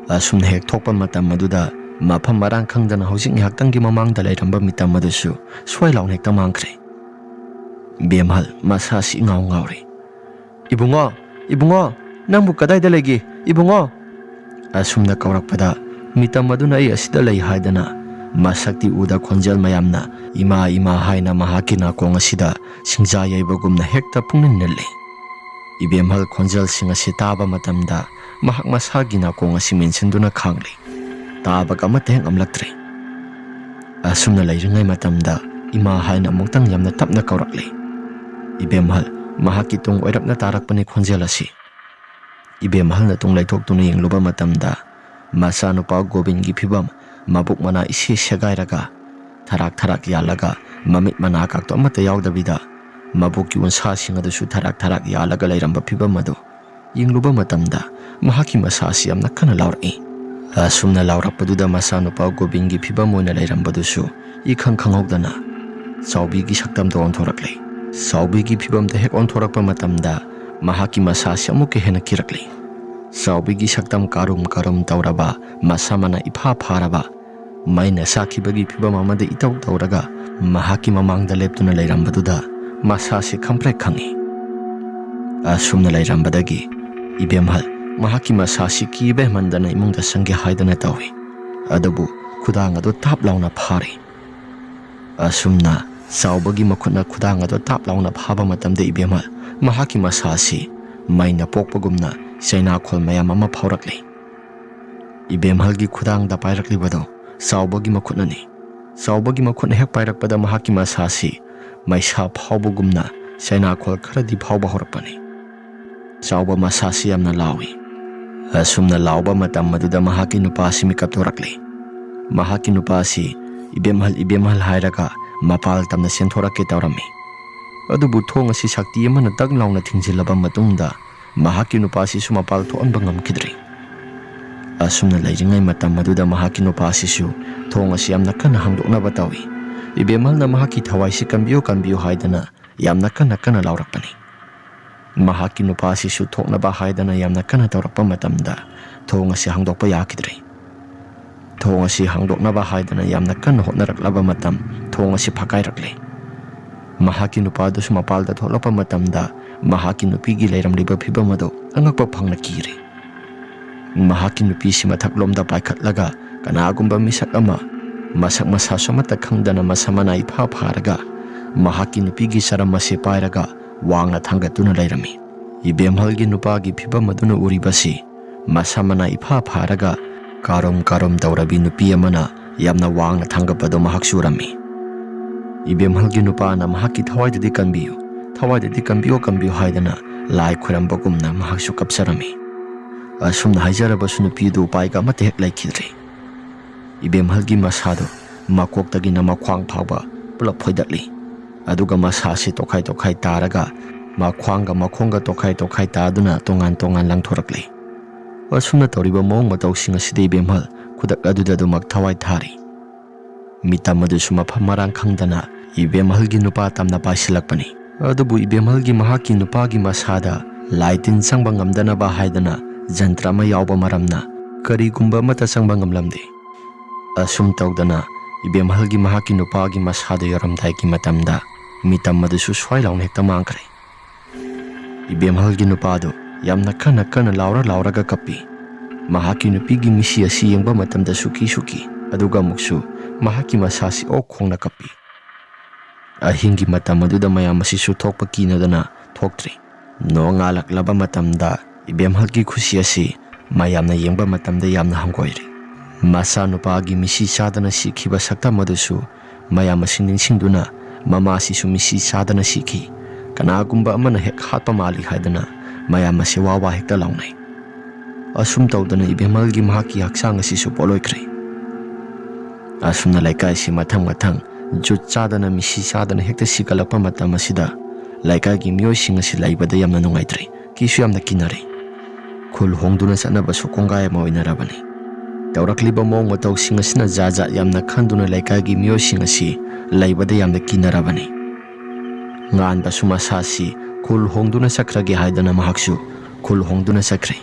ꯑꯁꯨꯝꯅ ꯍꯦꯛ ꯊꯣꯛꯄ ꯃꯇꯝ ꯑꯗꯨꯗ, ꯃꯐꯝ ꯃꯔꯥꯡ ꯈꯪꯗꯅ ꯍꯧꯖꯤꯛ ꯉꯥꯏꯍꯥꯛꯇꯪꯒꯤ ꯃꯃꯥꯡꯗ ꯂꯩꯔꯝꯕ ꯃꯤꯇꯝ ꯑꯗꯨꯁꯨ ꯁ꯭ꯋꯥꯏ ꯂꯥꯎꯅ ꯍꯦꯛꯇ ꯃꯥꯡꯈ꯭ꯔꯦ꯫ ꯕꯦꯝꯍꯜ ꯃꯁꯥꯁꯤ ꯏꯉꯥꯎ ꯉꯥꯎꯔꯦ꯫ "ꯏꯕꯨꯡꯉꯣ, ꯏꯕꯨꯡꯉꯣ, ꯅꯪꯕꯨ ꯀꯗꯥꯏꯗ ꯂꯩꯒꯦ, ꯏꯕꯨꯡꯉꯣ?" ꯑꯁꯨꯝꯅ ꯀꯧꯔꯛꯄꯗ, ꯃꯤꯇꯝ ꯑꯗꯨꯅ "ꯑꯩ ꯑꯁꯤꯗ ꯂꯩ" ꯍꯥꯏꯗꯅ ꯃꯁꯛꯇꯤ ꯎꯗ ꯈꯣꯟꯖꯦꯜ ꯃꯌꯥꯝꯅ "ꯏꯃꯥ, ꯏꯃꯥ" ꯍꯥꯏꯅ ꯃꯍꯥꯛꯀꯤ ꯅꯥꯀꯣꯡ ꯑꯁꯤꯗ ꯁꯤꯡꯖꯥ ꯌꯩꯕꯒꯨꯝꯅ ꯍꯦꯛꯇ ꯄꯨꯡꯅꯤꯜ ꯅꯤꯜꯂꯤ꯫ ꯏꯕꯦꯝꯍꯜ ꯈꯣꯟꯖꯦꯜꯁꯤꯡ ꯑꯁꯤ ꯇꯥꯕ ꯃꯇꯝꯗ ꯃꯍꯥꯛ ꯃꯁꯥꯒꯤ ꯅꯥꯀꯣꯡ ꯑꯁꯤ ꯃꯦꯟꯁꯤꯟꯗꯨꯅ ꯈꯥꯡꯂꯤ꯫ ꯇꯥꯕꯒ ꯑꯃꯠꯇ ꯍꯦꯛ ꯉꯝꯂꯛꯇ꯭ꯔꯦ꯫ ꯑꯁꯨꯝꯅ ꯂꯩꯔꯤꯉꯩ ꯃꯇꯝꯗ ꯏꯃꯥ ꯍꯥꯏꯅ ꯑꯃꯨꯛꯇꯪ ꯌꯥꯝꯅ ꯇꯞꯅ ꯀꯧꯔꯛꯂꯤ꯫ ꯏꯕꯦꯝꯍꯜ ꯃꯍꯥꯛꯀꯤ ꯇꯨꯡ ꯑꯣꯏꯔꯞꯅ ꯇꯥꯔꯛꯄꯅꯤ ꯈꯣꯟꯖꯦꯜ ꯑꯁꯤ꯫ ꯏꯕꯦꯝꯍꯜꯅ ꯇꯨꯡ ꯂꯩꯊꯣꯛꯇꯨꯅ ꯌꯦꯡꯂꯨꯕ ꯃꯇꯝꯗ, ꯃꯆꯥꯅꯨꯄꯥ ꯒꯣꯕꯤꯟꯒꯤ ꯐꯤꯕꯝ, ꯃꯕꯨꯛ ꯃꯅꯥ ꯏꯁꯦ ꯁꯦꯒꯥꯏꯔꯒ, ꯊꯔꯥꯛ ꯊꯔꯥꯛ ꯌꯥꯜꯂꯒ, ꯃꯃꯤꯠ ꯃꯅꯥ ꯀꯥꯛꯇꯣ ꯑꯃꯠꯇ ꯌꯥꯎꯗꯕꯤꯗ, ꯃꯕꯨꯛꯀꯤ ꯎꯟꯁꯥꯁꯤꯡ ꯑꯗꯨꯁꯨ ꯊꯔꯥꯛ ꯊꯔꯥꯛ ꯌꯥꯜꯂꯒ ꯂꯩꯔꯝꯕ ꯐꯤꯕꯝ ꯑꯗꯨ ꯌꯦꯡꯂꯨꯕ ꯃꯇꯝꯗ, ꯃꯍꯥꯛꯀꯤ ꯃꯁꯥ ꯑꯁꯤ ꯌꯥꯝꯅ ꯀꯟꯅ ꯂꯥꯎꯔꯛꯏ꯫ ꯑꯁꯨꯝꯅ ꯂꯥꯎꯔꯛꯄꯗꯨꯗ ꯃꯆꯥꯅꯨꯄꯥ ꯒꯣꯕꯤꯟꯒꯤ ꯐꯤꯕꯝ ꯑꯣꯏꯅ ꯂꯩꯔꯝꯕꯗꯨꯁꯨ ꯏꯈꯪ ꯈꯪꯍꯧꯗꯅ ꯆꯥꯎꯕꯤꯒꯤ ꯁꯛꯇꯝꯗ ꯑꯣꯟꯊꯣꯔꯛꯂꯦ꯫ ꯆꯥꯎꯕꯤꯒꯤ ꯐꯤꯕꯝꯗ ꯍꯦꯛ ꯑꯣꯟꯊꯣꯔꯛꯄ ꯃꯇꯝꯗ, ꯃꯍꯥꯛꯀꯤ ꯃꯁꯥꯁꯤ ꯑꯃꯨꯛꯀ ꯍꯦꯟꯅ ꯀꯤꯔꯛꯂꯦ꯫ ꯆꯥꯎꯕꯤꯒꯤ ꯁꯛꯇꯝ ꯀꯥꯔꯨꯝ ꯀꯥꯔꯨꯝ ꯇꯧꯔꯕ, ꯃꯁꯥ ꯃꯅꯥ ꯏꯐꯥ ꯐꯥꯔꯕ, ꯃꯩꯅ ꯆꯥꯛꯈꯤꯕꯒꯤ ꯐꯤꯕꯝ ꯑꯃꯗ ꯏꯇꯧ ꯇꯧꯔꯒ ꯃꯍꯥꯛꯀꯤ ꯃꯃꯥꯡꯗ ꯂꯦꯞꯇꯨꯅ ꯂꯩꯔꯝꯕꯗꯨꯗ ꯃꯁꯥꯁꯤ ꯈꯪꯄ꯭ꯔꯦꯛ ꯈꯪꯉꯤ꯫ ꯑꯁꯨꯝꯅ ꯂꯩꯔꯝꯕꯗꯒꯤ ꯏꯕꯦꯝꯍꯜ ꯃꯍꯥꯛꯀꯤ ꯃꯁꯥꯁꯤ ꯀꯤꯕ ꯍꯦꯟꯃꯟꯗꯅ ꯏꯃꯨꯡꯗ ꯆꯪꯒꯦ ꯍꯥꯏꯗꯅ ꯇꯧꯏ꯫ ꯑꯗꯨꯕꯨ ꯈꯨꯗꯥꯡ ꯑꯗꯨ ꯇꯥꯞ ꯂꯥꯎꯅ ꯐꯥꯔꯤ꯫ ꯑꯁꯨꯝꯅ ꯆꯥꯎꯕꯒꯤ ꯃꯈꯨꯠꯅ ꯈꯨꯗꯥꯡ ꯑꯗꯨ ꯇꯥꯞ ꯂꯥꯎꯅ ꯐꯥꯕ ꯃꯇꯝꯗ ꯏꯕꯦꯝꯍꯜ ꯃꯍꯥꯛꯀꯤ ꯃꯁꯥꯁꯤ ꯃꯩꯅ ꯄꯣꯛꯄꯒꯨꯝꯅ ꯆꯩꯅꯥꯈꯣꯜ ꯃꯌꯥꯝ ꯑꯃ ꯐꯥꯎꯔꯛꯂꯤ꯫ ꯏꯕꯦꯝꯍꯜꯒꯤ ꯈꯨꯗꯥꯡꯗ ꯄꯥꯏꯔꯛꯂꯤꯕꯗꯨ ꯆꯥꯎꯕꯒꯤ ꯃꯈꯨꯠꯅꯅꯤ꯫ ꯆꯥꯎꯕꯒꯤ ꯃꯈꯨꯠꯅ ꯍꯦꯛ ꯄꯥꯏꯔꯛꯄꯗ ꯃꯍꯥꯛꯀꯤ ꯃꯁꯥꯁꯤ ꯃꯩꯁꯥ ꯐꯥꯎꯕꯒꯨꯝꯅ ꯆꯩꯅꯥꯈꯣꯜ ꯈꯔꯗꯤ ꯐꯥꯎꯕ ꯍꯧꯔꯛꯄꯅꯤ꯫ ꯆꯥꯎꯕ ꯃꯁꯥꯁꯤ ꯌꯥꯝꯅ ꯂꯥꯎꯏ꯫ ꯑꯁꯨꯝꯅ ꯂꯥꯎꯕ ꯃꯇꯝ ꯑꯗꯨꯗ ꯃꯍꯥꯛꯀꯤ ꯅꯨꯄꯥꯁꯤ ꯃꯤꯀꯞ ꯊꯣꯔꯛꯂꯤ꯫ ꯃꯍꯥꯛꯀꯤ ꯅꯨꯄꯥꯁꯤ "ꯏꯕꯦꯝꯍꯜ, ꯏꯕꯦꯝꯍꯜ" ꯍꯥꯏꯔꯒ ꯃꯄꯥꯜ ꯇꯝꯅ ꯆꯦꯟꯊꯣꯔꯛꯀꯦ ꯇꯧꯔꯝꯃꯤ꯫ ꯑꯗꯨꯕꯨ ꯊꯣꯡ ꯑꯁꯤ ꯁꯛꯇꯤ ꯑꯃꯅ ꯇꯛ ꯂꯥꯎꯅ ꯊꯤꯡꯖꯤꯜꯂꯕ ꯃꯇꯨꯡꯗ ꯃꯍꯥꯛꯀꯤ ꯅꯨꯄꯥꯁꯤꯁꯨ ꯃꯄꯥꯜ ꯊꯣꯛꯍꯟꯕ ꯉꯝꯈꯤꯗ꯭ꯔꯦ꯫ ꯑꯁꯨꯝꯅ ꯂꯩꯔꯤꯉꯩ ꯃꯇꯝ ꯑꯗꯨꯗ ꯃꯍꯥꯛꯀꯤ ꯅꯨꯄꯥꯁꯤꯁꯨ ꯊꯣꯡ ꯑꯁꯤ ꯌꯥꯝꯅ ꯀꯟꯅ ꯍꯥꯡꯗꯣꯛꯅꯕ ꯇꯧꯏ꯫ ꯏꯕꯦꯝꯍꯜꯅ ꯃꯍꯥꯛꯀꯤ ꯊꯋꯥꯏꯁꯤ ꯀꯟꯕꯤꯌꯨ, ꯀꯟꯕꯤꯌꯨ ꯍꯥꯏꯗꯅ ꯌꯥꯝꯅ ꯀꯟꯅ ꯀꯟꯅ ꯂꯥꯎꯔꯛꯄꯅꯤ꯫ ꯃꯍꯥꯛꯀꯤ ꯅꯨꯄꯥꯁꯤꯁꯨ ꯊꯣꯛꯅꯕ ꯍꯥꯏꯗꯅ ꯌꯥꯝꯅ ꯀꯟꯅ ꯇꯧꯔꯛꯄ ꯃꯇꯝꯗ ꯊꯣꯡ ꯑꯁꯤ ꯍꯥꯡꯗꯣꯛꯄ ꯌꯥꯈꯤꯗ꯭ꯔꯦ꯫ ꯊꯣꯡ ꯑꯁꯤ ꯍꯥꯡꯗꯣꯛꯅꯕ ꯍꯥꯏꯗꯅ ꯌꯥꯝꯅ ꯀꯟꯅ ꯍꯣꯠꯅꯔꯛꯂꯕ ꯃꯇꯝ ꯊꯣꯡ ꯑꯁꯤ ꯐꯛꯀꯥꯏꯔꯛꯂꯦ꯫ ꯃꯍꯥꯛꯀꯤ ꯅꯨꯄꯥꯗꯨꯁꯨ ꯃꯄꯥꯜꯗ ꯊꯣꯛꯂꯛꯄ ꯃꯇꯝꯗ ꯃꯍꯥꯛꯀꯤ ꯅꯨꯄꯤꯒꯤ ꯂꯩꯔꯝꯂꯤꯕ ꯐꯤꯕꯝ ꯑꯗꯨ ꯑꯉꯛꯄ ꯐꯪꯅ ꯀꯤꯔꯦ꯫ ꯃꯍꯥꯛꯀꯤ ꯅꯨꯄꯤꯁꯤ ꯃꯊꯛꯂꯣꯝꯗ ꯄꯥꯏꯈꯠꯂꯒ ꯀꯅꯥꯒꯨꯝꯕ ꯃꯤꯁꯛ ꯑꯃ ꯃꯁꯛ ꯃꯁꯥꯁꯨ ꯑꯃꯠꯇ ꯈꯪꯗꯅ ꯃꯁꯝ ꯃꯅꯥ ꯏꯐꯥ ꯐꯥꯔꯒ ꯃꯍꯥꯛꯀꯤ ꯅꯨꯄꯤꯒꯤ ꯆꯔꯝ ꯑꯁꯤ ꯄꯥꯏꯔꯒ ꯋꯥꯡꯅ ꯊꯥꯡꯒꯠꯇꯨꯅ ꯂꯩꯔꯝꯃꯤ꯫ ꯏꯕꯦꯝꯍꯜꯒꯤ ꯅꯨꯄꯥꯒꯤ ꯐꯤꯕꯝ ꯑꯗꯨꯅ ꯎꯔꯤꯕꯁꯤ ꯃꯁꯝ ꯃꯅꯥ ꯏꯐꯥ ꯐꯥꯔꯒ ꯀꯥꯔꯨꯝ ꯀꯥꯔꯨꯝ ꯇꯧꯔꯕꯤ ꯅꯨꯄꯤ ꯑꯃꯅ ꯌꯥꯝꯅ ꯋꯥꯡꯅ ꯊꯥꯡꯒꯠꯄꯗꯨ ꯃꯍꯥꯛꯁꯨ ꯎꯔꯝꯃꯤ꯫ ꯏꯕꯦꯝꯍꯜꯒꯤ ꯅꯨꯄꯥꯅ ꯃꯍꯥꯛꯀꯤ "ꯊꯋꯥꯏꯗꯗꯤ ꯀꯟꯕꯤꯌꯨ, ꯊꯋꯥꯏꯗꯗꯤ ꯀꯟꯕꯤꯌꯨ, ꯀꯟꯕꯤꯌꯨ" ꯍꯥꯏꯗꯅ ꯂꯥꯏ ꯈꯣꯏꯔꯝꯕꯒꯨꯝꯅ ꯃꯍꯥꯛꯁꯨ ꯀꯞꯆꯔꯝꯃꯤ꯫ ꯑꯁꯨꯝꯅ ꯍꯥꯏꯖꯔꯕꯁꯨ ꯅꯨꯄꯤꯗꯨ ꯎꯄꯥꯏꯒ ꯑꯃꯠꯇ ꯍꯦꯛ ꯂꯩꯈꯤꯗ꯭ꯔꯦ꯫ ꯏꯕꯦꯝꯍꯜꯒꯤ ꯃꯁꯥꯗꯨ ꯃꯀꯣꯛꯇꯒꯤꯅ ꯃꯈ꯭ꯋꯥꯡ ꯐꯥꯎꯕ ꯄꯨꯂꯞ ꯐꯣꯏꯗꯠꯂꯤ꯫ ꯑꯗꯨꯒ ꯃꯁꯥꯁꯤ ꯇꯣꯈꯥꯏ ꯇꯣꯈꯥꯏ ꯇꯥꯔꯒ ꯃꯈ꯭ꯋꯥꯡꯒ ꯃꯈꯣꯡꯒ ꯇꯣꯈꯥꯏ ꯇꯣꯈꯥꯏ ꯇꯥꯗꯨꯅ ꯇꯣꯉꯥꯟ ꯇꯣꯉꯥꯟ ꯂꯪꯊꯣꯔꯛꯂꯤ꯫ ꯑꯁꯨꯝꯅ ꯇꯧꯔꯤꯕ ꯃꯑꯣꯡ ꯃꯇꯧꯁꯤꯡ ꯑꯁꯤꯗ ꯏꯕꯦꯝꯍꯜ ꯈꯨꯗꯛ ꯑꯗꯨꯗ ꯑꯗꯨꯃꯛ ꯊꯋꯥꯏ ꯊꯥꯔꯤ꯫ ꯃꯤꯇꯝ ꯑꯗꯨꯁꯨ ꯃꯐꯝ ꯃꯔꯥꯡ ꯈꯪꯗꯅ ꯏꯕꯦꯝꯍꯜꯒꯤ ꯅꯨꯄꯥ ꯇꯝꯅ ꯄꯥꯏꯁꯤꯜꯂꯛꯄꯅꯤ꯫ ꯑꯗꯨꯕꯨ ꯏꯕꯦꯝꯍꯜꯒꯤ ꯃꯍꯥꯛꯀꯤ ꯅꯨꯄꯥꯒꯤ ꯃꯁꯥꯗ ꯂꯥꯏ ꯇꯤꯟ ꯆꯪꯕ ꯉꯝꯗꯅꯕ ꯍꯥꯏꯗꯅ ꯖꯟꯇ꯭ꯔ ꯑꯃ ꯌꯥꯎꯕ ꯃꯔꯝꯅ ꯀꯔꯤꯒꯨꯝꯕ ꯑꯃꯠꯇ ꯆꯪꯕ ꯉꯝꯂꯝꯗꯦ꯫ ꯑꯁꯨꯝ ꯇꯧꯗꯅ ꯏꯕꯦꯝꯍꯜꯒꯤ ꯃꯍꯥꯛꯀꯤ ꯅꯨꯄꯥꯒꯤ ꯃꯁꯥꯗ ꯌꯧꯔꯝꯗꯥꯏꯒꯤ ꯃꯇꯝꯗ ꯃꯤꯇꯝ ꯑꯗꯨꯁꯨ ꯁ꯭ꯋꯥꯏ ꯂꯥꯎꯅ ꯍꯦꯛꯇ ꯃꯥꯡꯈ꯭ꯔꯦ꯫ ꯏꯕꯦꯝꯍꯜꯒꯤ ꯅꯨꯄꯥꯗꯨ ꯌꯥꯝꯅ ꯀꯟꯅ ꯀꯟꯅ ꯂꯥꯎꯔ ꯂꯥꯎꯔꯒ ꯀꯞꯄꯤ꯫ ꯃꯍꯥꯛꯀꯤ ꯅꯨꯄꯤꯒꯤ ꯃꯤꯁꯤ ꯑꯁꯤ ꯌꯦꯡꯕ ꯃꯇꯝꯗ ꯁꯨꯀꯤ ꯁꯨꯀꯤ, ꯑꯗꯨꯒ ꯑꯃꯨꯛꯁꯨ ꯃꯍꯥꯛꯀꯤ ꯃꯁꯥꯁꯤ ꯑꯣꯛ ꯈꯣꯡꯅ ꯀꯞꯄꯤ꯫ ꯑꯍꯤꯡꯒꯤ ꯃꯇꯝ ꯑꯗꯨꯗ ꯃꯌꯥꯝ ꯑꯁꯤꯁꯨ ꯊꯣꯛꯄ ꯀꯤꯅꯗꯅ ꯊꯣꯛꯇ꯭ꯔꯤ꯫ ꯅꯣꯡꯉꯥꯜꯂꯛꯂꯕ ꯃꯇꯝꯗ ꯏꯕꯦꯝꯍꯜꯒꯤ ꯈꯨꯁꯤ ꯑꯁꯤ ꯃꯌꯥꯝꯅ ꯌꯦꯡꯕ ꯃꯇꯝꯗ ꯌꯥꯝꯅ ꯍꯪꯒꯣꯏꯔꯤ꯫ ꯃꯆꯥꯅꯨꯄꯥꯒꯤ ꯃꯤꯁꯤ ꯆꯥꯗꯅ ꯁꯤꯈꯤꯕ ꯁꯛꯇꯝ ꯑꯗꯨꯁꯨ ꯃꯌꯥꯝ ꯑꯁꯤ ꯅꯤꯡꯁꯤꯡꯗꯨꯅ ꯃꯃꯥꯁꯤꯁꯨ ꯃꯤꯁꯤ ꯆꯥꯗꯅ ꯁꯤꯈꯤ, ꯀꯅꯥꯒꯨꯝꯕ ꯑꯃꯅ ꯍꯦꯛ ꯍꯥꯠꯄ ꯃꯥꯜꯂꯤ ꯍꯥꯏꯗꯅ ꯃꯌꯥꯝ ꯑꯁꯤ ꯋꯥ ꯋꯥ ꯍꯦꯛꯇ ꯂꯥꯎꯅꯩ꯫ ꯑꯁꯨꯝ ꯇꯧꯗꯅ ꯏꯕꯦꯝꯍꯜꯒꯤ ꯃꯍꯥꯛꯀꯤ ꯍꯛꯆꯥꯡ ꯑꯁꯤꯁꯨ ꯄꯣꯠꯂꯣꯏꯈ꯭ꯔꯦ꯫ ꯑꯁꯨꯝꯅ ꯂꯩꯀꯥꯏꯁꯤ ꯃꯊꯪ ꯃꯊꯪ ꯖꯨꯠ ꯆꯥꯗꯅ, ꯃꯤꯁꯤ ꯆꯥꯗꯅ ꯍꯦꯛꯇ ꯁꯤꯒꯠꯂꯛꯄ ꯃꯇꯝ ꯑꯁꯤꯗ ꯂꯩꯀꯥꯏꯒꯤ ꯃꯤꯑꯣꯏꯁꯤꯡ ꯑꯁꯤ ꯂꯩꯕꯗ ꯌꯥꯝꯅ ꯅꯨꯡꯉꯥꯏꯇ꯭ꯔꯦ, ꯀꯤꯁꯨ ꯌꯥꯝꯅ ꯀꯤꯅꯔꯦ꯫ ꯈꯨꯜ ꯍꯣꯡꯗꯨꯅ ꯆꯠꯅꯕꯁꯨ ꯀꯣꯡꯒꯥꯏ ꯑꯃ ꯑꯣꯏꯅꯔꯕꯅꯤ꯫ ꯇꯧꯔꯛꯂꯤꯕ ꯃꯑꯣꯡ ꯃꯇꯧꯁꯤꯡ ꯑꯁꯤꯅ ꯖꯥꯠ ꯖꯥꯠ ꯌꯥꯝꯅ ꯈꯟꯗꯨꯅ ꯂꯩꯀꯥꯏꯒꯤ ꯃꯤꯑꯣꯏꯁꯤꯡ ꯑꯁꯤ ꯂꯩꯕꯗ ꯌꯥꯝꯅ ꯀꯤꯅꯔꯕꯅꯤ꯫ ꯉꯥꯟꯕꯁꯨ ꯃꯁꯥꯁꯤ ꯈꯨꯜ ꯍꯣꯡꯗꯨꯅ ꯆꯠꯈ꯭ꯔꯒꯦ ꯍꯥꯏꯗꯅ ꯃꯍꯥꯛꯁꯨ ꯈꯨꯜ ꯍꯣꯡꯗꯨꯅ ꯆꯠꯈ꯭ꯔꯦ꯫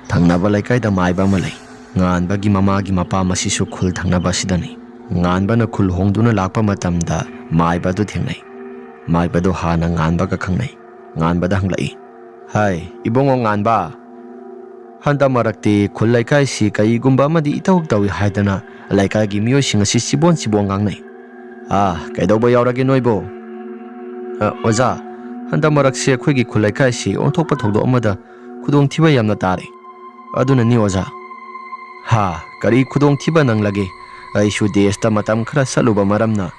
ꯊꯪꯅꯕ ꯂꯩꯀꯥꯏꯗ ꯃꯥꯏꯕ ꯑꯃ ꯂꯩ꯫ ꯉꯥꯟꯕꯒꯤ ꯃꯃꯥꯒꯤ ꯃꯄꯥꯝ ꯑꯁꯤꯁꯨ ꯈꯨꯜ ꯊꯪꯅꯕ ꯑꯁꯤꯗꯅꯤ꯫ ꯉꯥꯟꯕꯅ ꯈꯨꯜ ꯍꯣꯡꯗꯨꯅ ꯂꯥꯛꯄ ꯃꯇꯝꯗ ꯃꯥꯏꯕꯗꯨ ꯊꯦꯡꯅꯩ꯫ ꯃꯥꯏꯕꯗꯨ ꯍꯥꯟꯅ ꯉꯥꯟꯕꯒ ꯈꯪꯅꯩ꯫ ꯉꯥꯟꯕꯗ ꯍꯪꯂꯛꯏ, "ꯍꯥꯏ, ꯏꯕꯨꯡꯉꯣ ꯉꯥꯟꯕ, ꯍꯟꯗꯛ ꯃꯔꯛꯇꯤ ꯈꯨꯜ ꯂꯩꯀꯥꯏꯁꯤ ꯀꯔꯤꯒꯨꯝꯕ ꯑꯃꯗꯤ ꯏꯇꯧ ꯇꯧꯏ ꯍꯥꯏꯗꯅ ꯂꯩꯀꯥꯏꯒꯤ ꯃꯤꯑꯣꯏꯁꯤꯡ ꯑꯁꯤ ꯆꯤꯕꯣꯟ ꯆꯤꯕꯣꯟ ꯉꯥꯡꯅꯩ꯫ ꯑꯥ, ꯀꯩꯗꯧꯕ ꯌꯥꯎꯔꯒꯦ ꯅꯣꯏꯕꯨ?" "ꯑ, ꯑꯣꯖꯥ, ꯍꯟꯗꯛ ꯃꯔꯛꯁꯤ ꯑꯩꯈꯣꯏꯒꯤ ꯈꯨꯜ ꯂꯩꯀꯥꯏꯁꯤ ꯑꯣꯟꯊꯣꯛꯄ ꯊꯧꯗꯣꯛ ꯑꯃꯗ ꯈꯨꯗꯣꯡꯊꯤꯕ ꯌꯥꯝꯅ ꯇꯥꯔꯦ꯫ ꯑꯗꯨꯅꯅꯤ ꯑꯣꯖꯥ꯫" "ꯍꯥ, ꯀꯔꯤ ꯈꯨꯗꯣꯡꯊꯤꯕ ꯅꯪꯂꯒꯦ? ꯑꯩꯁꯨ ꯗꯦꯁꯇ ꯃꯇꯝ ꯈꯔ ꯆꯠꯂꯨꯕ ꯃꯔꯝꯅ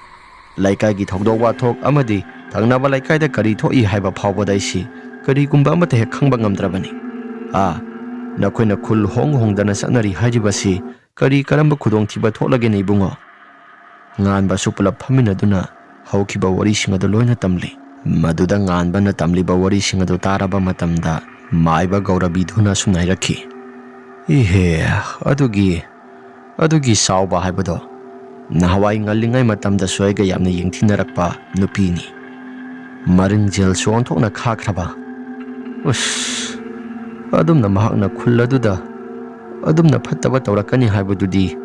ꯂꯩꯀꯥꯏꯒꯤ ꯊꯧꯗꯣꯛ ꯋꯥꯊꯣꯛ ꯑꯃꯗꯤ ꯊꯪꯅꯕ ꯂꯩꯀꯥꯏꯗ ꯀꯔꯤ ꯊꯣꯛꯏ ꯍꯥꯏꯕ ꯐꯥꯎꯕꯗ ꯑꯩꯁꯤ ꯀꯔꯤꯒꯨꯝꯕ ꯑꯃꯠꯇ ꯍꯦꯛ ꯈꯪꯕ ꯉꯝꯗ꯭ꯔꯕꯅꯤ꯫ ꯑꯥ, ꯅꯈꯣꯏꯅ ꯈꯨꯜ ꯍꯣꯡ ꯍꯣꯡꯗꯅ ꯆꯠꯅꯔꯤ ꯍꯥꯏꯔꯤꯕꯁꯤ ꯀꯔꯤ ꯀꯔꯝꯕ ꯈꯨꯗꯣꯡꯊꯤꯕ ꯊꯣꯛꯂꯒꯦꯅꯦ ꯏꯕꯨꯡꯉꯣ?" ꯉꯥꯟꯕꯁꯨ ꯄꯨꯂꯞ ꯐꯝꯃꯤꯟꯅꯗꯨꯅ ꯍꯧꯈꯤꯕ ꯋꯥꯔꯤꯁꯤꯡ ꯑꯗꯨ ꯂꯣꯏꯅ ꯇꯝꯂꯤ꯫ ꯃꯗꯨꯗ ꯉꯥꯟꯕꯅ ꯇꯝꯂꯤꯕ ꯋꯥꯔꯤꯁꯤꯡ ꯑꯗꯨ ꯇꯥꯔꯕ ꯃꯇꯝꯗ ꯃꯥꯏꯕ ꯒꯧꯔꯕꯤꯗꯨꯅ ꯑꯁꯨꯝꯅ ꯍꯥꯏꯔꯛꯈꯤ, "ꯏꯍꯦ, ꯑꯗꯨꯒꯤ, ꯑꯗꯨꯒꯤ ꯆꯥꯎꯕ ꯍꯥꯏꯕꯗꯣ ꯅꯍꯥꯟꯋꯥꯏ ꯉꯜꯂꯤꯉꯩ ꯃꯇꯝꯗꯁꯨ ꯑꯩꯒ ꯌꯥꯝꯅ ꯌꯦꯡꯊꯤꯅꯔꯛꯄ ꯅꯨꯄꯤꯅꯤ꯫ ꯃꯔꯤꯡꯖꯦꯜꯁꯨ ꯑꯣꯟꯊꯣꯛꯅ ꯈꯥꯈ꯭ꯔꯕ꯫ ꯎꯁ, ꯑꯗꯨꯝꯅ ꯃꯍꯥꯛꯅ ꯈꯨꯜ ꯑꯗꯨꯗ ꯑꯗꯨꯝꯅ ꯐꯠꯇꯕ ꯇꯧꯔꯛꯀꯅꯤ ꯍꯥꯏꯕꯗꯨꯗꯤ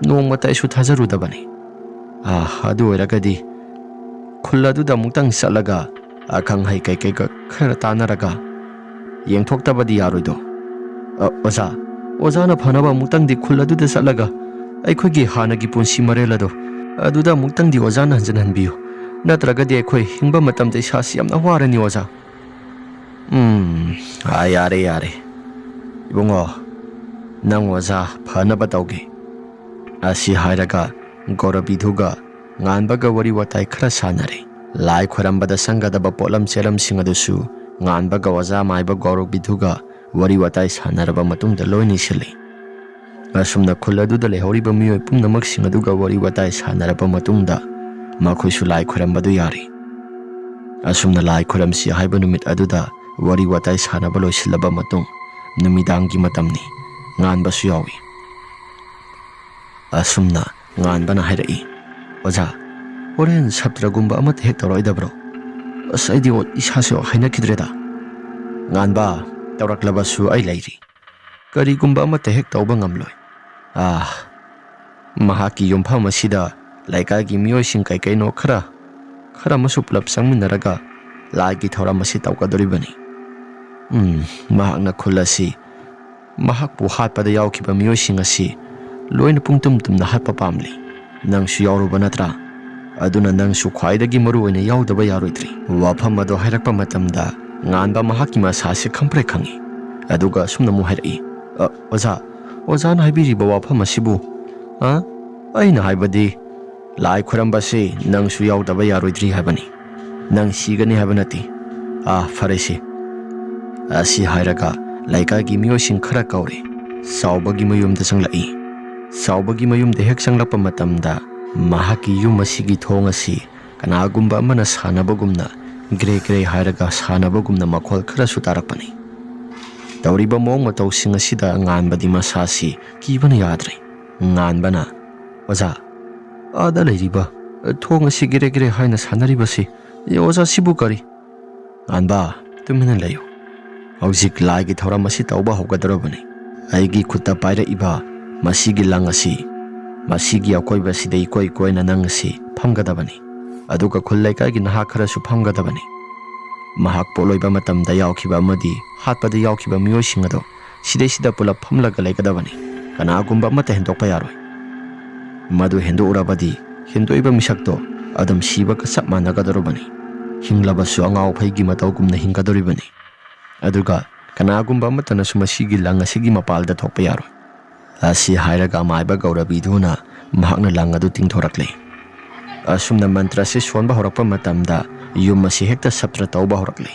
ꯅꯣꯡꯃꯇ ꯑꯩꯁꯨ ꯊꯥꯖꯔꯨꯗꯕꯅꯤ꯫ ꯑꯥ, ꯑꯗꯨ ꯑꯣꯏꯔꯒꯗꯤ ꯈꯨꯜ ꯑꯗꯨꯗ ꯑꯃꯨꯛꯇꯪ ꯆꯠꯂꯒ ꯑꯈꯪ ꯑꯍꯩ ꯀꯩꯀꯩꯒ ꯈꯔ ꯇꯥꯟꯅꯔꯒ ꯌꯦꯡꯊꯣꯛꯇꯕꯗꯤ ꯌꯥꯔꯣꯏꯗꯣ꯫ ꯑ, ꯑꯣꯖꯥ, ꯑꯣꯖꯥꯅ ꯐꯅꯕ ꯑꯃꯨꯛꯇꯪꯗꯤ ꯈꯨꯜ ꯑꯗꯨꯗ ꯆꯠꯂꯒ ꯑꯩꯈꯣꯏꯒꯤ ꯍꯥꯟꯅꯒꯤ ꯄꯨꯟꯁꯤ ꯃꯔꯦꯜ ꯑꯗꯣ ꯑꯗꯨꯗ ꯑꯃꯨꯛꯇꯪꯗꯤ ꯑꯣꯖꯥꯅ ꯍꯟꯖꯤꯟꯍꯟꯕꯤꯌꯨ꯫ ꯅꯠꯇ꯭ꯔꯒꯗꯤ ꯑꯩꯈꯣꯏ ꯍꯤꯡꯕ ꯃꯇꯝꯗ ꯏꯁꯥꯁꯤ ꯌꯥꯝꯅ ꯋꯥꯔꯅꯤ ꯑꯣꯖꯥ꯫ ꯎꯝ, ꯑꯥ, ꯌꯥꯔꯦ, ꯌꯥꯔꯦ꯫ ꯏꯕꯨꯡꯉꯣ, ꯅꯪ ꯑꯣꯖꯥ ꯐꯅꯕ ꯇꯧꯒꯦ꯫" ꯑꯁꯤ ꯍꯥꯏꯔꯒ ꯒꯧꯔꯕꯤꯗꯨꯒ ꯉꯥꯟꯕꯒ ꯋꯥꯔꯤ ꯋꯥꯇꯥꯏ ꯈꯔ ꯁꯥꯟꯅꯔꯦ꯫ ꯂꯥꯏ ꯈꯣꯏꯔꯝꯕꯗ ꯆꯪꯒꯗꯕ ꯄꯣꯠꯂꯝ ꯆꯦꯔꯝꯁꯤꯡ ꯑꯗꯨꯁꯨ ꯉꯥꯟꯕꯒ ꯑꯣꯖꯥ ꯃꯥꯏꯕ ꯒꯧꯔꯕꯤꯗꯨꯒ ꯋꯥꯔꯤ ꯋꯥꯇꯥꯏ ꯁꯥꯟꯅꯔꯕ ꯃꯇꯨꯡꯗ ꯂꯣꯏꯅ ꯏꯁꯤꯜꯂꯤ꯫ ꯑꯁꯨꯝꯅ ꯈꯨꯜ ꯑꯗꯨꯗ ꯂꯩꯍꯧꯔꯤꯕ ꯃꯤꯑꯣꯏ ꯄꯨꯝꯅꯃꯛꯁꯤꯡ ꯑꯗꯨꯒ ꯋꯥꯔꯤ ꯋꯥꯇꯥꯏ ꯁꯥꯟꯅꯔꯕ ꯃꯇꯨꯡꯗ ꯃꯈꯣꯏꯁꯨ ꯂꯥꯏ ꯈꯣꯏꯔꯝꯕꯗꯨ ꯌꯥꯔꯤ꯫ ꯑꯁꯨꯝꯅ ꯂꯥꯏ ꯈꯣꯏꯔꯝꯁꯤ ꯍꯥꯏꯕ ꯅꯨꯃꯤꯠ ꯑꯗꯨꯗ ꯋꯥꯔꯤ ꯋꯥꯇꯥꯏ ꯁꯥꯟꯅꯕ ꯂꯣꯏꯁꯤꯜꯂꯕ ꯃꯇꯨꯡ ꯅꯨꯃꯤꯗꯥꯡꯒꯤ ꯃꯇꯝꯅꯤ꯫ ꯉꯥꯟꯕꯁꯨ ꯌꯥꯎꯏ꯫ ꯑꯁꯨꯝꯅ ꯉꯥꯟꯕꯅ ꯍꯥꯏꯔꯛꯏ, "ꯑꯣꯖꯥ, ꯍꯣꯔꯦꯟ ꯁꯞꯇ꯭ꯔꯒꯨꯝꯕ ꯑꯃꯠꯇ ꯍꯦꯛ ꯇꯧꯔꯛꯑꯣꯏꯗꯕ꯭ꯔꯣ? ꯑꯁ, ꯑꯩꯗꯤ ꯏꯁꯥꯁꯦ ꯍꯩꯅꯈꯤꯗ꯭ꯔꯦꯗ꯫ ꯉꯥꯟꯕ, ꯇꯧꯔꯛꯂꯕꯁꯨ ꯑꯩ ꯂꯩꯔꯤ꯫ ꯀꯔꯤꯒꯨꯝꯕ ꯑꯃꯠꯇ ꯍꯦꯛ ꯇꯧꯕ ꯉꯝꯂꯣꯏ꯫ ꯑꯥ, ꯃꯍꯥꯛꯀꯤ ꯌꯨꯝꯐꯝ ꯑꯁꯤꯗ ꯂꯩꯀꯥꯏꯒꯤ ꯃꯤꯑꯣꯏꯁꯤꯡ ꯀꯩꯀꯩꯅꯣ ꯈꯔ, ꯈꯔ ꯑꯃꯁꯨ ꯄꯨꯂꯞ ꯆꯪꯃꯤꯟꯅꯔꯒ ꯂꯥꯏꯒꯤ ꯊꯧꯔꯝ ꯑꯁꯤ ꯇꯧꯒꯗꯧꯔꯤꯕꯅꯤ꯫ ꯎꯝ, ꯃꯍꯥꯛꯅ ꯈꯨꯜ ꯑꯁꯤ, ꯃꯍꯥꯛꯄꯨ ꯍꯥꯠꯄꯗ ꯌꯥꯎꯈꯤꯕ ꯃꯤꯑꯣꯏꯁꯤꯡ ꯑꯁꯤ ꯂꯣꯏꯅ ꯄꯨꯡꯇꯨꯝ ꯇꯨꯝꯅ ꯍꯥꯠꯄ ꯄꯥꯝꯂꯤ꯫ ꯅꯪꯁꯨ ꯌꯥꯎꯔꯨꯕ ꯅꯠꯇ꯭ꯔꯥ? ꯑꯗꯨꯅ ꯅꯪꯁꯨ ꯈ꯭ꯋꯥꯏꯗꯒꯤ ꯃꯔꯨ ꯑꯣꯏꯅ ꯌꯥꯎꯗꯕ ꯌꯥꯔꯣꯏꯗ꯭ꯔꯤ?" ꯋꯥꯐꯝ ꯑꯗꯣ ꯍꯥꯏꯔꯛꯄ ꯃꯇꯝꯗ ꯉꯥꯟꯕ ꯃꯍꯥꯛꯀꯤ ꯃꯁꯥꯁꯤ ꯈꯪꯄ꯭ꯔꯦꯛ ꯈꯪꯏ꯫ ꯑꯗꯨꯒ ꯑꯁꯨꯝꯅ ꯑꯃꯨꯛ ꯍꯥꯏꯔꯛꯏ, "ꯑ, ꯑꯣꯖꯥ, ꯑꯣꯖꯥꯅ ꯍꯥꯏꯕꯤꯔꯤꯕ ꯋꯥꯐꯝ ꯑꯁꯤꯕꯨ, ꯑ, ꯑꯩꯅ ꯍꯥꯏꯕꯗꯤ, ꯂꯥꯏ ꯈꯨꯔꯝꯕꯁꯤ ꯅꯪꯁꯨ ꯌꯥꯎꯗꯕ ꯌꯥꯔꯣꯏꯗ꯭ꯔꯤ ꯍꯥꯏꯕꯅꯤ꯫ ꯅꯪ ꯁꯤꯒꯅꯤ ꯍꯥꯏꯕ ꯅꯠꯇꯦ꯫ ꯑꯥ, ꯐꯔꯦꯁꯦ꯫ ꯑꯁꯤ ꯍꯥꯏꯔꯒ ꯂꯩꯀꯥꯏꯒꯤ ꯃꯤꯑꯣꯏꯁꯤꯡ ꯈꯔ ꯀꯧꯔꯦ꯫ ꯆꯥꯎꯕꯒꯤ ꯃꯌꯨꯝꯗ ꯆꯪꯂꯛꯏ꯫ ꯆꯥꯎꯕꯒꯤ ꯃꯌꯨꯝꯗ ꯍꯦꯛ ꯆꯪꯂꯛꯄ ꯃꯇꯝꯗ ꯃꯍꯥꯛꯀꯤ ꯌꯨꯝ ꯑꯁꯤꯒꯤ ꯊꯣꯡ ꯑꯁꯤ ꯀꯅꯥꯒꯨꯝꯕ ꯑꯃꯅ ꯁꯥꯟꯅꯕꯒꯨꯝꯅ ꯒ꯭ꯔꯦ ꯒ꯭ꯔꯦ ꯍꯥꯏꯔꯒ ꯁꯥꯟꯅꯕꯒꯨꯝꯅ ꯃꯈꯣꯜ ꯈꯔꯁꯨ ꯇꯥꯔꯛꯄꯅꯤ꯫ ꯇꯧꯔꯤꯕ ꯃꯑꯣꯡ ꯃꯇꯧꯁꯤꯡ ꯑꯁꯤꯗ ꯉꯥꯟꯕꯗꯤ ꯃꯁꯥꯁꯤ ꯀꯤꯕꯅ ꯌꯥꯗ꯭ꯔꯦ꯫ ꯉꯥꯟꯕꯅ, "ꯑꯣꯖꯥ, ꯑꯥꯗ ꯂꯩꯔꯤꯕ ꯊꯣꯡ ꯑꯁꯤ ꯒꯦꯔꯦ ꯒꯦꯔꯦ ꯍꯥꯏꯅ ꯁꯥꯟꯅꯔꯤꯕꯁꯤ, ꯑꯦ, ꯑꯣꯖꯥ, ꯁꯤꯕꯨ ꯀꯔꯤ?" "ꯉꯥꯟꯕ, ꯇꯨꯃꯤꯟꯅ ꯂꯩꯌꯨ꯫ ꯍꯧꯖꯤꯛ ꯂꯥꯏꯒꯤ ꯊꯧꯔꯝ ꯑꯁꯤ ꯇꯧꯕ ꯍꯧꯒꯗꯧꯔꯕꯅꯤ꯫ ꯑꯩꯒꯤ ꯈꯨꯠꯇ ꯄꯥꯏꯔꯛꯏꯕ ꯃꯁꯤꯒꯤ ꯂꯪ ꯑꯁꯤ, ꯃꯁꯤꯒꯤ ꯑꯀꯣꯏꯕꯁꯤꯗ ꯏꯀꯣꯏ ꯀꯣꯏꯅ ꯅꯪ ꯑꯁꯤ ꯐꯝꯒꯗꯕꯅꯤ꯫ ꯑꯗꯨꯒ ꯈꯨꯜ ꯂꯩꯀꯥꯏꯒꯤ ꯅꯍꯥ ꯈꯔꯁꯨ ꯐꯝꯒꯗꯕꯅꯤ꯫ ꯃꯍꯥꯛ ꯄꯣꯠꯂꯣꯏꯕ ꯃꯇꯝꯗ ꯌꯥꯎꯈꯤꯕ ꯑꯃꯗꯤ ꯍꯥꯠꯄꯗ ꯌꯥꯎꯈꯤꯕ ꯃꯤꯑꯣꯏꯁꯤꯡ ꯑꯗꯣ ꯁꯤꯗꯩꯁꯤꯗ ꯄꯨꯂꯞ ꯐꯝꯂꯒ ꯂꯩꯒꯗꯕꯅꯤ꯫ ꯀꯅꯥꯒꯨꯝꯕ ꯑꯃꯠꯇ ꯍꯦꯟꯗꯣꯛꯄ ꯌꯥꯔꯣꯏ꯫ ꯃꯗꯨ ꯍꯦꯟꯗꯣꯛꯎꯔꯕꯗꯤ ꯍꯦꯟꯗꯣꯛꯏꯕ ꯃꯤꯁꯛꯇꯣ ꯑꯗꯨꯝ ꯁꯤꯕꯒ ꯆꯞ ꯃꯥꯟꯅꯒꯗꯧꯔꯕꯅꯤ꯫ ꯍꯤꯡꯂꯕꯁꯨ ꯑꯉꯥꯎ ꯑꯐꯩꯒꯤ ꯃꯇꯧꯒꯨꯝꯅ ꯍꯤꯡꯒꯗꯧꯔꯤꯕꯅꯤ꯫ ꯑꯗꯨꯒ ꯀꯅꯥꯒꯨꯝꯕ ꯑꯃꯠꯇꯅꯁꯨ ꯃꯁꯤꯒꯤ ꯂꯪ ꯑꯁꯤꯒꯤ ꯃꯄꯥꯜꯗ ꯊꯣꯛꯄ ꯌꯥꯔꯣꯏ꯫" ꯑꯁꯤ ꯍꯥꯏꯔꯒ ꯑꯃꯥꯏꯕ ꯒꯧꯔꯕꯤꯗꯨꯅ ꯃꯍꯥꯛꯅ ꯂꯪ ꯑꯗꯨ ꯇꯤꯡꯊꯣꯔꯛꯂꯦ꯫ ꯑꯁꯨꯝꯅ ꯃꯟꯇ꯭ꯔ ꯑꯁꯤ ꯁꯣꯟꯕ ꯍꯧꯔꯛꯄ ꯃꯇꯝꯗ ꯌꯨꯝ ꯑꯁꯤ ꯍꯦꯛꯇ ꯁꯞꯇ꯭ꯔ ꯇꯧꯕ ꯍꯧꯔꯛꯂꯦ꯫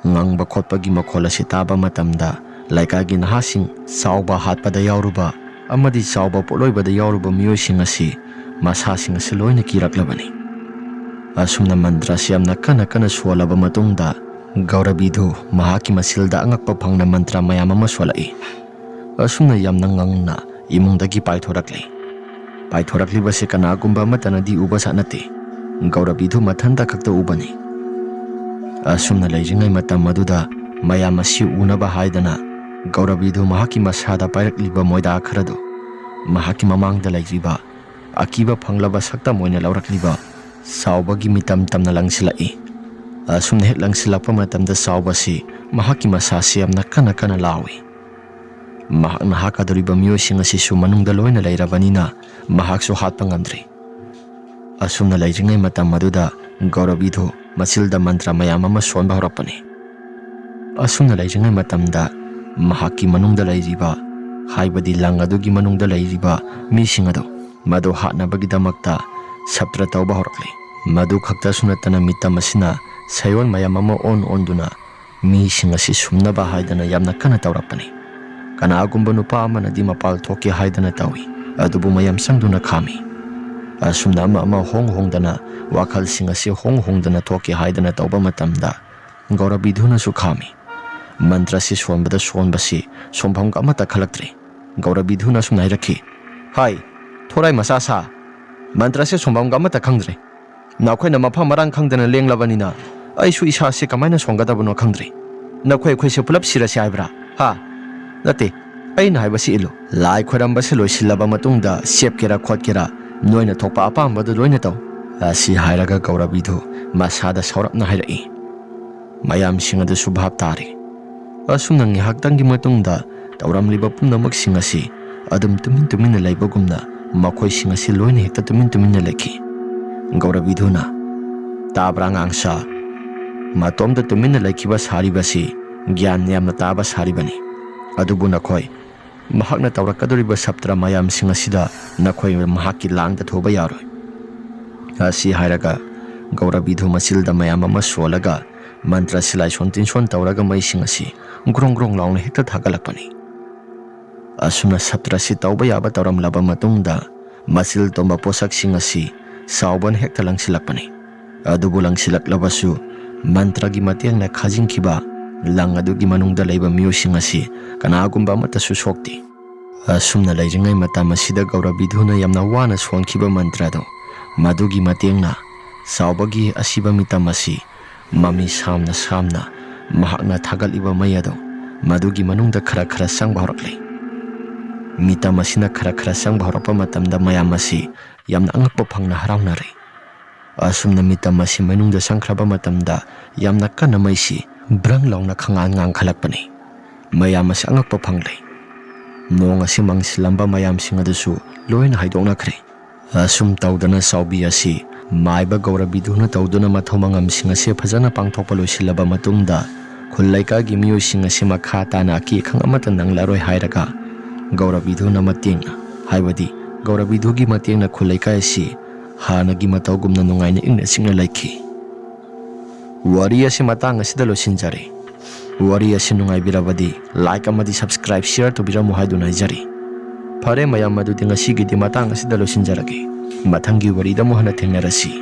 ꯉꯪꯕ ꯈꯣꯠꯄꯒꯤ ꯃꯈꯣꯜ ꯑꯁꯤ ꯇꯥꯕ ꯃꯇꯝꯗ ꯂꯩꯀꯥꯏꯒꯤ ꯅꯍꯥꯁꯤꯡ, ꯆꯥꯎꯕ ꯍꯥꯠꯄꯗ ꯌꯥꯎꯔꯨꯕ ꯑꯃꯗꯤ ꯆꯥꯎꯕ ꯄꯣꯠꯂꯣꯏꯕꯗ ꯌꯥꯎꯔꯨꯕ ꯃꯤꯑꯣꯏꯁꯤꯡ ꯑꯁꯤ ꯃꯁꯥꯁꯤꯡ ꯑꯁꯤ ꯂꯣꯏꯅ ꯀꯤꯔꯛꯂꯕꯅꯤ꯫ ꯑꯁꯨꯝꯅ ꯃꯟꯇ꯭ꯔꯁꯤ ꯌꯥꯝꯅ ꯀꯟꯅ ꯀꯟꯅ ꯁꯣꯜꯂꯕ ꯃꯇꯨꯡꯗ, ꯒꯧꯔꯕꯤꯗꯨ ꯃꯍꯥꯛꯀꯤ ꯃꯆꯤꯜꯗ ꯑꯉꯛꯄ ꯐꯪꯅ ꯃꯟꯇ꯭ꯔ ꯃꯌꯥꯝ ꯑꯃ ꯁꯣꯜꯂꯛꯏ꯫ ꯑꯁꯨꯝꯅ ꯌꯥꯝꯅ ꯉꯪꯅ ꯏꯃꯨꯡꯗꯒꯤ ꯄꯥꯏꯊꯣꯔꯛꯂꯤ꯫ ꯄꯥꯏꯊꯣꯔꯛꯂꯤꯕꯁꯤ ꯀꯅꯥꯒꯨꯝꯕ ꯑꯃꯠꯇꯅꯗꯤ ꯎꯕ ꯁꯥ ꯅꯠꯇꯦ, ꯒꯧꯔꯕꯤꯗꯨ ꯃꯊꯟꯇ ꯈꯛꯇ ꯎꯕꯅꯤ꯫ ꯑꯁꯨꯝꯅ ꯂꯩꯔꯤꯉꯩ ꯃꯇꯝ ꯑꯗꯨꯗ, ꯃꯌꯥꯝ ꯑꯁꯤ ꯎꯅꯕ ꯍꯥꯏꯗꯅ ꯒꯧꯔꯕꯤꯗꯨ ꯃꯍꯥꯛꯀꯤ ꯃꯁꯥꯗ ꯄꯥꯏꯔꯛꯂꯤꯕ ꯃꯣꯏꯗꯥ ꯈꯔꯗꯨ ꯃꯍꯥꯛꯀꯤ ꯃꯃꯥꯡꯗ ꯂꯩꯔꯤꯕ ꯑꯀꯤꯕ ꯐꯪꯂꯕ ꯁꯛꯇꯝ ꯑꯣꯏꯅ ꯂꯧꯔꯛꯂꯤꯕ ꯁꯥꯎꯕꯒꯤ ꯃꯤꯇꯝ ꯇꯝꯅ ꯂꯪꯁꯤꯜꯂꯛꯏ꯫ ꯑꯁꯨꯝꯅ ꯍꯦꯛ ꯂꯪꯁꯤꯜꯂꯛꯄ ꯃꯇꯝꯗ, ꯁꯥꯎꯕꯁꯤ ꯃꯍꯥꯛꯀꯤ ꯃꯁꯥꯁꯤ ꯌꯥꯝꯅ ꯀꯟꯅ ꯀꯟꯅ ꯂꯥꯎꯏ꯫ ꯃꯍꯥꯛꯅ ꯍꯥꯠꯀꯗꯧꯔꯤꯕ ꯃꯤꯑꯣꯏꯁꯤꯡ ꯑꯁꯤꯁꯨ ꯃꯅꯨꯡꯗ ꯂꯣꯏꯅ ꯂꯩꯔꯕꯅꯤꯅ, ꯃꯍꯥꯛꯁꯨ ꯍꯥꯠꯄ ꯉꯝꯗ꯭ꯔꯤ꯫ ꯑꯁꯨꯝꯅ ꯂꯩꯔꯤꯉꯩ ꯃꯇꯝ ꯑꯗꯨꯗ, ꯒꯧꯔꯕꯤꯗꯨ ꯃꯆꯤꯜꯗ ꯃꯟꯇ꯭ꯔ ꯃꯌꯥꯝ ꯑꯃ ꯁꯣꯟꯕ ꯍꯧꯔꯛꯄꯅꯤ꯫ ꯑꯁꯨꯝꯅ ꯂꯩꯔꯤꯉꯩ ꯃꯇꯝꯗ, ꯃꯍꯥꯛꯀꯤ ꯃꯅꯨꯡꯗ ꯂꯩꯔꯤꯕ, ꯍꯥꯏꯕꯗꯤ ꯂꯪ ꯑꯗꯨꯒꯤ ꯃꯅꯨꯡꯗ ꯂꯩꯔꯤꯕ ꯃꯤꯁꯤꯡ ꯑꯗꯨ, ꯃꯗꯨ ꯍꯥꯠꯅꯕꯒꯤꯗꯃꯛꯇ ꯁꯞꯇ꯭ꯔ ꯇꯧꯕ ꯍꯧꯔꯛꯂꯤ꯫ ꯃꯗꯨ ꯈꯛꯇꯁꯨ ꯅꯠꯇꯅ, ꯃꯤꯇꯝ ꯑꯁꯤꯅ ꯁꯌꯣꯜ ꯃꯌꯥꯝ ꯑꯃ ꯑꯣꯟ ꯑꯣꯟꯗꯨꯅ ꯃꯤꯁꯤꯡ ꯑꯁꯤ ꯁꯨꯝꯅꯕ ꯍꯥꯏꯗꯅ ꯌꯥꯝꯅ ꯀꯟꯅ ꯇꯧꯔꯛꯄꯅꯤ꯫ ꯀꯅꯥꯒꯨꯝꯕ ꯅꯨꯄꯥ ꯑꯃꯅꯗꯤ ꯃꯄꯥꯜ ꯊꯣꯛꯀꯦ ꯍꯥꯏꯗꯅ ꯇꯧꯏ, ꯑꯗꯨꯕꯨ ꯃꯌꯥꯝ ꯆꯪꯗꯨꯅ ꯈꯥꯝꯃꯤ꯫ ꯑꯁꯨꯝꯅ ꯑꯃ ꯑꯃ ꯍꯣꯡ ꯍꯣꯡꯗꯅ, ꯋꯥꯈꯜꯁꯤꯡ ꯑꯁꯤ ꯍꯣꯡ ꯍꯣꯡꯗꯅ ꯊꯣꯛꯀꯦ ꯍꯥꯏꯗꯅ ꯇꯧꯕ ꯃꯇꯝꯗ, ꯒꯧꯔꯕꯤꯗꯨꯅꯁꯨ ꯈꯥꯝꯃꯤ꯫ ꯃꯟꯇ꯭ꯔꯁꯤ ꯁꯣꯟꯕꯗ ꯁꯣꯟꯕꯁꯤ ꯁꯣꯟꯐꯝꯒ ꯑꯃꯠꯇ ꯈꯜꯂꯛꯇ꯭ꯔꯦ꯫ ꯒꯧꯔꯕꯤꯗꯨꯅ ꯑꯁꯨꯝꯅ ꯍꯥꯏꯔꯛꯈꯤ, "ꯍꯥꯏ, ꯊꯣꯔꯥꯏ ꯃꯆꯥ ꯁꯥ, ꯃꯟꯇ꯭ꯔꯁꯤ ꯁꯣꯟꯐꯝꯒ ꯑꯃꯠꯇ ꯈꯪꯗ꯭ꯔꯦ꯫ ꯅꯈꯣꯏꯅ ꯃꯐꯝ ꯃꯔꯥꯡ ꯈꯪꯗꯅ ꯂꯦꯡꯂꯕꯅꯤꯅ, ꯑꯩꯁꯨ ꯏꯁꯥꯁꯦ ꯀꯃꯥꯏꯅ ꯁꯣꯟꯒꯗꯕꯅꯣ ꯈꯪꯗ꯭ꯔꯦ꯫ ꯅꯈꯣꯏ ꯑꯩꯈꯣꯏꯁꯦ ꯄꯨꯂꯞ ꯁꯤꯔꯁꯤ ꯍꯥꯏꯕ꯭ꯔꯥ? ꯍꯥ? ꯅꯠꯇꯦ, ꯑꯩꯅ ꯍꯥꯏꯕꯁꯤ ꯏꯜꯂꯨ꯫ ꯂꯥꯏ ꯈꯣꯏꯔꯝꯕꯁꯤ ꯂꯣꯏꯁꯤꯜꯂꯕ ꯃꯇꯨꯡꯗ ꯆꯦꯞꯀꯦꯔꯥ ꯈꯣꯠꯀꯦꯔꯥ, ꯅꯣꯏꯅ ꯊꯣꯛꯄ ꯑꯄꯥꯝꯕꯗꯨ ꯂꯣꯏꯅ ꯇꯧ"꯫ ꯑꯁꯤ ꯍꯥꯏꯔꯒ ꯒꯧꯔꯕꯤꯗꯨ ꯃꯁꯥꯗ ꯁꯥꯎꯔꯞꯅ ꯍꯥꯏꯔꯛꯏ꯫ ꯃꯌꯥꯝꯁꯤꯡ ꯑꯗꯨꯁꯨ ꯚꯥꯞ ꯇꯥꯔꯦ꯫ ꯑꯁꯨꯝꯅ ꯉꯥꯏꯍꯥꯛꯇꯪꯒꯤ ꯃꯇꯨꯡꯗ ꯇꯧꯔꯝꯂꯤꯕ ꯄꯨꯝꯅꯃꯛꯁꯤꯡ ꯑꯁꯤ ꯑꯗꯨꯝ ꯇꯨꯃꯤꯟ ꯇꯨꯃꯤꯟꯅ ꯂꯩꯕꯒꯨꯝꯅ, ꯃꯈꯣꯏꯁꯤꯡ ꯑꯁꯤ ꯂꯣꯏꯅ ꯍꯦꯛꯇ ꯇꯨꯃꯤꯟ ꯇꯨꯃꯤꯟꯅ ꯂꯩꯈꯤ꯫ ꯒꯧꯔꯕꯤꯗꯨꯅ, "ꯇꯥꯕ꯭ꯔꯥ, ꯑꯉꯥꯡꯁꯥ? ꯃꯇꯣꯝꯇ ꯇꯨꯃꯤꯟꯅ ꯂꯩꯈꯤꯕ ꯁꯥꯔꯤꯕꯁꯤ ꯒ꯭ꯌꯥꯟ ꯌꯥꯝꯅ ꯇꯥꯕ ꯁꯥꯔꯤꯕꯅꯤ꯫ ꯑꯗꯨꯕꯨ ꯅꯈꯣꯏ, ꯃꯍꯥꯛꯅ ꯇꯧꯔꯛꯀꯗꯧꯔꯤꯕ ꯁꯞꯇ꯭ꯔ ꯃꯌꯥꯝꯁꯤꯡ ꯑꯁꯤꯗ ꯅꯈꯣꯏ ꯃꯍꯥꯛꯀꯤ ꯂꯥꯡꯗ ꯊꯨꯕ ꯌꯥꯔꯣꯏ"꯫ ꯑꯁꯤ ꯍꯥꯏꯔꯒ ꯒꯧꯔꯕꯤꯗꯨ ꯃꯆꯤꯜꯗ ꯃꯌꯥꯝ ꯑꯃ ꯁꯣꯜꯂꯒ, ꯃꯟꯇ꯭ꯔ ꯁꯤꯂꯥꯏ ꯁꯣꯟ ꯇꯤꯟꯁꯣꯟ ꯇꯧꯔꯒ ꯃꯩꯁꯤꯡ ꯑꯁꯤ ꯒ꯭ꯔꯣꯡ ꯒ꯭ꯔꯣꯡ ꯂꯥꯎꯅ ꯍꯦꯛꯇ ꯊꯥꯒꯠꯂꯛꯄꯅꯤ꯫ ꯑꯁꯨꯝꯅ ꯁꯞꯇ꯭ꯔꯁꯤ ꯇꯧꯕ ꯌꯥꯕ ꯇꯧꯔꯝꯂꯕ ꯃꯇꯨꯡꯗ, ꯃꯆꯤꯜ ꯇꯣꯝꯕ ꯄꯣꯠꯁꯛꯁꯤꯡ ꯑꯁꯤ ꯆꯥꯎꯕꯅ ꯍꯦꯛꯇ ꯂꯪꯁꯤꯜꯂꯛꯄꯅꯤ꯫ ꯑꯗꯨꯕꯨ ꯂꯪꯁꯤꯜꯂꯛꯂꯕꯁꯨ, ꯃꯟꯇ꯭ꯔꯒꯤ ꯃꯇꯦꯡꯅ ꯈꯥꯖꯤꯟꯈꯤꯕ ꯂꯪ ꯑꯗꯨꯒꯤ ꯃꯅꯨꯡꯗ ꯂꯩꯕ ꯃꯤꯑꯣꯏꯁꯤꯡ ꯑꯁꯤ ꯀꯅꯥꯒꯨꯝꯕ ꯑꯃꯠꯇꯁꯨ ꯁꯣꯛꯇꯦ꯫ ꯑꯁꯨꯝꯅ ꯂꯩꯔꯤꯉꯩ ꯃꯇꯝ ꯑꯁꯤꯗ ꯒꯧꯔꯕꯤꯙꯨꯅ ꯌꯥꯝꯅ ꯋꯥꯅ ꯁꯣꯟꯈꯤꯕ ꯃꯟꯇ꯭ꯔꯗꯣ, ꯃꯗꯨꯒꯤ ꯃꯇꯦꯡꯅ ꯆꯥꯎꯕꯒꯤ ꯑꯁꯤꯕ ꯃꯤꯇꯝ ꯑꯁꯤ ꯃꯃꯤ ꯁꯥꯝꯅ ꯁꯥꯝꯅ ꯃꯍꯥꯛꯅ ꯊꯥꯒꯠꯂꯤꯕ ꯃꯩ ꯑꯗꯣ ꯃꯗꯨꯒꯤ ꯃꯅꯨꯡꯗ ꯈꯔ ꯈꯔ ꯆꯪꯕ ꯍꯧꯔꯛꯂꯦ꯫ ꯃꯤꯇꯝ ꯑꯁꯤꯅ ꯈꯔ ꯈꯔ ꯆꯪꯕ ꯍꯧꯔꯛꯄ ꯃꯇꯝꯗ ꯃꯌꯥꯝ ꯑꯁꯤ ꯌꯥꯝꯅ ꯑꯉꯛꯄ ꯐꯪꯅ ꯍꯔꯥꯎꯅꯔꯦ꯫ ꯑꯁꯨꯝꯅ ꯃꯤꯇꯝ ꯑꯁꯤ ꯃꯅꯨꯡꯗ ꯆꯪꯈ꯭ꯔꯕ ꯃꯇꯝꯗ ꯌꯥꯝꯅ ꯀꯟꯅ ꯃꯩꯁꯤ ꯕ꯭ꯔꯪ ꯂꯥꯎꯅ ꯈꯪꯉꯥꯟ ꯉꯥꯟꯈꯠꯂꯛꯄꯅꯤ꯫ ꯃꯌꯥꯝ ꯑꯁꯤ ꯑꯉꯛꯄ ꯐꯪꯂꯦ꯫ ꯅꯣꯡ ꯑꯁꯤ ꯃꯪꯁꯤꯜꯂꯝꯕ ꯃꯌꯥꯝꯁꯤꯡ ꯑꯗꯨꯁꯨ ꯂꯣꯏꯅ ꯍꯥꯏꯗꯣꯛꯅꯈ꯭ꯔꯦ꯫ ꯑꯁꯨꯝ ꯇꯧꯗꯅ ꯆꯥꯎꯕꯤ ꯑꯁꯤ ꯃꯥꯏꯕ ꯒꯧꯔꯕꯤꯗꯨꯅ ꯇꯧꯗꯨꯅ ꯃꯊꯧ ꯃꯉꯝꯁꯤꯡ ꯑꯁꯤ ꯐꯖꯅ ꯄꯥꯡꯊꯣꯛꯄ ꯂꯣꯏꯁꯤꯜꯂꯕ ꯃꯇꯨꯡꯗ, ꯈꯨꯜ ꯂꯩꯀꯥꯏꯒꯤ ꯃꯤꯑꯣꯏꯁꯤꯡ ꯑꯁꯤ ꯃꯈꯥ ꯇꯥꯅ ꯑꯀꯤ ꯑꯈꯪ ꯑꯃꯠꯇ ꯅꯪꯂꯔꯣꯏ ꯍꯥꯏꯔꯒ, ꯒꯧꯔꯕꯤꯗꯨꯅ ꯃꯇꯦꯡꯅ, ꯍꯥꯏꯕꯗꯤ ꯒꯧꯔꯕꯤꯗꯨꯒꯤ ꯃꯇꯦꯡꯅ ꯈꯨꯜ ꯂꯩꯀꯥꯏ ꯑꯁꯤ ꯍꯥꯟꯅꯒꯤ ꯃꯇꯧꯒꯨꯝꯅ ꯅꯨꯡꯉꯥꯏꯅ ꯏꯪꯅ ꯆꯤꯛꯅ ꯂꯩꯈꯤ꯫ ꯋꯥꯔꯤ ꯑꯁꯤ ꯃꯇꯥꯡ ꯑꯁꯤꯗ ꯂꯣꯏꯁꯤꯟꯖꯔꯦ꯫ ꯋꯥꯔꯤ ꯑꯁꯤ ꯅꯨꯡꯉꯥꯏꯕꯤꯔꯕꯗꯤ like ꯑꯃꯗꯤ subscribe, share ꯇꯧꯕꯤꯔꯝꯃꯨ ꯍꯥꯏꯗꯨꯅ ꯍꯥꯏꯖꯔꯤ꯫ ꯐꯔꯦ ꯃꯌꯥꯝ, ꯑꯗꯨꯗꯤ ꯉꯁꯤꯒꯤꯗꯤ ꯃꯇꯥꯡ ꯑꯁꯤꯗ ꯂꯣꯏꯁꯤꯟꯖꯔꯒꯦ꯫ ꯃꯊꯪꯒꯤ ꯋꯥꯔꯤꯗ ꯑꯃꯨꯛ ꯍꯟꯅ ꯊꯦꯡꯅꯔꯁꯤ꯫